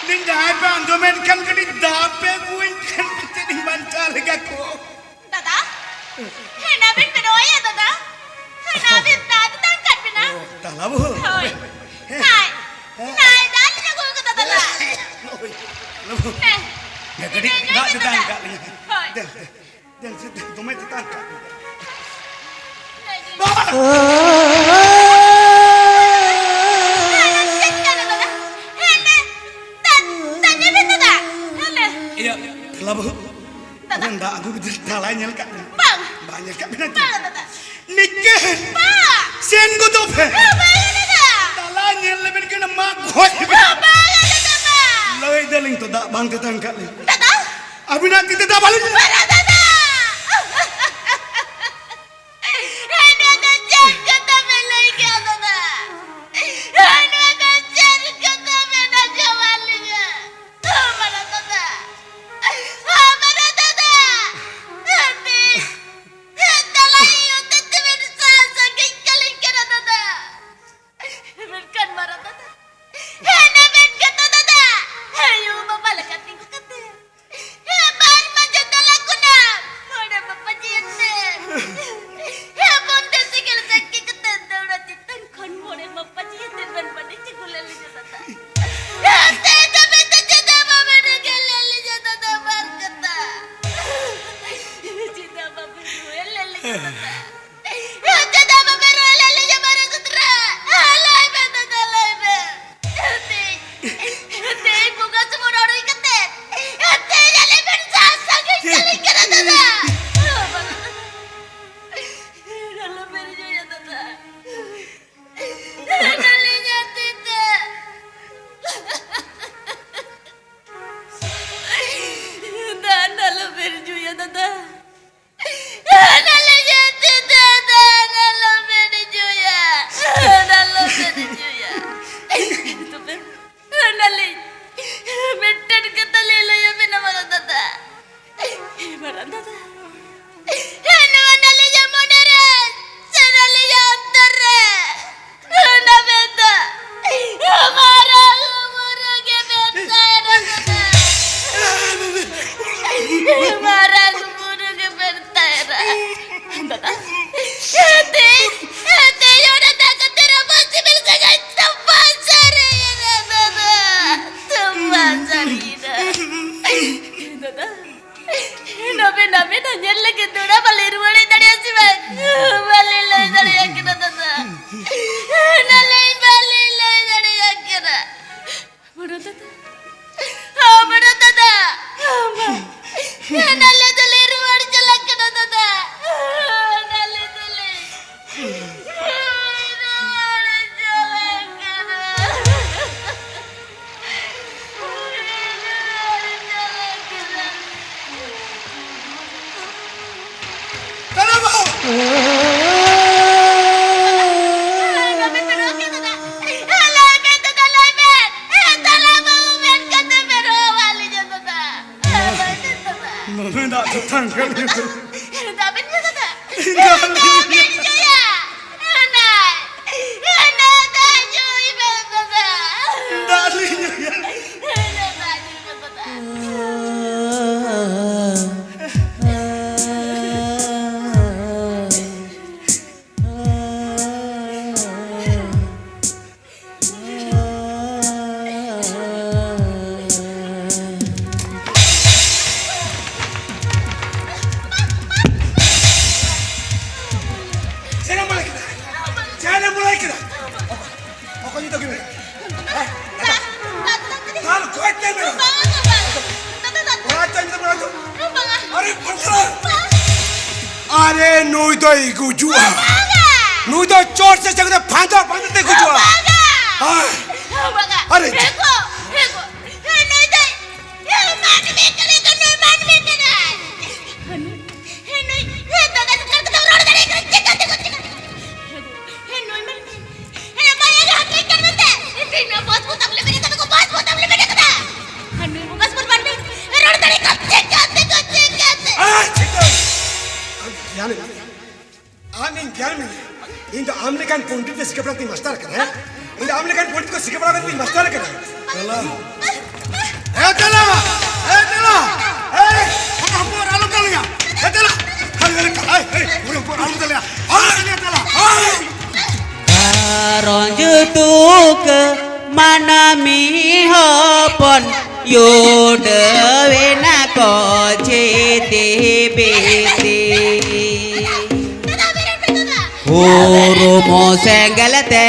ᱢᱮᱱᱫᱟᱹᱧ, ᱡᱟᱦᱟᱸᱭ ᱯᱮ ᱟᱸᱡᱚᱢᱮᱫ ᱠᱷᱟᱱ, ᱠᱟᱹᱴᱤᱡ ᱫᱟᱜ ᱯᱮ ᱟᱹᱜᱩᱣᱟᱹᱧ ᱠᱷᱟᱱ ᱯᱟᱪᱮᱫ ᱤᱧ ᱵᱟᱧᱪᱟᱣ ᱞᱮᱜᱟ ᱠᱚ᱾ ᱫᱟᱫᱟ, ᱦᱮᱱᱟ ᱵᱤᱱ ᱵᱮᱱᱟᱣᱟ ᱭᱟ ᱫᱟᱫᱟ? ᱦᱮᱱᱟ ᱵᱤᱱ ᱫᱟᱜ ᱛᱮᱛᱟᱝ ᱠᱟᱫ ᱵᱤᱱᱟ? ᱚ, ᱛᱟᱞᱟ ᱵᱟᱹᱦᱩ᱾ ᱦᱳᱭ᱾ ᱦᱮᱸ᱾ ᱦᱳᱭ᱾ ᱦᱮᱸ᱾ ᱠᱟᱹᱴᱤᱡ ᱫᱟᱜ ᱪᱮᱛᱟᱱ ᱠᱟᱜ ᱞᱤᱧᱟ᱾ ᱦᱳᱭ᱾ ᱫᱮᱱ, ᱫᱮᱱ, ᱫᱮᱱ, ᱫᱚᱢᱮ ᱪᱮᱛᱟᱱ ᱠᱟᱜ ᱞᱤᱧᱟ᱾ ᱪᱮᱫ ᱠᱟᱱᱟ ᱫᱟᱫᱟ? ᱦᱮᱸ, ᱞᱮ᱾ ᱫᱟᱜ, ᱫᱟᱜ ᱧᱩᱭ ᱵᱮᱱ ᱫᱟᱫᱟ᱾ ᱦᱮᱸ, ᱞᱮ᱾ ᱤᱭᱟᱹ, ᱫᱮᱞᱟ ᱵᱟᱹᱦᱩ᱾ ᱫᱟᱫᱟ᱾ ᱟᱵᱮᱱ ᱫᱟᱜ ᱟᱹᱜᱩ ᱵᱮᱱ ᱛᱟᱞᱟᱭ ᱧᱮᱞ ᱠᱟᱜ ᱵᱮᱱᱟ? ᱵᱟᱝ᱾ ᱵᱟᱝ ᱧᱮᱞ ᱠᱟᱜ ᱵᱮᱱᱟ ᱪᱮ? ᱵᱟᱝ, ᱫᱟᱫᱟ᱾ ᱱᱤᱠᱟᱹ᱾ ᱵᱟᱝ᱾ ᱥᱮᱱ ᱜᱚᱫᱚᱜ ᱯᱮ᱾ ᱵᱟᱝ, ᱫᱟᱫᱟ᱾ ᱛᱟᱞᱟ ᱧᱮᱞ ᱞᱮᱵᱮᱱ ᱠᱟᱱᱟ, ᱢᱟᱜ ᱜᱚᱡ ᱵᱮᱱ᱾ ᱵᱟᱝ, ᱫᱟᱫᱟ, ᱵᱟᱝ᱾ ᱞᱟᱹᱭ ᱫᱟᱞᱤᱧ ᱛᱚ, ᱫᱟᱜ ᱵᱟᱝ ᱛᱮᱛᱟᱝ ᱠᱟᱜ ᱞᱤᱧ᱾ ᱫᱟᱫᱟ᱾ ᱟᱹᱵᱤᱱᱟᱜ ᱛᱤ ᱛᱮ ᱫᱟᱜ ᱵᱟᱹᱞᱤᱧ ᱵᱟᱝ, ᱫᱟᱫᱟ᱾ ᱱᱚᱣᱟ ᱫᱚ ᱪᱮᱫ ᱠᱟᱛᱷᱟ ᱵᱮᱱ ᱞᱟᱹᱭ ᱠᱮᱜᱼᱟ, ᱫᱟᱫᱟ? ᱱᱚᱣᱟ ᱫᱚ ᱪᱮᱫ ᱠᱟᱛᱷᱟ ᱵᱮᱱ ᱟᱸᱡᱚᱢᱟᱫ ᱞᱤᱧᱟ? ᱢᱟᱨᱟᱝ ᱫᱟᱫᱟ! ᱢᱟᱨᱟᱝ ᱫᱟᱫᱟ! ᱦᱟᱯᱮ! ᱛᱟᱞᱟ ᱟᱭᱳ ᱦᱚᱛᱮᱡ ᱛᱮ ᱵᱮᱱ ᱥᱟᱦᱟ ᱥᱟᱺᱜᱤᱧ ᱠᱟᱹᱞᱤᱧ ᱠᱟᱱᱟ, ᱫᱟᱫᱟ᱾ ᱢᱮᱱᱠᱷᱟᱱ ᱢᱟᱨᱟᱝ ᱫᱟᱫᱟ, ᱦᱮᱸ, ᱢᱮᱱ ᱠᱟᱛᱷᱟ, ᱫᱟᱫᱟ, ᱟᱭᱳ ᱵᱟᱵᱟ ᱞᱮᱠᱟ ᱛᱤᱸᱜᱩ ᱠᱟᱛᱮ, ᱦᱮᱸ, ᱵᱟᱨ ᱢᱟᱹᱡᱷᱤ ᱛᱟᱞᱟ ᱠᱷᱚᱱᱟᱜ ᱢᱚᱬᱮ ᱢᱟᱯᱟᱡᱤ ᱟᱛᱮ, ᱦᱮᱸ, ᱵᱚᱱᱫᱮ ᱥᱤᱸᱜᱟᱹᱲ ᱥᱟᱹᱠᱷᱤ ᱠᱟᱛᱮ ᱫᱟᱹᱣᱲᱟᱹ ᱪᱮᱛᱟᱱ ᱠᱷᱚᱱ ᱢᱚᱬᱮ ᱢᱟᱯᱟᱡᱤ ᱟᱛᱮ ᱵᱮᱱ ᱵᱟᱹᱱᱤᱡ ᱟᱹᱜᱩ ᱞᱮᱫ ᱞᱤᱧᱟ, ᱫᱟᱫᱟ᱾ ᱦᱮᱸ, ᱛᱮᱦᱮᱧ ᱫᱷᱟᱹᱵᱤᱡ ᱛᱮ ᱪᱮᱫᱟᱜ ᱵᱟᱵᱮᱱ ᱮᱜᱮᱨ ᱞᱮᱫ ᱞᱤᱧᱟ, ᱫᱟᱫᱟ, ᱵᱟᱨ ᱠᱟᱛᱷᱟ? ᱪᱮᱫᱟᱜ ᱵᱟᱵᱮᱱ ᱨᱩᱣᱟᱹᱲ ᱞᱮᱫ ᱞᱤᱧᱟ, ᱫᱟᱫᱟ? ᱪᱮᱫᱟᱜ ᱵᱟᱯᱮ ᱨᱚᱲ ᱞᱮ ᱞᱤᱧᱟ ᱢᱟᱨᱟᱝ ᱥᱩᱛᱨᱟ? ᱞᱟᱹᱭ ᱢᱮ ᱫᱟᱫᱟ, ᱞᱟᱹᱭ ᱢᱮ᱾ ᱛᱮᱦᱮᱧ, ᱛᱮᱦᱮᱧ ᱵᱚᱸᱜᱟ ᱥᱩᱢᱩᱱ ᱦᱚᱲ ᱦᱩᱭ ᱠᱟᱛᱮ, ᱛᱮᱦᱮᱧ ᱟᱞᱮ ᱵᱮᱱ ᱥᱟᱦᱟ ᱥᱟᱺᱜᱤᱧ ᱠᱟᱹᱞᱤᱧ ᱠᱟᱱᱟ ᱫᱟᱫᱟ᱾ ᱟᱞᱚ ᱵᱮᱱ ᱨᱤᱡᱷᱟᱹᱣᱟ ᱫᱟᱫᱟ᱾ ᱟᱞᱚ ᱞᱤᱧ ᱡᱟᱹᱯᱤᱫᱟ᱾ ᱫᱟᱜ ᱟᱞᱚ ᱵᱮᱱ ᱨᱤᱡᱷᱟᱹᱣᱟ ᱫᱟᱫᱟ᱾ ᱱᱟᱢᱮ ᱱᱟ ᱧᱮᱞ ᱞᱟᱹᱜᱤᱫ ᱫᱚᱲᱟ ᱵᱟᱞᱮ ᱨᱩᱣᱟᱹᱲ ᱫᱟᱲᱮᱭᱟᱜᱼᱟ ᱥᱮ ᱵᱟᱝ? ᱵᱟᱞᱮ ᱞᱟᱹᱭ ᱫᱟᱲᱮᱭᱟᱜ ᱠᱟᱱᱟ ᱫᱟᱫᱟ᱾ ᱱᱟᱞᱮ ᱵᱟᱞᱮ ᱞᱟᱹᱭ ᱫᱟᱲᱮᱭᱟᱜ ᱠᱟᱱᱟ᱾ ᱵᱩᱰᱷᱟᱹ ᱫᱟᱫᱟ᱾ ᱦᱚᱸ, ᱵᱩᱰᱷᱟᱹ ᱫᱟᱫᱟ᱾ ᱱᱟᱞᱮ ᱫᱚᱞᱮ ᱨᱩᱣᱟᱹᱲ ᱪᱟᱞᱟᱜ ᱠᱟᱱᱟ ᱫᱟᱫᱟ᱾ ᱱᱟᱞᱮ ᱫᱚᱞᱮ ᱨᱩᱣᱟᱹᱲ ᱪᱟᱞᱟᱜ ᱠᱟᱱᱟ᱾ ᱪᱮᱫ ᱮᱢ ᱵᱟᱲᱟᱭ ᱠᱮᱫᱟ? ᱪᱮᱫ ᱮᱢ ᱵᱟᱲᱟᱭ ᱠᱮᱫᱟ? ᱚᱠᱚᱭ ᱧᱩᱛᱩᱢ ᱠᱮᱫᱟ? ᱦᱮᱸ? ᱛᱟᱦᱞᱮ ᱚᱠᱚᱭ ᱛᱮ ᱢᱮᱱᱟ? ᱚᱲᱟᱜ ᱪᱮᱫ ᱧᱩᱛᱩᱢ ᱠᱮᱫᱟ? ᱟᱨᱮ ᱯᱷᱟᱴᱨᱟ! ᱟᱨᱮ ᱱᱩᱭ ᱫᱚᱭ ᱜᱩᱡᱩᱜᱼᱟ᱾ ᱱᱩᱭ ᱫᱚ ᱪᱚᱴ ᱥᱮ ᱪᱟᱹᱠᱨᱤ ᱯᱷᱟᱸᱫᱟ ᱯᱷᱟᱸᱫᱟ ᱛᱮ ᱜᱩᱡᱩᱜᱼᱟ᱾ ᱦᱮᱸ᱾ ᱟᱨᱮ ᱱᱩᱭ ᱫᱚᱭ ᱢᱟᱹᱱᱢᱤ ᱠᱟᱱᱟᱭ ᱛᱚ, ᱱᱩᱭ ᱢᱟᱹᱱᱢᱤ ᱠᱟᱱᱟᱭ᱾ ᱦᱮᱸ, ᱱᱩᱭ, ᱦᱮᱸ, ᱫᱟᱫᱟ, ᱪᱮᱫ ᱞᱮᱠᱟ ᱛᱮᱢ ᱨᱚᱲ ᱫᱟᱲᱮᱭᱟᱜ ᱠᱟᱱᱟ? ᱪᱮᱫ ᱞᱮᱠᱟ ᱛᱮ ᱜᱚᱡ ᱠᱟᱱᱟ? ᱦᱮᱸ, ᱱᱩᱭ ᱢᱟᱹᱱᱢᱤ, ᱦᱮᱸ, ᱢᱟᱭᱟ ᱜᱮ ᱦᱟᱹᱴᱤᱧ ᱠᱟᱱ ᱢᱮᱱᱛᱮ᱾ ᱤᱧ ᱫᱚ ᱵᱚᱥ ᱵᱚ ᱛᱟᱵ ᱞᱮ ᱢᱮᱱᱮᱫ ᱠᱟᱱᱟ, ᱵᱚᱥ ᱵᱚ ᱛᱟᱵ ᱞᱮ ᱢᱮᱱᱮᱫ ᱠᱟᱱᱟ᱾ ᱦᱮᱸ, ᱱᱩᱭ ᱵᱚᱸᱜᱟ ᱥᱩᱨ ᱢᱟᱹᱱᱢᱤ, ᱨᱚᱲ ᱫᱟᱲᱮᱭᱟᱜ ᱠᱟᱱ ᱪᱮᱫ ᱞᱮᱠᱟ ᱛᱮ ᱜᱚᱡ, ᱪᱮᱫ ᱞᱮᱠᱟ ᱛᱮ? ᱟᱢ ᱤᱧ ᱜᱮᱭᱟᱱ ᱢᱮ᱾ ᱤᱧ ᱫᱚ ᱟᱢ ᱞᱮᱠᱟᱱ ᱯᱚᱱᱰᱤᱛ ᱫᱚ ᱥᱤᱠᱷᱟᱹ ᱯᱟᱲᱟ ᱛᱤᱧ ᱢᱟᱥᱴᱟᱨ ᱠᱟᱱᱟ, ᱦᱮᱸ? ᱤᱧ ᱫᱚ ᱟᱢ ᱞᱮᱠᱟᱱ ᱯᱚᱱᱰᱤᱛ ᱠᱚ ᱥᱤᱠᱷᱟᱹ ᱯᱟᱲᱟ ᱛᱤᱧ ᱢᱟᱥᱴᱟᱨ ᱠᱟᱱᱟ᱾ ᱪᱟᱞᱟ᱾ ᱦᱮᱸ, ᱪᱟᱞᱟ᱾ ᱦᱮᱸ, ᱪᱟᱞᱟ᱾ ᱦᱮᱸ, ᱦᱚᱲ ᱦᱚᱯᱚᱱ ᱟᱞᱚᱢ ᱫᱟᱞᱮᱭᱟ᱾ ᱦᱮᱸ, ᱪᱟᱞᱟ᱾ ᱦᱮᱸ, ᱦᱮᱸ, ᱦᱮᱸ, ᱦᱮᱸ, ᱦᱚᱲ ᱦᱚᱯᱚᱱ ᱟᱞᱚᱢ ᱫᱟᱞᱮᱭᱟ᱾ ᱦᱮᱸ, ᱪᱟᱞᱟ᱾ ᱦᱮᱸ᱾ ᱜᱷᱟᱨᱚᱸᱡᱽ ᱛᱩᱠᱟᱹ ᱢᱟᱹᱱᱢᱤ ᱦᱚᱯᱚᱱ ᱭᱩᱰᱟᱹᱣᱮᱱᱟ ᱠᱚ ᱪᱷᱤᱛᱤ᱾ ᱦᱩᱨᱩᱢ ᱥᱮᱸᱜᱮᱞ ᱛᱮ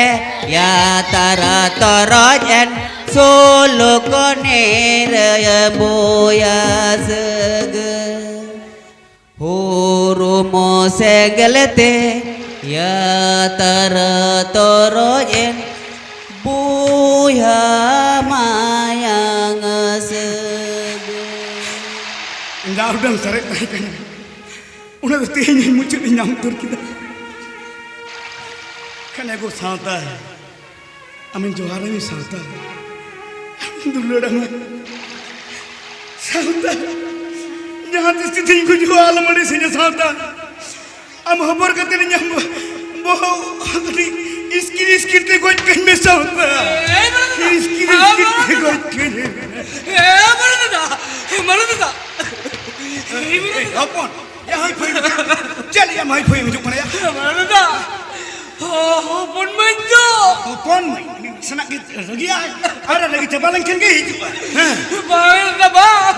ᱭᱟᱛᱨᱟ ᱛᱚᱨᱚᱡ ᱮᱱ, ᱥᱩᱞᱩᱠ ᱱᱤᱨᱟᱹᱭ ᱵᱚᱭᱟ ᱥᱟᱹᱜᱟᱹᱭ᱾ ᱦᱩᱨᱩᱢ ᱥᱮᱸᱜᱮᱞ ᱛᱮ ᱭᱟᱛᱨᱟ ᱛᱚᱨᱚᱡ ᱮᱱ, ᱵᱚᱭᱦᱟ ᱢᱟᱭᱟᱝ ᱥᱟᱹᱜᱟᱹᱭ᱾ ᱡᱟ ᱩᱰᱟᱹᱝ ᱥᱟᱨᱮᱡ ᱛᱟᱦᱮᱸ ᱠᱟᱱᱟ, ᱚᱱᱟ ᱫᱚ ᱛᱮᱦᱮᱧ ᱢᱩᱪᱟᱹᱫ ᱤᱧ ᱧᱟᱢ ᱩᱛᱟᱹᱨ ᱠᱮᱫᱟ᱾ ᱠᱷᱟᱱ ᱮ ᱜᱳ ᱥᱟᱶᱛᱟ, ᱟᱢᱤᱧ ᱡᱚᱦᱟᱨ ᱟᱢᱟ ᱥᱟᱶᱛᱟ, ᱟᱢᱤᱧ ᱫᱩᱞᱟᱹᱲ ᱟᱢᱟ ᱥᱟᱶᱛᱟ᱾ ᱡᱟᱦᱟᱸ ᱛᱤᱥ ᱡᱩᱫᱤᱧ ᱜᱩᱡᱩᱜᱼᱟ, ᱟᱞᱚᱢ ᱟᱹᱲᱤᱥᱤᱧᱟ ᱥᱟᱶᱛᱟ᱾ ᱟᱢ ᱦᱚᱵᱚᱨ ᱠᱟᱛᱮ ᱤᱧᱟᱹᱜ ᱵᱚᱦᱚᱜ ᱠᱟᱹᱴᱤᱡ ᱤᱥᱠᱤᱨ ᱤᱥᱠᱤᱨ ᱛᱮ ᱜᱚᱡ ᱠᱟᱹᱧ ᱢᱮ ᱥᱟᱶᱛᱟ᱾ ᱮ ᱢᱟᱹᱱᱩ ᱫᱟ, ᱤᱥᱠᱤᱨ ᱤᱥᱠᱤᱨ ᱛᱮ ᱜᱚᱡ ᱠᱟᱹᱧ ᱢᱮ᱾ ᱮ ᱢᱟᱹᱱᱩ ᱫᱟ, ᱢᱟᱹᱱᱩ ᱫᱟ᱾ ᱮ ᱢᱟᱹᱱᱩ ᱫᱟ᱾ ᱦᱚᱯᱚᱱ, ᱭᱟ ᱦᱟᱹᱭ ᱯᱷᱟᱹᱭ, ᱪᱮᱫ ᱞᱟᱹᱜᱤᱫ ᱦᱟᱹᱭ ᱯᱷᱟᱹᱭ ᱦᱤᱡᱩᱜ ᱠᱟᱱᱟ ᱭᱟ? ᱢᱟᱹᱱᱩ ᱫᱟ, ᱦᱚ-, ᱦᱚᱯᱚᱱ ᱢᱟᱹᱭ ᱫᱚ᱾ ᱦᱚᱯᱚᱱ ᱢᱟᱹᱭ, ᱩᱱᱤ ᱱᱟᱥᱮᱱᱟᱜ ᱜᱮ ᱨᱟᱹᱜᱤᱭᱟᱭ᱾ ᱟᱨ ᱨᱟᱹᱜᱤ ᱪᱟᱵᱟ ᱞᱮᱱᱠᱷᱟᱱ ᱜᱮ ᱦᱤᱡᱩᱜᱼᱟ᱾ ᱦᱮᱸ᱾ ᱵᱟᱝ ᱫᱟ ᱵᱟᱝ,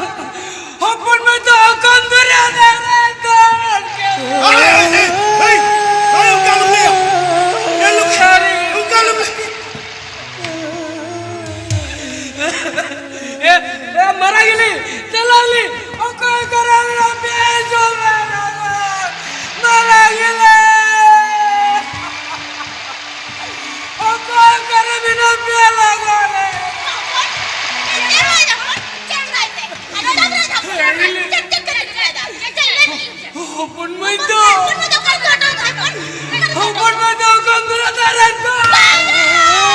ᱦᱚᱯᱚᱱ ᱢᱟᱹᱭ ᱫᱚ ᱚᱠᱟᱢ ᱫᱚᱨᱭᱟ ᱨᱮ ᱫᱚᱱ ᱠᱮᱫ᱾ ᱟᱨᱮ, ᱟᱨᱮ, ᱟᱨᱮ, ᱟᱨᱮ, ᱚᱱᱠᱟ ᱟᱞᱚᱢ ᱞᱟᱹᱭᱟ᱾ ᱧᱮᱞ ᱞᱩᱠ, ᱥᱟᱹᱨᱤ᱾ ᱚᱱᱠᱟ ᱟᱞᱚᱢ ᱞᱟᱹᱭᱟ᱾ ᱮ, ᱮ, ᱢᱟᱨᱟᱝ ᱦᱤᱞᱤ, ᱪᱟᱞᱟᱣ ᱞᱤ, ᱚᱠᱚᱭ ᱠᱚᱨᱮ ᱢᱮᱱᱟᱜ ᱯᱮᱭᱟ? ᱦᱤᱡᱩᱜ ᱢᱮ, ᱢᱟᱨᱟᱝ ᱦᱤᱞᱤ᱾ ᱚᱠᱚᱭ ᱠᱚᱨᱮ ᱢᱮᱱᱟᱜ ᱯᱮᱭᱟ ᱞᱟᱜᱟ ᱨᱮ? ᱦᱚᱯᱚᱱ ᱢᱟᱹᱭ ᱫᱚ, ᱦᱚᱯᱚᱱ ᱢᱟᱹᱭ ᱫᱚ ᱚᱠᱟᱢ ᱫᱚᱨᱭᱟ ᱫᱟᱜ ᱨᱮ ᱫᱚᱱ?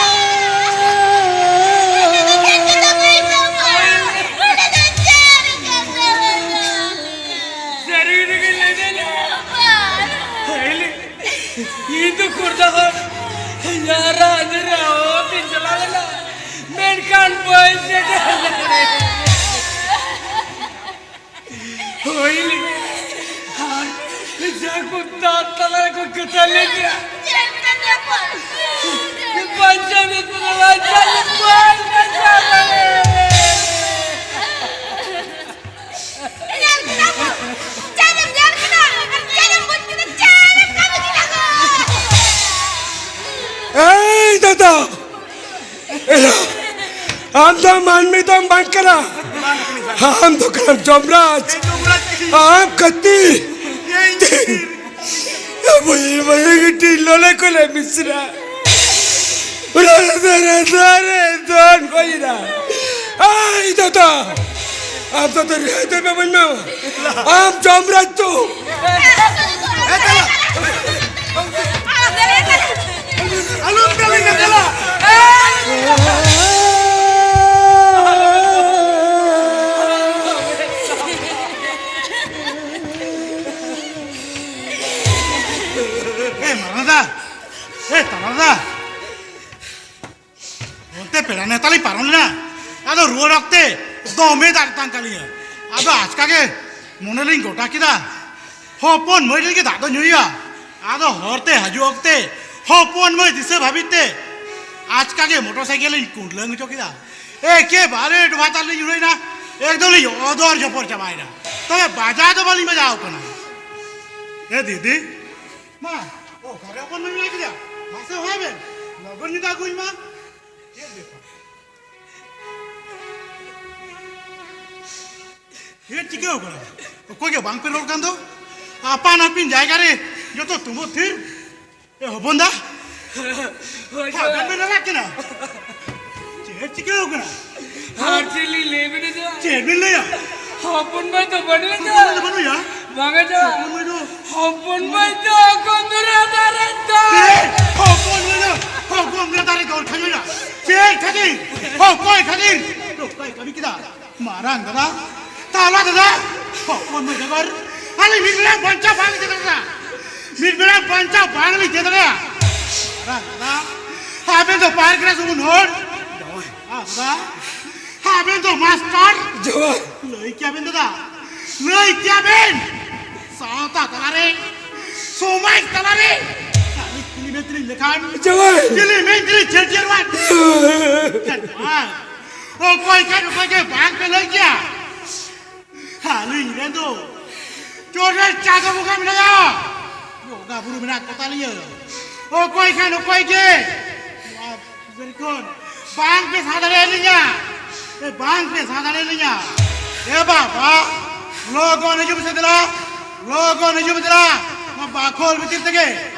ᱥᱟᱹᱨᱤ ᱜᱮ ᱞᱟᱹᱭ ᱫᱟᱞᱮ᱾ ᱦᱮᱞᱤ, ᱤᱧ ᱫᱚ ᱠᱷᱩᱨᱫᱟ ᱦᱚᱲ ᱧᱟᱨᱟ ᱧᱤᱨᱟ ᱦᱚᱸ ᱛᱤᱧ ᱪᱟᱞᱟᱣ ᱞᱮᱱᱟ, ᱢᱮᱱᱠᱷᱟᱱ ᱵᱟᱹᱧ ᱥᱮᱴᱮᱨ ᱫᱟᱲᱮᱭᱟᱫᱟ᱾ ᱦᱳᱭ, ᱟᱨ ᱡᱟᱦᱟᱸ ᱠᱚ ᱫᱟᱜ ᱛᱟᱞᱟ ᱨᱮᱠᱚ ᱠᱟᱴᱟ ᱞᱮᱫᱮᱭᱟ᱾ ᱪᱮᱫ ᱠᱟᱱᱟ ᱠᱚ? ᱵᱟᱧᱪᱟᱣ ᱞᱮᱫᱮᱭᱟ, ᱵᱟᱧᱪᱟᱣ ᱞᱮᱫᱮᱭᱟ, ᱵᱟᱧᱪᱟᱣ ᱞᱮᱫᱮᱭᱟ᱾ ᱧᱮᱞ ᱠᱮᱫᱟ ᱠᱚ? ᱪᱮᱫ ᱮᱢ ᱧᱮᱞ ᱠᱮᱫᱟ? ᱟᱨ ᱪᱮᱫ ᱮᱢ ᱵᱩᱡᱽ ᱠᱮᱫᱟ? ᱪᱮᱫ ᱮᱢ ᱠᱟᱹᱢᱤ ᱠᱮᱫᱟ ᱠᱚ? ᱫᱚ ᱢᱟᱹᱱᱢᱤ ᱫᱚᱢ ᱵᱟᱝ ᱠᱟᱱᱟ᱾ ᱟᱢ ᱫᱚ ᱠᱟᱱᱟᱢ ᱡᱚᱢᱨᱟᱡᱽ᱾ ᱟᱢ ᱠᱷᱟᱹᱛᱤᱨ ᱟᱵᱚ ᱵᱟᱹᱭ ᱵᱟᱹᱭ ᱜᱤᱴᱤ ᱞᱚᱞᱮ ᱠᱚᱞᱮ ᱢᱤᱥᱨᱟ᱾ ᱨᱟᱫᱟ ᱨᱟᱫᱟ ᱨᱮ ᱫᱚᱱ ᱠᱚᱭᱨᱟ᱾ ᱟᱭ ᱫᱟᱫᱟ, ᱟᱢ ᱫᱚ ᱨᱮᱦᱟᱭ ᱫᱚ ᱵᱟᱹᱧ ᱮᱢᱟᱢᱟ᱾ ᱟᱢ ᱡᱚᱢᱨᱟᱡᱽ ᱫᱚ᱾ ᱟᱞᱚᱢ ᱫᱟᱞᱤᱧᱟ, ᱪᱟᱞᱟᱜ᱾ ᱮ ᱢᱟᱨᱟᱝ ᱫᱟ, ᱮ ᱛᱟᱞᱟ ᱫᱟ, ᱚᱱᱛᱮ ᱯᱮᱲᱟ ᱱᱮᱣᱛᱟ ᱞᱤᱧ ᱯᱟᱨᱚᱢ ᱞᱮᱱᱟ, ᱟᱫᱚ ᱨᱩᱣᱟᱹᱲ ᱚᱠᱛᱮ ᱫᱚᱢᱮ ᱫᱟᱜ ᱛᱟᱝ ᱠᱟᱞᱤᱧᱟ᱾ ᱟᱫᱚ ᱟᱪᱠᱟ ᱜᱮ ᱢᱚᱱᱮ ᱞᱤᱧ ᱜᱚᱴᱟ ᱠᱮᱫᱟ, ᱦᱚᱯᱚᱱ ᱢᱟᱹᱭ ᱞᱟᱹᱜᱤᱫ ᱫᱟᱜ ᱫᱚ ᱧᱩᱭᱟ᱾ ᱟᱫᱚ ᱦᱚᱨ ᱛᱮ ᱦᱤᱡᱩᱜ ᱚᱠᱛᱮ ᱦᱚᱯᱚᱱ ᱢᱟᱹᱭ ᱫᱤᱥᱟᱹ ᱵᱷᱟᱹᱵᱤᱛ ᱛᱮ ᱟᱪᱠᱟ ᱜᱮ ᱢᱚᱴᱚᱨ ᱥᱟᱭᱠᱮᱞ ᱞᱤᱧ ᱠᱩᱸᱰᱞᱟᱹᱝ ᱦᱚᱪᱚ ᱠᱮᱫᱟ᱾ ᱮᱠᱮᱵᱟᱨᱮ ᱰᱚᱵᱷᱟ ᱛᱟᱞ ᱞᱤᱧ ᱧᱩᱨᱦᱟᱹᱭᱮᱱᱟ, ᱮᱠᱫᱚᱢ ᱞᱤᱧ ᱚᱫᱚᱨ ᱡᱚᱯᱚᱨ ᱪᱟᱵᱟᱭᱮᱱᱟ᱾ ᱛᱚᱵᱮ ᱵᱟᱡᱟᱣ ᱫᱚ ᱵᱟᱹᱞᱤᱧ ᱵᱟᱡᱟᱣ ᱠᱟᱱᱟ᱾ ᱮ ᱫᱤᱫᱤ, ᱢᱟ, ᱚᱠᱟᱨᱮ ᱦᱚᱯᱚᱱ ᱢᱟᱹᱭ ᱢᱮᱱᱟᱭ ᱠᱮᱫᱮᱭᱟ? ᱢᱟᱥᱮ ᱦᱚᱦᱚᱭ ᱵᱮᱱ, ᱞᱚᱜᱚᱱ ᱧᱚᱜ ᱟᱹᱜᱩᱭ ᱢᱟ᱾ ᱪᱮᱫ ᱵᱮᱯᱟᱨ? ᱪᱮᱫ ᱪᱤᱠᱟᱹᱣ ᱠᱟᱱᱟ? ᱚᱠᱚᱭ ᱜᱮ ᱵᱟᱝ ᱯᱮ ᱨᱚᱲ ᱠᱟᱱ ᱫᱚ? ᱟᱯᱟᱱ ᱟᱹᱯᱤᱱ ᱡᱟᱭᱜᱟ ᱨᱮ ᱡᱚᱛᱚ ᱛᱩᱢᱵᱩᱫ ᱛᱷᱤᱨ᱾ ᱮ ᱦᱚᱯᱚᱱ ᱫᱟ, ᱦᱳᱭ, ᱦᱚᱯᱚᱱ ᱦᱳᱭ᱾ ᱵᱮᱱ ᱨᱟᱜ ᱠᱟᱱᱟ? ᱪᱮᱫ ᱪᱤᱠᱟᱹᱣ ᱠᱟᱱᱟ? ᱟᱨ ᱪᱮᱫ ᱞᱤᱧ ᱞᱟᱹᱭ ᱵᱮᱱᱟ ᱡᱚ? ᱪᱮᱫ ᱵᱮᱱ ᱞᱟᱹᱭᱟ? ᱦᱚᱯᱚᱱ ᱢᱟᱹᱭ ᱫᱚ ᱵᱟᱹᱱᱩᱭᱟ ᱡᱚ᱾ ᱦᱚᱯᱚᱱ ᱢᱟᱹᱭ ᱫᱚ ᱵᱟᱹᱱᱩᱭᱟ? ᱵᱟᱝᱟ ᱡᱚ᱾ ᱦᱚᱯᱚᱱ ᱢᱟᱹᱭ ᱫᱚ ᱦᱚᱯᱚᱱ ᱢᱟᱹᱭ ᱫᱚ ᱠᱚᱸᱫᱩᱨᱟ ᱫᱟᱨᱮ ᱫᱚ᱾ ᱪᱮᱫ? ᱦᱚᱯᱚᱱ ᱢᱟᱹᱭ ᱫᱚ ᱦᱚᱯᱚᱱ ᱢᱟᱹᱭ ᱫᱟᱨᱮ ᱫᱚ ᱠᱷᱟᱡᱚᱭᱟ᱾ ᱪᱮᱫ ᱠᱷᱟᱹᱛᱤᱨ? ᱚᱠᱚᱭ ᱠᱷᱟᱹᱛᱤᱨ? ᱚᱠᱚᱭ ᱠᱟᱹᱢᱤ ᱠᱮᱫᱟ? ᱢᱟᱨᱟᱝ ᱫᱟᱫᱟ, ᱛᱟᱞᱟ ᱫᱟᱫᱟ, ᱦᱚᱯᱚᱱ ᱢᱟᱹᱭ ᱵᱮᱜᱚᱨ ᱟᱹᱞᱤᱧ ᱢᱤᱫ ᱵᱮᱲᱟ ᱵᱟᱧᱪᱟᱣ ᱵᱟᱝ ᱞᱤᱧ ᱛᱟᱦᱮᱸ ᱫᱟᱲᱮᱭᱟᱜᱼᱟ᱾ ᱢᱤᱫ ᱵᱮᱲᱟ ᱵᱟᱧᱪᱟᱣ ᱵᱟᱝ ᱞᱤᱧ ᱛᱟᱦᱮᱸ ᱫᱟᱲᱮᱭᱟᱜᱼᱟ᱾ ᱢᱟᱨᱟᱝ ᱫᱟᱫᱟ, ᱟᱵᱮᱱ ᱫᱚ ᱯᱟᱨᱠ ᱨᱮ ᱥᱩᱢᱩᱝ ᱦᱚᱲ᱾ ᱟᱨ ᱫᱟᱫᱟ, ᱟᱵᱮᱱ ᱫᱚ ᱢᱟᱥᱴᱟᱨ᱾ ᱡᱚᱦᱟᱨ᱾ ᱞᱟᱹᱭ ᱠᱮᱭᱟ ᱵᱮᱱ ᱫᱟᱫᱟ, ᱞᱟᱹᱭ ᱠᱮᱭᱟ ᱵᱮᱱ᱾ ᱥᱟᱶᱛᱟ ᱛᱟᱞᱟᱨᱮ, ᱥᱚᱢᱟᱡᱽ ᱛᱟᱞᱟᱨᱮ, ᱟᱹᱞᱤᱧ ᱠᱷᱤᱞᱤ ᱢᱮᱱᱛᱮᱞᱤᱧ ᱞᱮᱠᱷᱟᱱ᱾ ᱡᱚᱦᱟᱨ᱾ ᱠᱷᱤᱞᱤ ᱢᱮᱱᱛᱮᱞᱤᱧ ᱪᱷᱟᱹᱴᱭᱟᱹᱨᱚᱜᱼᱟ᱾ ᱡᱚᱦᱟᱨ᱾ ᱚᱠᱚᱭ ᱠᱷᱟᱱ ᱚᱠᱚᱭ ᱜᱮ ᱵᱟᱝ ᱯᱮ ᱞᱟᱹᱭ ᱠᱮᱭᱟ᱾ ᱟᱹᱞᱤᱧ ᱨᱮᱱ ᱫᱚ ᱪᱚᱴ ᱨᱮ ᱪᱟᱸᱫᱚ ᱵᱚᱸᱜᱟ ᱢᱮᱱᱟᱭᱟ, ᱵᱚᱸᱜᱟ ᱵᱩᱨᱩ ᱢᱮᱱᱟᱜ ᱠᱚ ᱛᱟᱞᱤᱧᱟ᱾ ᱚᱠᱚᱭ ᱠᱷᱟᱱ ᱚᱠᱚᱭ ᱜᱮ ᱱᱚᱣᱟ ᱯᱩᱡᱟᱹᱨᱤ ᱠᱷᱚᱱ ᱵᱟᱝ ᱯᱮ ᱥᱟᱦᱟ ᱫᱟᱲᱮᱭᱟᱞᱤᱧᱟ᱾ ᱮ, ᱵᱟᱝ ᱯᱮ ᱥᱟᱦᱟ ᱫᱟᱲᱮᱭᱟᱞᱤᱧᱟ᱾ ᱮ ᱵᱟᱵᱟ, ᱞᱚᱜᱚᱱ ᱦᱤᱡᱩᱜ ᱢᱮᱥᱮ ᱫᱮᱞᱟ, ᱞᱚᱜᱚᱱ ᱦᱤᱡᱩᱜ ᱢᱮ ᱫᱮᱞᱟ, ᱱᱚᱣᱟ ᱵᱟᱠᱷᱳᱞ ᱵᱷᱤᱛᱤᱨ ᱛᱮᱜᱮ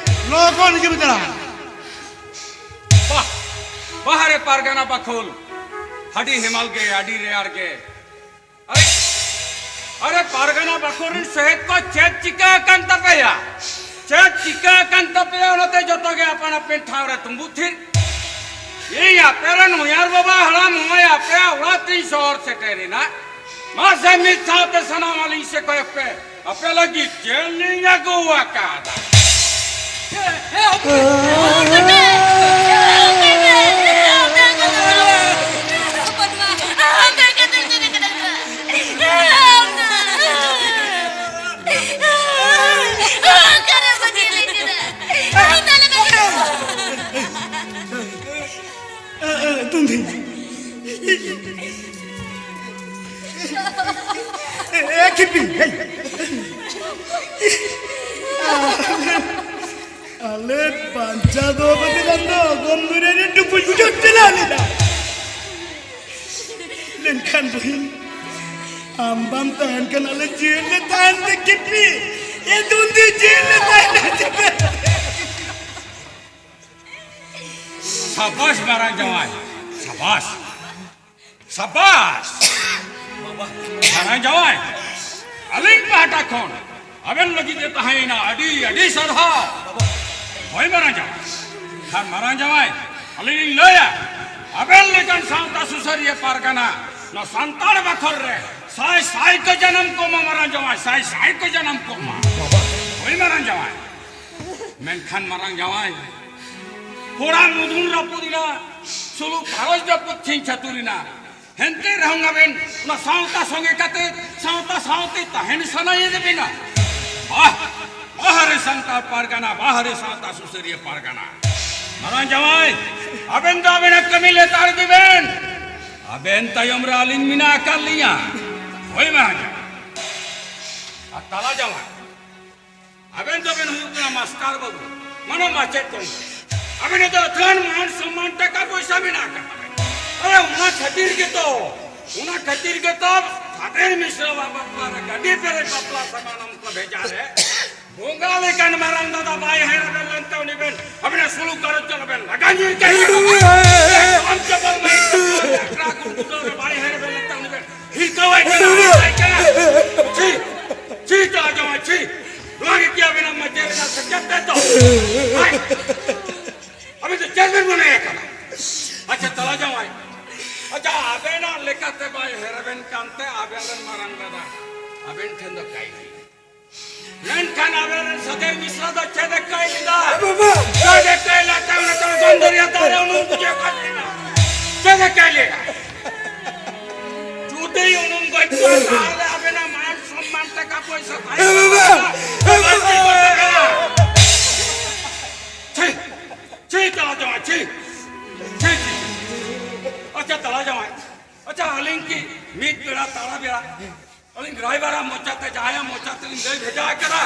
ᱞᱚᱜᱚᱱ ᱦᱤᱡᱩᱜ ᱢᱮ ᱫᱮᱞᱟ᱾ ᱵᱟᱦ, ᱵᱟᱦᱨᱮ ᱯᱟᱨᱜᱟᱱᱟ ᱵᱟᱠᱷᱳᱞ, ᱟᱹᱰᱤ ᱦᱮᱢᱟᱞ ᱜᱮ, ᱟᱹᱰᱤ ᱨᱮᱭᱟᱲ ᱜᱮ᱾ ᱟᱨᱮ, ᱟᱨᱮ ᱯᱟᱨᱜᱟᱱᱟ ᱵᱟᱠᱷᱳᱞ ᱨᱮᱱ ᱥᱚᱦᱮᱫ ᱠᱚ ᱪᱮᱫ ᱪᱤᱠᱟᱹ ᱟᱠᱟᱱ ᱛᱟᱯᱮᱭᱟ? ᱪᱮᱫ ᱪᱤᱠᱟᱹ ᱟᱠᱟᱱ ᱛᱟᱯᱮᱭᱟ? ᱚᱱᱟᱛᱮ ᱡᱚᱛᱚ ᱜᱮ ᱟᱯᱟᱱ ᱟᱹᱯᱤᱱ ᱴᱷᱟᱶ ᱨᱮ ᱛᱩᱸᱵᱩ ᱛᱷᱤᱨ᱾ ᱤᱧ ᱟᱯᱮ ᱨᱮᱱ ᱦᱚᱧᱦᱟᱨ ᱵᱟᱵᱟ ᱦᱟᱲᱟᱢ ᱦᱚᱸᱭ ᱟᱯᱮᱭᱟᱜ ᱚᱲᱟᱜ ᱛᱤᱧ ᱥᱚᱦᱚᱨ ᱥᱮᱴᱮᱨᱮᱱᱟ᱾ ᱢᱟᱥᱮ ᱢᱤᱫ ᱥᱟᱶᱛᱮ ᱥᱟᱱᱟᱢ ᱟᱹᱞᱤᱧ ᱥᱮ ᱠᱚᱭᱚᱜ ᱯᱮ, ᱟᱯᱮ ᱞᱟᱹᱜᱤᱫ ᱪᱮᱫ ᱞᱤᱧ ᱟᱹᱜᱩ ᱟᱠᱟᱫᱟ? ᱫᱩᱱᱫᱤ᱾ ᱮ, ᱠᱷᱤᱯᱤ, ᱦᱮᱭ᱾ ᱟᱞᱮ ᱵᱟᱧᱪᱟᱣ ᱫᱚᱦᱚ ᱠᱟᱛᱮ ᱠᱷᱟᱱ ᱫᱚ ᱚᱜᱚᱢ ᱫᱩᱱᱤᱭᱟᱹ ᱨᱮ ᱴᱩᱠᱩᱡ ᱵᱩᱡᱷᱟᱹᱣ ᱪᱟᱞᱟᱣ ᱞᱮᱱᱟ᱾ ᱢᱮᱱᱠᱷᱟᱱ ᱵᱟᱹᱦᱤᱱ, ᱟᱢ ᱵᱟᱢ ᱛᱟᱦᱮᱱ ᱠᱷᱟᱱ ᱟᱞᱮ ᱡᱤᱭᱚᱱ ᱞᱮ ᱛᱟᱦᱮᱱ ᱛᱮ ᱠᱷᱤᱯᱤ᱾ ᱮ ᱫᱩᱱᱫᱤ, ᱡᱤᱭᱚᱱ ᱞᱮ ᱛᱟᱦᱮᱱᱟ ᱪᱤᱠᱟᱹ? ᱥᱟᱵᱟᱥ ᱢᱟᱨᱟᱝ ᱡᱟᱶᱟᱭ, ᱥᱟᱵᱟᱥ, ᱥᱟᱵᱟᱥ᱾ ᱢᱟᱨᱟᱝ ᱡᱟᱶᱟᱭ, ᱟᱹᱞᱤᱧ ᱯᱟᱦᱴᱟ ᱠᱷᱚᱱ ᱟᱵᱮᱱ ᱞᱟᱹᱜᱤᱫ ᱮ ᱛᱟᱦᱮᱸᱭᱮᱱᱟ ᱟᱹᱰᱤ ᱟᱹᱰᱤ ᱥᱟᱨᱦᱟᱣ᱾ ᱦᱳᱭ ᱢᱟᱨᱟᱝ ᱡᱟᱶᱟᱭ, ᱠᱷᱟᱱ ᱢᱟᱨᱟᱝ ᱡᱟᱶᱟᱭ, ᱟᱹᱞᱤᱧ ᱞᱤᱧ ᱞᱟᱹᱭᱟ, ᱟᱵᱮᱱ ᱞᱮᱠᱟᱱ ᱥᱟᱶᱛᱟ ᱥᱩᱥᱟᱹᱨᱤᱭᱟᱹ ᱯᱟᱨᱜᱟᱱᱟ ᱱᱚᱣᱟ ᱥᱟᱱᱛᱟᱲ ᱵᱟᱠᱷᱳᱞ ᱨᱮ ᱥᱟᱭ ᱥᱟᱭ ᱠᱚ ᱡᱟᱱᱟᱢ ᱠᱚᱜ ᱢᱟ ᱢᱟᱨᱟᱝ ᱡᱟᱶᱟᱭ, ᱥᱟᱭ ᱥᱟᱭ ᱠᱚ ᱡᱟᱱᱟᱢ ᱠᱚᱜ ᱢᱟ᱾ ᱦᱳᱭ ᱢᱟᱨᱟᱝ ᱡᱟᱶᱟᱭ, ᱢᱮᱱᱠᱷᱟᱱ ᱢᱟᱨᱟᱝ ᱡᱟᱶᱟᱭ, ᱦᱚᱲᱟᱜ ᱢᱩᱫᱷᱩᱱ ᱨᱟᱹᱯᱩᱫ ᱮᱱᱟ, ᱥᱩᱞᱩ ᱜᱷᱟᱨᱚᱸᱡᱽ ᱨᱟᱹᱯᱩᱫ ᱪᱷᱤᱝ ᱪᱷᱟᱹᱛᱩᱨ ᱮᱱᱟ᱾ ᱮᱱᱛᱮ ᱨᱮᱦᱚᱸ ᱟᱵᱮᱱ ᱚᱱᱟ ᱥᱟᱶᱛᱟ ᱥᱚᱸᱜᱮ ᱠᱟᱛᱮ ᱥᱟᱶᱛᱟ ᱥᱟᱶᱛᱮ ᱛᱟᱦᱮᱱ ᱥᱟᱱᱟᱭᱮᱫ ᱵᱮᱱᱟ᱾ ᱵᱟᱦ, ᱵᱟᱦᱨᱮ ᱥᱟᱱᱛᱟᱲ ᱯᱟᱨᱜᱟᱱᱟ, ᱵᱟᱦᱨᱮ ᱥᱟᱶᱛᱟ ᱥᱩᱥᱟᱹᱨᱤᱭᱟᱹ ᱯᱟᱨᱜᱟᱱᱟ᱾ ᱢᱟᱨᱟᱝ ᱡᱟᱶᱟᱭ, ᱟᱵᱮᱱ ᱫᱚ ᱟᱵᱮᱱᱟᱜ ᱠᱟᱹᱢᱤ ᱞᱮᱛᱟᱲ ᱤᱫᱤ ᱵᱮᱱ᱾ ᱟᱵᱮᱱ ᱛᱟᱭᱚᱢ ᱨᱮ ᱟᱹᱞᱤᱧ ᱢᱮᱱᱟᱜ ᱟᱠᱟᱫ ᱞᱤᱧᱟ᱾ ᱦᱳᱭ ᱢᱟᱨᱟᱝ ᱡᱟᱶᱟᱭ᱾ ᱟᱨ ᱛᱟᱞᱟ ᱡᱟᱶᱟᱭ, ᱟᱵᱮᱱ ᱫᱚᱵᱮᱱ ᱦᱩᱭᱩᱜ ᱠᱟᱱᱟ ᱢᱟᱥᱴᱟᱨ ᱵᱟᱹᱵᱩ, ᱢᱟᱱᱮ ᱢᱟᱪᱮᱫ ᱜᱚᱢᱠᱮ᱾ ᱟᱵᱮᱱᱟᱜ ᱫᱚ ᱟᱹᱛᱷᱟᱹᱱ ᱢᱟᱱ ᱥᱚᱢᱢᱟᱱ ᱴᱟᱠᱟ ᱯᱚᱭᱥᱟ ᱢᱮᱱᱟᱜ ᱟᱠᱟᱫ ᱛᱟᱵᱮᱱᱟ᱾ ᱟᱨᱮ, ᱚᱱᱟ ᱠᱷᱟᱹᱛᱤᱨ ᱜᱮᱛᱚ, ᱚᱱᱟ ᱠᱷᱟᱹᱛᱤᱨ ᱜᱮᱛᱚ ᱥᱟᱫᱮᱱ ᱢᱤᱥᱨᱟᱣᱟᱜ ᱵᱟᱯᱞᱟ ᱨᱮ ᱜᱟᱹᱰᱤ ᱯᱮᱨᱮᱡ ᱵᱟᱯᱞᱟ ᱥᱟᱢᱟᱱᱚᱢ ᱠᱚ ᱵᱷᱮᱡᱟ ᱨᱮ ᱵᱚᱸᱜᱟ ᱞᱮᱠᱟᱱ ᱢᱟᱨᱟᱝ ᱫᱟᱫᱟ ᱵᱟᱭ ᱦᱮᱡ ᱨᱮᱵᱮᱱ ᱞᱮᱱᱛᱮ ᱩᱱᱤ ᱵᱮᱱ ᱟᱵᱮᱱᱟᱜ ᱥᱩᱞᱩᱠ ᱜᱷᱟᱨᱚᱸᱡᱽ ᱪᱟᱞᱟᱜ ᱵᱮᱱ ᱞᱟᱜᱟ ᱧᱤᱨ ᱠᱮᱫ ᱠᱟᱱᱟ᱾ ᱟᱢ ᱪᱟᱯᱚᱞ ᱢᱟᱹᱭ ᱟᱠᱷᱲᱟ ᱠᱚ ᱵᱩᱴᱟᱹ ᱨᱮ ᱵᱟᱭ ᱦᱮᱡ ᱨᱮᱵᱮᱱ ᱞᱮᱱᱛᱮ ᱩᱱᱤ ᱵᱮᱱ ᱦᱤᱨᱠᱟᱹᱣᱟᱭ ᱠᱟᱱᱟ, ᱦᱤᱨᱠᱟᱹᱣᱟᱭ ᱠᱟᱱᱟ᱾ ᱪᱷᱤ, ᱪᱷᱤ ᱛᱟᱞᱟ ᱡᱟᱶᱟᱭ, ᱪᱷᱤ᱾ ᱱᱚᱣᱟ ᱜᱮ ᱠᱤ ᱟᱵᱮᱱᱟᱜ ᱢᱟᱹᱪᱤ ᱨᱮᱱᱟᱜ ᱥᱮᱪᱮᱫ ᱛᱮ ᱫᱚ? ᱦᱟᱭ᱾ ᱟᱵᱮᱱ ᱫᱚ ᱪᱮᱫ ᱵᱮᱱ ᱢᱚᱱᱮᱭᱮᱫ ᱠᱟᱱᱟ? ᱟᱪᱪᱷᱟ, ᱛᱟᱞᱟ ᱡᱟᱶᱟᱭ᱾ ᱟᱪᱪᱷᱟ, ᱟᱵᱮᱱᱟᱜ ᱞᱮᱠᱟᱛᱮ ᱵᱟᱭ ᱦᱮᱨ ᱟᱵᱮᱱ ᱠᱟᱱᱛᱮ ᱟᱵᱮᱱ ᱨᱮᱱ ᱢᱟᱨᱟᱝ ᱫᱟᱫᱟ ᱟᱵᱮᱱ ᱴᱷᱮᱱ ᱫᱚ ᱠᱟᱹᱭ ᱜᱮ᱾ ᱢᱮᱱᱠᱷᱟᱱ ᱟᱵᱮᱱ ᱨᱮᱱ ᱥᱟᱫᱮᱨ ᱢᱤᱥᱨᱟ ᱫᱚ ᱪᱮᱫ ᱮ ᱠᱟᱹᱭ ᱞᱮᱫᱟ? ᱮ ᱵᱟᱵᱟ! ᱪᱮᱫ ᱮ ᱠᱟᱹᱭ ᱞᱮᱫᱟ? ᱚᱱᱟ ᱛᱚ ᱜᱚᱱᱫᱚᱨᱤᱭᱟ ᱫᱟᱨᱮ ᱩᱱᱩᱢ ᱵᱩᱡᱷᱟᱹᱣ ᱠᱟᱱ ᱛᱟᱦᱮᱱᱟ᱾ ᱪᱮᱫ ᱮ ᱠᱟᱹᱭ ᱞᱮᱫᱟ? ᱡᱩᱫᱤ ᱩᱱᱩᱢ ᱜᱚᱡ ᱠᱚᱜᱼᱟ, ᱛᱟᱦᱞᱮ ᱟᱵᱮᱱᱟᱜ ᱢᱟᱱ ᱥᱚᱢᱢᱟᱱ ᱴᱟᱠᱟ ᱯᱚᱭᱥᱟ ᱛᱟᱦᱮᱸ ᱮ ᱵᱟᱵᱟ! ᱠᱟᱱᱟ᱾ ᱮ ᱵᱟᱵᱟ! ᱪᱷᱤ! ᱪᱷᱤ, ᱛᱟᱞᱟ ᱡᱟᱶᱟᱭ, ᱪᱷᱤ! ᱪᱷᱤ, ᱪᱷᱤ, ᱪᱷᱤ᱾ ᱟᱪᱪᱷᱟ, ᱛᱟᱞᱟ ᱡᱟᱶᱟᱭ᱾ ᱟᱪᱪᱷᱟ, ᱟᱹᱞᱤᱧ ᱠᱤ ᱢᱤᱫ ᱵᱮᱲᱟ ᱛᱟᱞᱟ ᱵᱮᱲᱟ ᱟᱹᱞᱤᱧ ᱨᱟᱭᱵᱟᱨᱟᱜ ᱢᱚᱪᱟᱛᱮ, ᱡᱟᱦᱟᱸᱭᱟᱜ ᱢᱚᱪᱟᱛᱮ ᱞᱤᱧ ᱞᱟᱹᱭ ᱵᱷᱮᱡᱟ ᱟᱠᱟᱫᱟ,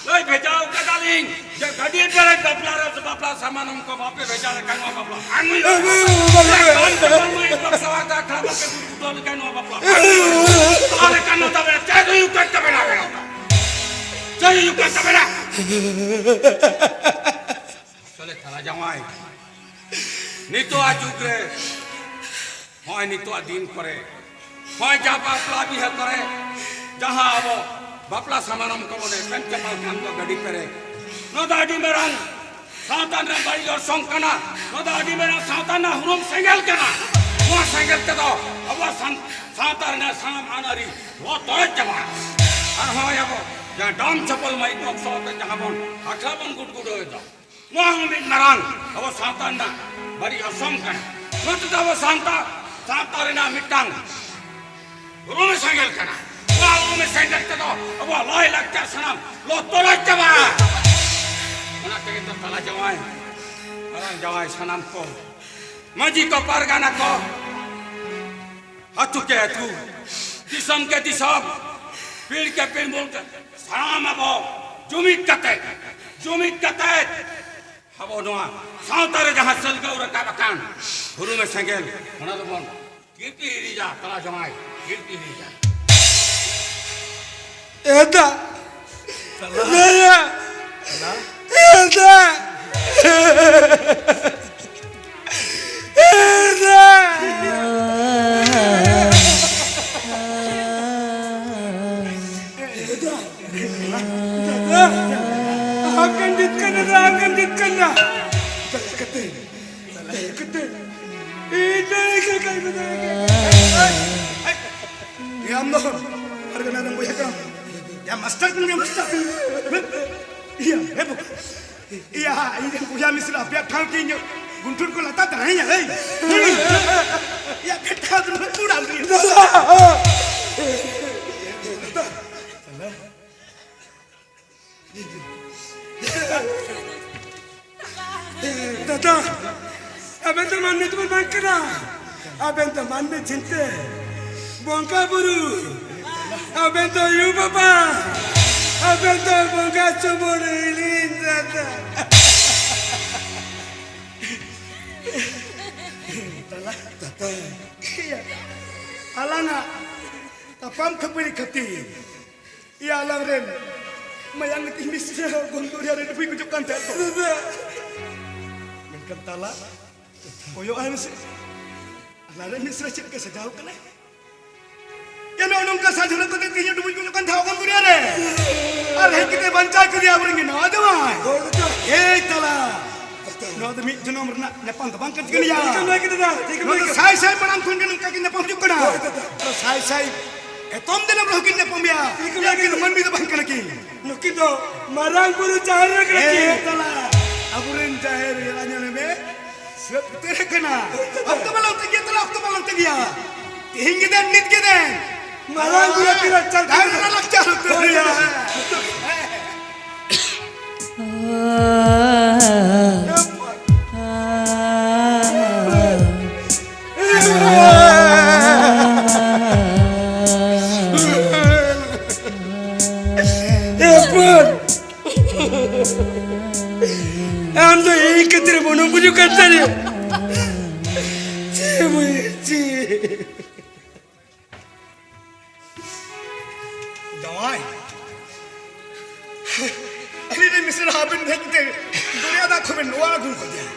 ᱞᱟᱹᱭ ᱵᱷᱮᱡᱟ ᱟᱠᱟᱫᱟᱞᱤᱧ ᱡᱮ ᱜᱟᱹᱰᱤ ᱯᱮᱨᱮᱡ ᱵᱟᱯᱞᱟ ᱨᱮ ᱵᱟᱯᱞᱟ ᱥᱟᱢᱟᱱᱚᱢ ᱠᱚ ᱵᱟᱯᱮ ᱵᱷᱮᱡᱟ ᱞᱮᱠᱷᱟᱱ ᱱᱚᱣᱟ ᱵᱟᱯᱞᱟ ᱵᱟᱝ ᱦᱩᱭᱩᱜᱼᱟ᱾ ᱵᱟᱝ ᱦᱩᱭᱩᱜᱼᱟ, ᱵᱟᱝ ᱦᱩᱭᱩᱜᱼᱟ᱾ ᱵᱟᱝ ᱛᱮ ᱵᱟᱝ ᱦᱩᱭᱩᱜᱼᱟ, ᱵᱟᱯᱞᱟ ᱟᱠᱷᱲᱟ ᱵᱟᱯᱮ ᱜᱩᱰ ᱜᱩᱰᱟᱹᱣ ᱞᱮᱠᱷᱟᱱ ᱱᱚᱣᱟ ᱵᱟᱯᱞᱟ ᱵᱟᱝ ᱦᱩᱭᱩᱜᱼᱟ᱾ ᱛᱟᱦᱚᱞᱮ ᱠᱷᱟᱱ ᱱᱚᱣᱟ ᱫᱚ ᱪᱮᱫ ᱦᱩᱭᱩᱜ ᱠᱟᱱ ᱛᱟᱵᱮᱱᱟ ᱟᱵᱮᱱᱟᱜ ᱫᱚ? ᱪᱮᱫ ᱦᱩᱭᱩᱜ ᱠᱟᱱ ᱛᱟᱵᱮᱱᱟ? ᱛᱟᱦᱚᱞᱮ ᱛᱟᱞᱟ ᱡᱟᱶᱟᱭ, ᱱᱤᱛᱚᱜ ᱟᱜ ᱡᱩᱜᱽ ᱨᱮ ᱱᱚᱜᱼᱚᱭ ᱱᱤᱛᱚᱜ ᱫᱤᱱ ᱠᱚᱨᱮ, ᱱᱚᱜᱼᱚᱭ ᱡᱟ ᱵᱟᱯᱞᱟ ᱵᱤᱦᱟᱹ ᱠᱚᱨᱮ, ᱡᱟᱦᱟᱸ ᱟᱵᱚ ᱵᱟᱯᱞᱟ ᱥᱟᱢᱟᱱᱚᱢ ᱠᱚᱵᱚᱱ ᱮᱯᱮᱢ ᱪᱟᱯᱟᱞ ᱠᱟᱱ ᱫᱚ ᱜᱟᱹᱰᱤ ᱯᱮᱨᱮᱡ, ᱱᱚᱣᱟ ᱫᱚ ᱟᱹᱰᱤ ᱢᱟᱨᱟᱝ ᱥᱟᱶᱛᱟ ᱨᱮᱱᱟᱜ ᱵᱟᱹᱲᱤᱡ ᱚᱨᱥᱚᱝ ᱠᱟᱱᱟ᱾ ᱱᱚᱣᱟ ᱫᱚ ᱟᱹᱰᱤ ᱢᱟᱨᱟᱝ ᱥᱟᱶᱛᱟ ᱨᱮᱱᱟᱜ ᱦᱩᱨᱩᱢ ᱥᱮᱸᱜᱮᱞ ᱠᱟᱱᱟ᱾ ᱱᱚᱣᱟ ᱥᱮᱸᱜᱮᱞ ᱛᱮᱫᱚ ᱟᱵᱚᱣᱟᱜ ᱥᱟᱱ-, ᱥᱟᱶᱛᱟ ᱨᱮᱱᱟᱜ ᱥᱟᱱᱟᱢ ᱟᱹᱱ ᱟᱹᱨᱤ ᱞᱚ ᱛᱚᱨᱚᱡ ᱪᱟᱵᱟᱜᱼᱟ᱾ ᱟᱨ ᱱᱚᱜᱼᱚᱭ ᱟᱵᱚ ᱡᱟᱦᱟᱸ ᱰᱟᱢ ᱪᱷᱟᱯᱚᱞ ᱢᱟᱹᱭᱤᱠ ᱵᱚᱠᱥ ᱟᱛᱮ ᱡᱟᱦᱟᱸ ᱵᱚᱱ ᱟᱠᱷᱲᱟ ᱵᱚᱱ ᱜᱩᱰᱜᱩᱰᱟᱹᱣ ᱮᱫᱟ, ᱱᱚᱣᱟ ᱦᱚᱸ ᱢᱤᱫ ᱢᱟᱨᱟᱝ ᱟᱵᱚ ᱥᱟᱶᱛᱟ ᱨᱮᱱᱟᱜ ᱵᱟᱹᱲᱤᱡ ᱚᱨᱥᱚᱝ ᱠᱟᱱᱟ᱾ ᱱᱚᱛᱮ ᱫᱚ ᱟᱵᱚ ᱥᱟᱶᱛᱟ, ᱥᱟᱶᱛᱟ ᱨᱮᱱᱟᱜ ᱢᱤᱫᱴᱟᱝ ᱩᱨᱩᱢ ᱥᱮᱸᱜᱮᱞ ᱠᱟᱱᱟ᱾ ᱱᱚᱣᱟ ᱩᱨᱩᱢ ᱥᱮᱸᱜᱮᱞ ᱛᱮᱫᱚ ᱟᱵᱚᱣᱟᱜ ᱞᱟᱭ ᱞᱟᱠᱪᱟᱨ ᱥᱟᱱᱟᱢ ᱞᱚ ᱛᱚᱨᱚᱡ ᱪᱟᱵᱟᱜᱼᱟ᱾ ᱚᱱᱟ ᱛᱮᱜᱮ ᱛᱚ ᱛᱟᱞᱟ ᱡᱟᱶᱟᱭ, ᱢᱟᱨᱟᱝ ᱡᱟᱶᱟᱭ, ᱥᱟᱱᱟᱢ ᱠᱚ, ᱢᱟᱹᱡᱷᱤ ᱠᱚ, ᱯᱟᱨᱜᱟᱱᱟ ᱠᱚ, ᱟᱹᱛᱩ ᱠᱮ ᱟᱹᱛᱩ, ᱫᱤᱥᱚᱢ ᱠᱮ ᱫᱤᱥᱚᱢ, ᱯᱤᱲ ᱠᱮ ᱯᱤᱲ, ᱢᱩᱞ ᱠᱮ, ᱥᱟᱱᱟᱢ ᱟᱵᱚ ᱡᱩᱢᱤᱫ ᱠᱟᱛᱮ, ᱡᱩᱢᱤᱫ ᱠᱟᱛᱮ ᱟᱵᱚ ᱱᱚᱣᱟ ᱥᱟᱶᱛᱟ ᱨᱮ ᱡᱟᱦᱟᱸ ᱥᱟᱹᱞᱜᱟᱹᱣ ᱨᱟᱠᱟᱵ ᱟᱠᱟᱱ ᱦᱩᱨᱩᱢᱮ ᱥᱮᱸᱜᱮᱞ, ᱚᱱᱟ ᱫᱚᱵᱚᱱ ᱠᱤᱨᱛᱤ ᱦᱤᱨᱤᱡᱟ, ᱛᱟᱞᱟ ᱡᱟᱶᱟᱭ, ᱠᱤᱨᱛᱤ ᱦᱤᱨᱤᱡᱟ᱾ ᱮᱫᱟ᱾ ᱮᱫᱟ᱾ ᱮᱫᱟ᱾ ᱮᱫᱟ᱾ ᱫᱟᱫᱟ, ᱟᱢ ᱜᱮᱢ ᱡᱤᱛᱠᱟᱹᱨ ᱮᱱᱟ, ᱟᱢ ᱜᱮᱢ ᱡᱤᱛᱠᱟᱹᱨ ᱮᱱᱟ᱾ ᱫᱟᱭᱟ ᱠᱟᱛᱮ, ᱫᱟᱭᱟ ᱠᱟᱛᱮ, ᱤᱧ ᱫᱚ ᱮᱠᱟᱭ ᱠᱟᱭ ᱢᱮ, ᱫᱟᱭᱟ ᱠᱟᱛᱮ᱾ ᱮ, ᱟᱢ ᱫᱚ ᱯᱟᱨᱜᱟᱱᱟ ᱨᱮᱱ ᱵᱚᱭᱦᱟ ᱠᱟᱱᱟᱢ᱾ ᱭᱟ ᱢᱟᱥᱴᱟᱨ ᱠᱟᱱ ᱜᱮᱭᱟ, ᱢᱟᱥᱴᱟᱨ᱾ ᱤᱭᱟᱹ, ᱦᱮ ᱵᱟᱵᱟ᱾ ᱤᱭᱟᱹ, ᱤᱧ ᱨᱮᱱ ᱵᱚᱭᱦᱟ ᱢᱤᱥᱨᱟ ᱟᱯᱮᱭᱟᱜ ᱴᱷᱟᱶ ᱠᱤ ᱤᱧᱟᱹᱜ ᱜᱩᱱᱴᱷᱩᱲ ᱠᱚ ᱞᱟᱛᱟᱨ ᱫᱟᱲᱮᱭᱟᱹᱧᱟ, ᱦᱮᱭ? ᱤᱭᱟᱹ, ᱠᱟᱴᱟ ᱫᱩᱱᱩ ᱠᱩᱲᱟᱢ ᱨᱤ᱾ ᱫᱟᱫᱟ, ᱟᱵᱮᱱ ᱫᱚ ᱢᱟᱹᱱᱢᱤ ᱫᱚᱵᱮᱱ ᱵᱟᱝ ᱠᱟᱱᱟ᱾ ᱟᱵᱮᱱ ᱫᱚ ᱢᱟᱹᱱᱢᱤ ᱪᱤᱱᱛᱟᱹ, ᱵᱚᱸᱜᱟ ᱵᱩᱨᱩ᱾ ᱟᱵᱮᱱ ᱫᱚ ᱭᱩ ᱵᱟᱵᱟ᱾ ᱟᱵᱮᱱ ᱫᱚ ᱵᱚᱸᱜᱟ ᱪᱩᱢᱩᱲ ᱦᱤᱲᱤᱧ ᱫᱟᱫᱟ᱾ ᱫᱟᱫᱟ, ᱟᱞᱟᱝᱟᱜ ᱛᱟᱯᱟᱢ ᱠᱷᱟᱹᱯᱟᱹᱨᱤ ᱠᱷᱟᱹᱛᱤᱨ ᱤᱭᱟᱹ, ᱟᱞᱟᱝ ᱨᱮᱱ ᱢᱟᱭᱟᱝ ᱛᱤᱧ ᱢᱤᱥᱨᱟ ᱦᱚᱸ ᱜᱚᱱ ᱫᱚᱨᱭᱟ ᱨᱮ ᱰᱩᱵᱩᱡ ᱜᱩᱡᱩᱜ ᱠᱟᱱ ᱛᱟᱦᱮᱸᱫ ᱠᱚ᱾ ᱢᱮᱱᱠᱷᱟᱱ ᱛᱟᱞᱟ, ᱠᱚᱭᱚᱜ ᱟᱭ ᱢᱮᱥᱮ, ᱟᱞᱟᱝ ᱨᱮᱱ ᱢᱤᱥᱨᱟ ᱪᱮᱫ ᱞᱮᱠᱟ ᱥᱟᱡᱟᱣ ᱠᱟᱱᱟᱭ᱾ ᱭᱟ, ᱱᱚᱜᱼᱚ ᱱᱚᱝᱠᱟ ᱥᱟᱡᱷᱚᱨ ᱠᱟᱛᱮ ᱛᱤᱧ ᱰᱩᱵᱩᱡ ᱜᱩᱡᱩᱜ ᱠᱟᱱ ᱛᱟᱦᱮᱸᱫ ᱠᱚ ᱜᱚᱱ ᱫᱚᱨᱭᱟ ᱨᱮ᱾ ᱟᱨ ᱦᱮᱡ ᱠᱟᱛᱮ ᱵᱟᱧᱪᱟᱣ ᱠᱮᱫᱮᱭᱟ ᱟᱵᱚᱨᱮᱱ ᱜᱮ ᱱᱟᱣᱟ ᱡᱟᱶᱟᱭ᱾ ᱮᱭ ᱛᱟᱞᱟ, ᱱᱚᱣᱟ ᱫᱚ ᱢᱤᱫ ᱡᱚᱱᱚᱢ ᱨᱮᱱᱟᱜ ᱧᱟᱯᱟᱢ ᱫᱚ ᱵᱟᱝ ᱠᱟᱱ ᱛᱟᱹᱠᱤᱱᱟ ᱭᱟ᱾ ᱴᱷᱤᱠᱟᱹᱱ ᱵᱟᱭ ᱠᱮᱫᱟ, ᱴᱷᱤᱠᱟᱹᱱ ᱱᱚᱣᱟ ᱵᱟᱭ ᱫᱚ ᱠᱮᱫᱟ᱾ ᱥᱟᱭ ᱥᱟᱭ ᱢᱟᱲᱟᱝ ᱠᱷᱚᱱ ᱜᱮ ᱱᱚᱝᱠᱟ ᱠᱤᱱ ᱧᱟᱯᱟᱢ ᱦᱤᱡᱩᱜ ᱠᱟᱱᱟ᱾ ᱦᱳᱭ, ᱫᱟᱫᱟ᱾ ᱟᱨ ᱥᱟᱭ ᱥᱟᱭ ᱮᱛᱚᱢ ᱫᱤᱱᱟᱹᱢ ᱨᱮᱦᱚᱸ ᱠᱤᱱ ᱧᱟᱯᱟᱢ ᱜᱮᱭᱟ᱾ ᱴᱷᱤᱠᱟᱹᱱ ᱵᱟᱭ ᱩᱱᱠᱤᱱ ᱫᱚ ᱠᱮᱫᱟ᱾ ᱢᱟᱹᱱᱢᱤ ᱫᱚ ᱵᱟᱝ ᱠᱟᱱᱟ ᱠᱤᱱ᱾ ᱱᱩᱠᱤᱱ ᱫᱚ ᱢᱟᱨᱟᱝ ᱵᱩᱨᱩ ᱡᱟᱦᱮᱨ ᱨᱮ ᱠᱟᱱᱟ ᱠᱤᱱ᱾ ᱮ ᱛᱟᱞᱟ, ᱟᱵᱚᱨᱮᱱ ᱡᱟᱦᱮᱨ ᱮᱨᱟ ᱧᱮᱞ ᱢᱮ, ᱥᱟᱹᱛ ᱩᱛᱟᱹᱨ ᱟᱠᱟᱱᱟ᱾ ᱚᱠᱛᱚ ᱵᱟᱞᱟᱝ ᱛᱟᱹᱜᱤᱭᱟ, ᱛᱟᱞᱟ ᱚᱠᱛᱚ ᱵᱟᱞᱟᱝ ᱛᱟᱹᱜᱤᱭᱟ᱾ ᱛᱮᱦᱮᱧ ᱜᱮ ᱫᱮᱱ, ᱱᱤᱛ ᱜᱮ ᱫᱮᱱ᱾ ᱢᱟᱨᱟᱝ ᱵᱩᱨᱩ ᱛᱤᱱᱟᱹᱜ ᱪᱟᱞ ᱡᱟᱦᱮᱨ ᱮᱨᱟ ᱞᱟᱠᱪᱟᱨ ᱩᱛᱟᱹᱨ ᱦᱩᱭᱩᱜᱼᱟ᱾ ᱮ ᱵᱟᱹᱵᱩ! ᱟᱢ ᱫᱚ ᱤᱧ ᱠᱷᱟᱹᱛᱤᱨ ᱵᱚᱱᱚᱢ ᱜᱩᱡᱩᱜ ᱠᱟᱱ ᱛᱟᱞᱮᱭᱟ᱾ ᱪᱮᱫ ᱮᱢ ᱩᱭᱦᱟᱹᱨ ᱪᱮᱫ? ᱡᱟᱶᱟᱭ, ᱟᱹᱞᱤᱧ ᱨᱮᱱ ᱢᱤᱥᱨᱟ ᱟᱵᱮᱱ ᱦᱮᱡ ᱠᱟᱛᱮ ᱫᱚᱨᱭᱟ ᱫᱟᱜ ᱠᱷᱚᱱ ᱵᱮᱱ ᱱᱚᱣᱟ ᱟᱹᱜᱩ ᱠᱟᱫᱮᱭᱟ᱾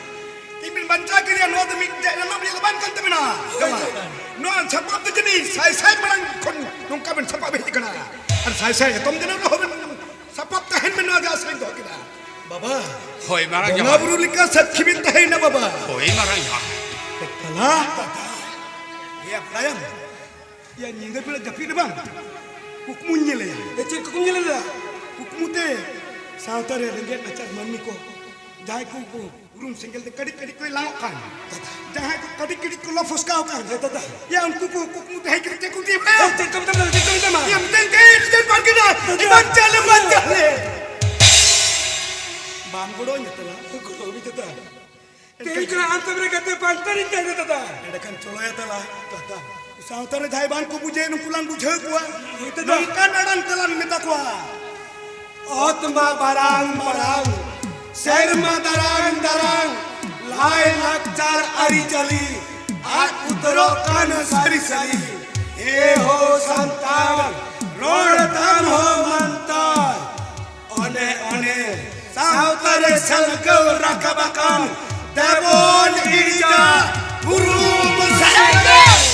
ᱤᱧ ᱵᱮᱱ ᱵᱟᱧᱪᱟᱣ ᱠᱮᱫᱮᱭᱟ, ᱱᱚᱣᱟ ᱫᱚ ᱢᱤᱫ ᱡᱟᱱᱟᱢ ᱨᱮᱭᱟᱜ ᱫᱚ ᱵᱟᱝ ᱠᱟᱱ ᱛᱟᱵᱮᱱᱟ᱾ ᱡᱟᱶᱟᱭ, ᱱᱚᱣᱟ ᱥᱟᱯᱟᱵ ᱫᱚ ᱡᱟᱹᱱᱤᱡ ᱥᱟᱭ ᱥᱟᱭ ᱢᱟᱲᱟᱝ ᱠᱷᱚᱱ ᱱᱚᱝᱠᱟ ᱵᱮᱱ ᱥᱟᱯᱟᱵ ᱦᱮᱡ ᱟᱠᱟᱱᱟ᱾ ᱟᱨ ᱥᱟᱭ ᱥᱟᱭ ᱮᱛᱚᱢ ᱡᱟᱱᱟᱢ ᱨᱮᱦᱚᱸ ᱵᱮᱱ ᱥᱟᱯᱟᱵ ᱛᱟᱦᱮᱱ ᱵᱮᱱ, ᱱᱚᱣᱟ ᱜᱮ ᱟᱥ ᱞᱤᱧ ᱫᱚᱦᱚ ᱠᱮᱫᱟ᱾ ᱵᱟᱵᱟ, ᱦᱳᱭ, ᱢᱟᱨᱟᱝ ᱵᱚᱸᱜᱟ ᱡᱟᱶᱟᱭ᱾ ᱵᱩᱨᱩ ᱞᱮᱠᱟ ᱥᱟᱹᱠᱷᱤ ᱵᱮᱱ ᱛᱟᱦᱮᱸᱭᱮᱱᱟ ᱵᱟᱵᱟ᱾ ᱦᱳᱭ, ᱢᱟᱨᱟᱝ ᱡᱟᱶᱟᱭ᱾ ᱛᱟᱞᱟ, ᱮᱭᱟ ᱵᱟᱲᱟᱭᱟᱢ, ᱮᱭᱟ ᱧᱤᱫᱟᱹ ᱵᱮᱲᱟ ᱡᱟᱹᱯᱤᱫ ᱨᱮ ᱵᱟᱝ, ᱠᱩᱠᱢᱩᱧ ᱧᱮᱞᱮᱭᱟ᱾ ᱮ, ᱪᱮᱫ ᱠᱩᱠᱢᱩᱢ ᱧᱮᱞᱮᱫᱟ? ᱠᱩᱠᱢᱩ ᱛᱮ ᱥᱟᱶᱛᱟ ᱨᱮ ᱨᱮᱸᱜᱮᱡ ᱱᱟᱪᱟᱨ ᱢᱟᱹᱱᱢᱤ ᱠᱚ, ᱡᱟᱦᱟᱸᱭ ᱠᱚ, ᱠᱚ ᱩᱨᱩᱢ ᱥᱮᱸᱜᱮᱞ ᱛᱮ ᱠᱟᱹᱴᱤᱡ ᱠᱟᱹᱴᱤᱡ ᱠᱚ ᱞᱟᱝᱚᱜ ᱠᱟᱱ, ᱡᱟᱦᱟᱸᱭ ᱠᱚ ᱠᱟᱹᱴᱤᱡ ᱠᱟᱹᱴᱤᱡ ᱠᱚ ᱞᱚ ᱯᱷᱚᱥᱠᱟᱣ ᱠᱟᱱ, ᱫᱟᱫᱟ᱾ ᱭᱟ, ᱩᱱᱠᱩ ᱠᱚ ᱠᱩᱠᱢᱩ ᱛᱮ ᱦᱮᱡ ᱠᱟᱛᱮ ᱪᱮᱫ ᱠᱚ ᱩᱫᱩᱜ ᱮ, ᱵᱟᱲᱟᱭᱟ? ᱪᱮᱫ ᱠᱚ ᱢᱮᱛᱟᱢ ᱠᱟᱱᱟ? ᱪᱮᱫ ᱠᱚ ᱢᱮᱛᱟᱢᱟ? ᱭᱟ, ᱢᱤᱫᱴᱮᱱ ᱜᱮ ᱪᱮᱫ ᱵᱟᱝ ᱠᱟᱱᱟ? ᱫᱟᱫᱟ᱾ ᱵᱟᱧᱪᱟᱣ ᱞᱮ, ᱵᱟᱧᱪᱟᱣ ᱞᱮ᱾ ᱵᱟᱢ ᱜᱚᱲᱚ ᱟᱹᱧᱟ ᱛᱟᱞᱟ? ᱜᱚᱲᱚ ᱟᱹᱧ ᱫᱟᱫᱟ᱾ ᱛᱮᱦᱮᱧ ᱠᱷᱚᱱᱟᱜ ᱟᱢ ᱥᱟᱶ ᱨᱮ ᱜᱟᱛᱮ ᱯᱟᱱᱛᱮ ᱨᱤᱧ ᱛᱟᱦᱮᱱᱟ ᱫᱟᱫᱟ᱾ ᱮᱸᱰᱮᱠᱷᱟᱱ ᱪᱚᱞᱚᱭᱟ ᱛᱟᱞᱟ᱾ ᱫᱟᱫᱟ᱾ ᱥᱟᱶᱛᱟ ᱨᱮ ᱡᱟᱦᱟᱸᱭ ᱵᱟᱝ ᱠᱚ ᱵᱩᱡᱷᱟᱹᱣ, ᱱᱩᱠᱩ ᱞᱟᱝ ᱵᱩᱡᱷᱟᱹᱣ ᱠᱚᱣᱟ᱾ ᱦᱳᱭ ᱫᱟᱫᱟ᱾ ᱱᱚᱝᱠᱟᱱ ᱟᱲᱟᱝ ᱛᱮᱞᱟᱝ ᱢᱮᱛᱟ ᱠᱚᱣᱟ᱾ ᱚᱛ ᱢᱟ ᱵᱟᱨᱟᱝ ᱵᱟᱨᱟᱝ, ᱥᱮᱨᱢᱟ ᱫᱟᱨᱟᱝ ᱫᱟᱨᱟᱝ, ᱞᱟᱭ ᱞᱟᱠᱪᱟᱨ ᱟᱹᱨᱤᱪᱟᱹᱞᱤ ᱟᱫ ᱩᱛᱟᱹᱨᱚᱜ ᱠᱟᱱ ᱥᱟᱹᱨᱤ ᱥᱟᱹᱨᱤ᱾ ᱮ ᱦᱳ ᱥᱟᱱᱛᱟᱲ, ᱨᱚᱲ ᱛᱟᱢ ᱦᱚᱸ ᱢᱟᱱᱛᱟᱲ᱾ ᱚᱱᱮ ᱚᱱᱮ ᱥᱟᱶᱛᱟ ᱨᱮ ᱥᱟᱞᱜᱟᱣ ᱨᱟᱠᱟᱵ ᱟᱠᱟᱱ ᱫᱮᱵᱚᱱ ᱤᱲᱤᱡᱟ ᱩᱨᱩᱢ ᱥᱟᱞᱜᱟᱣ᱾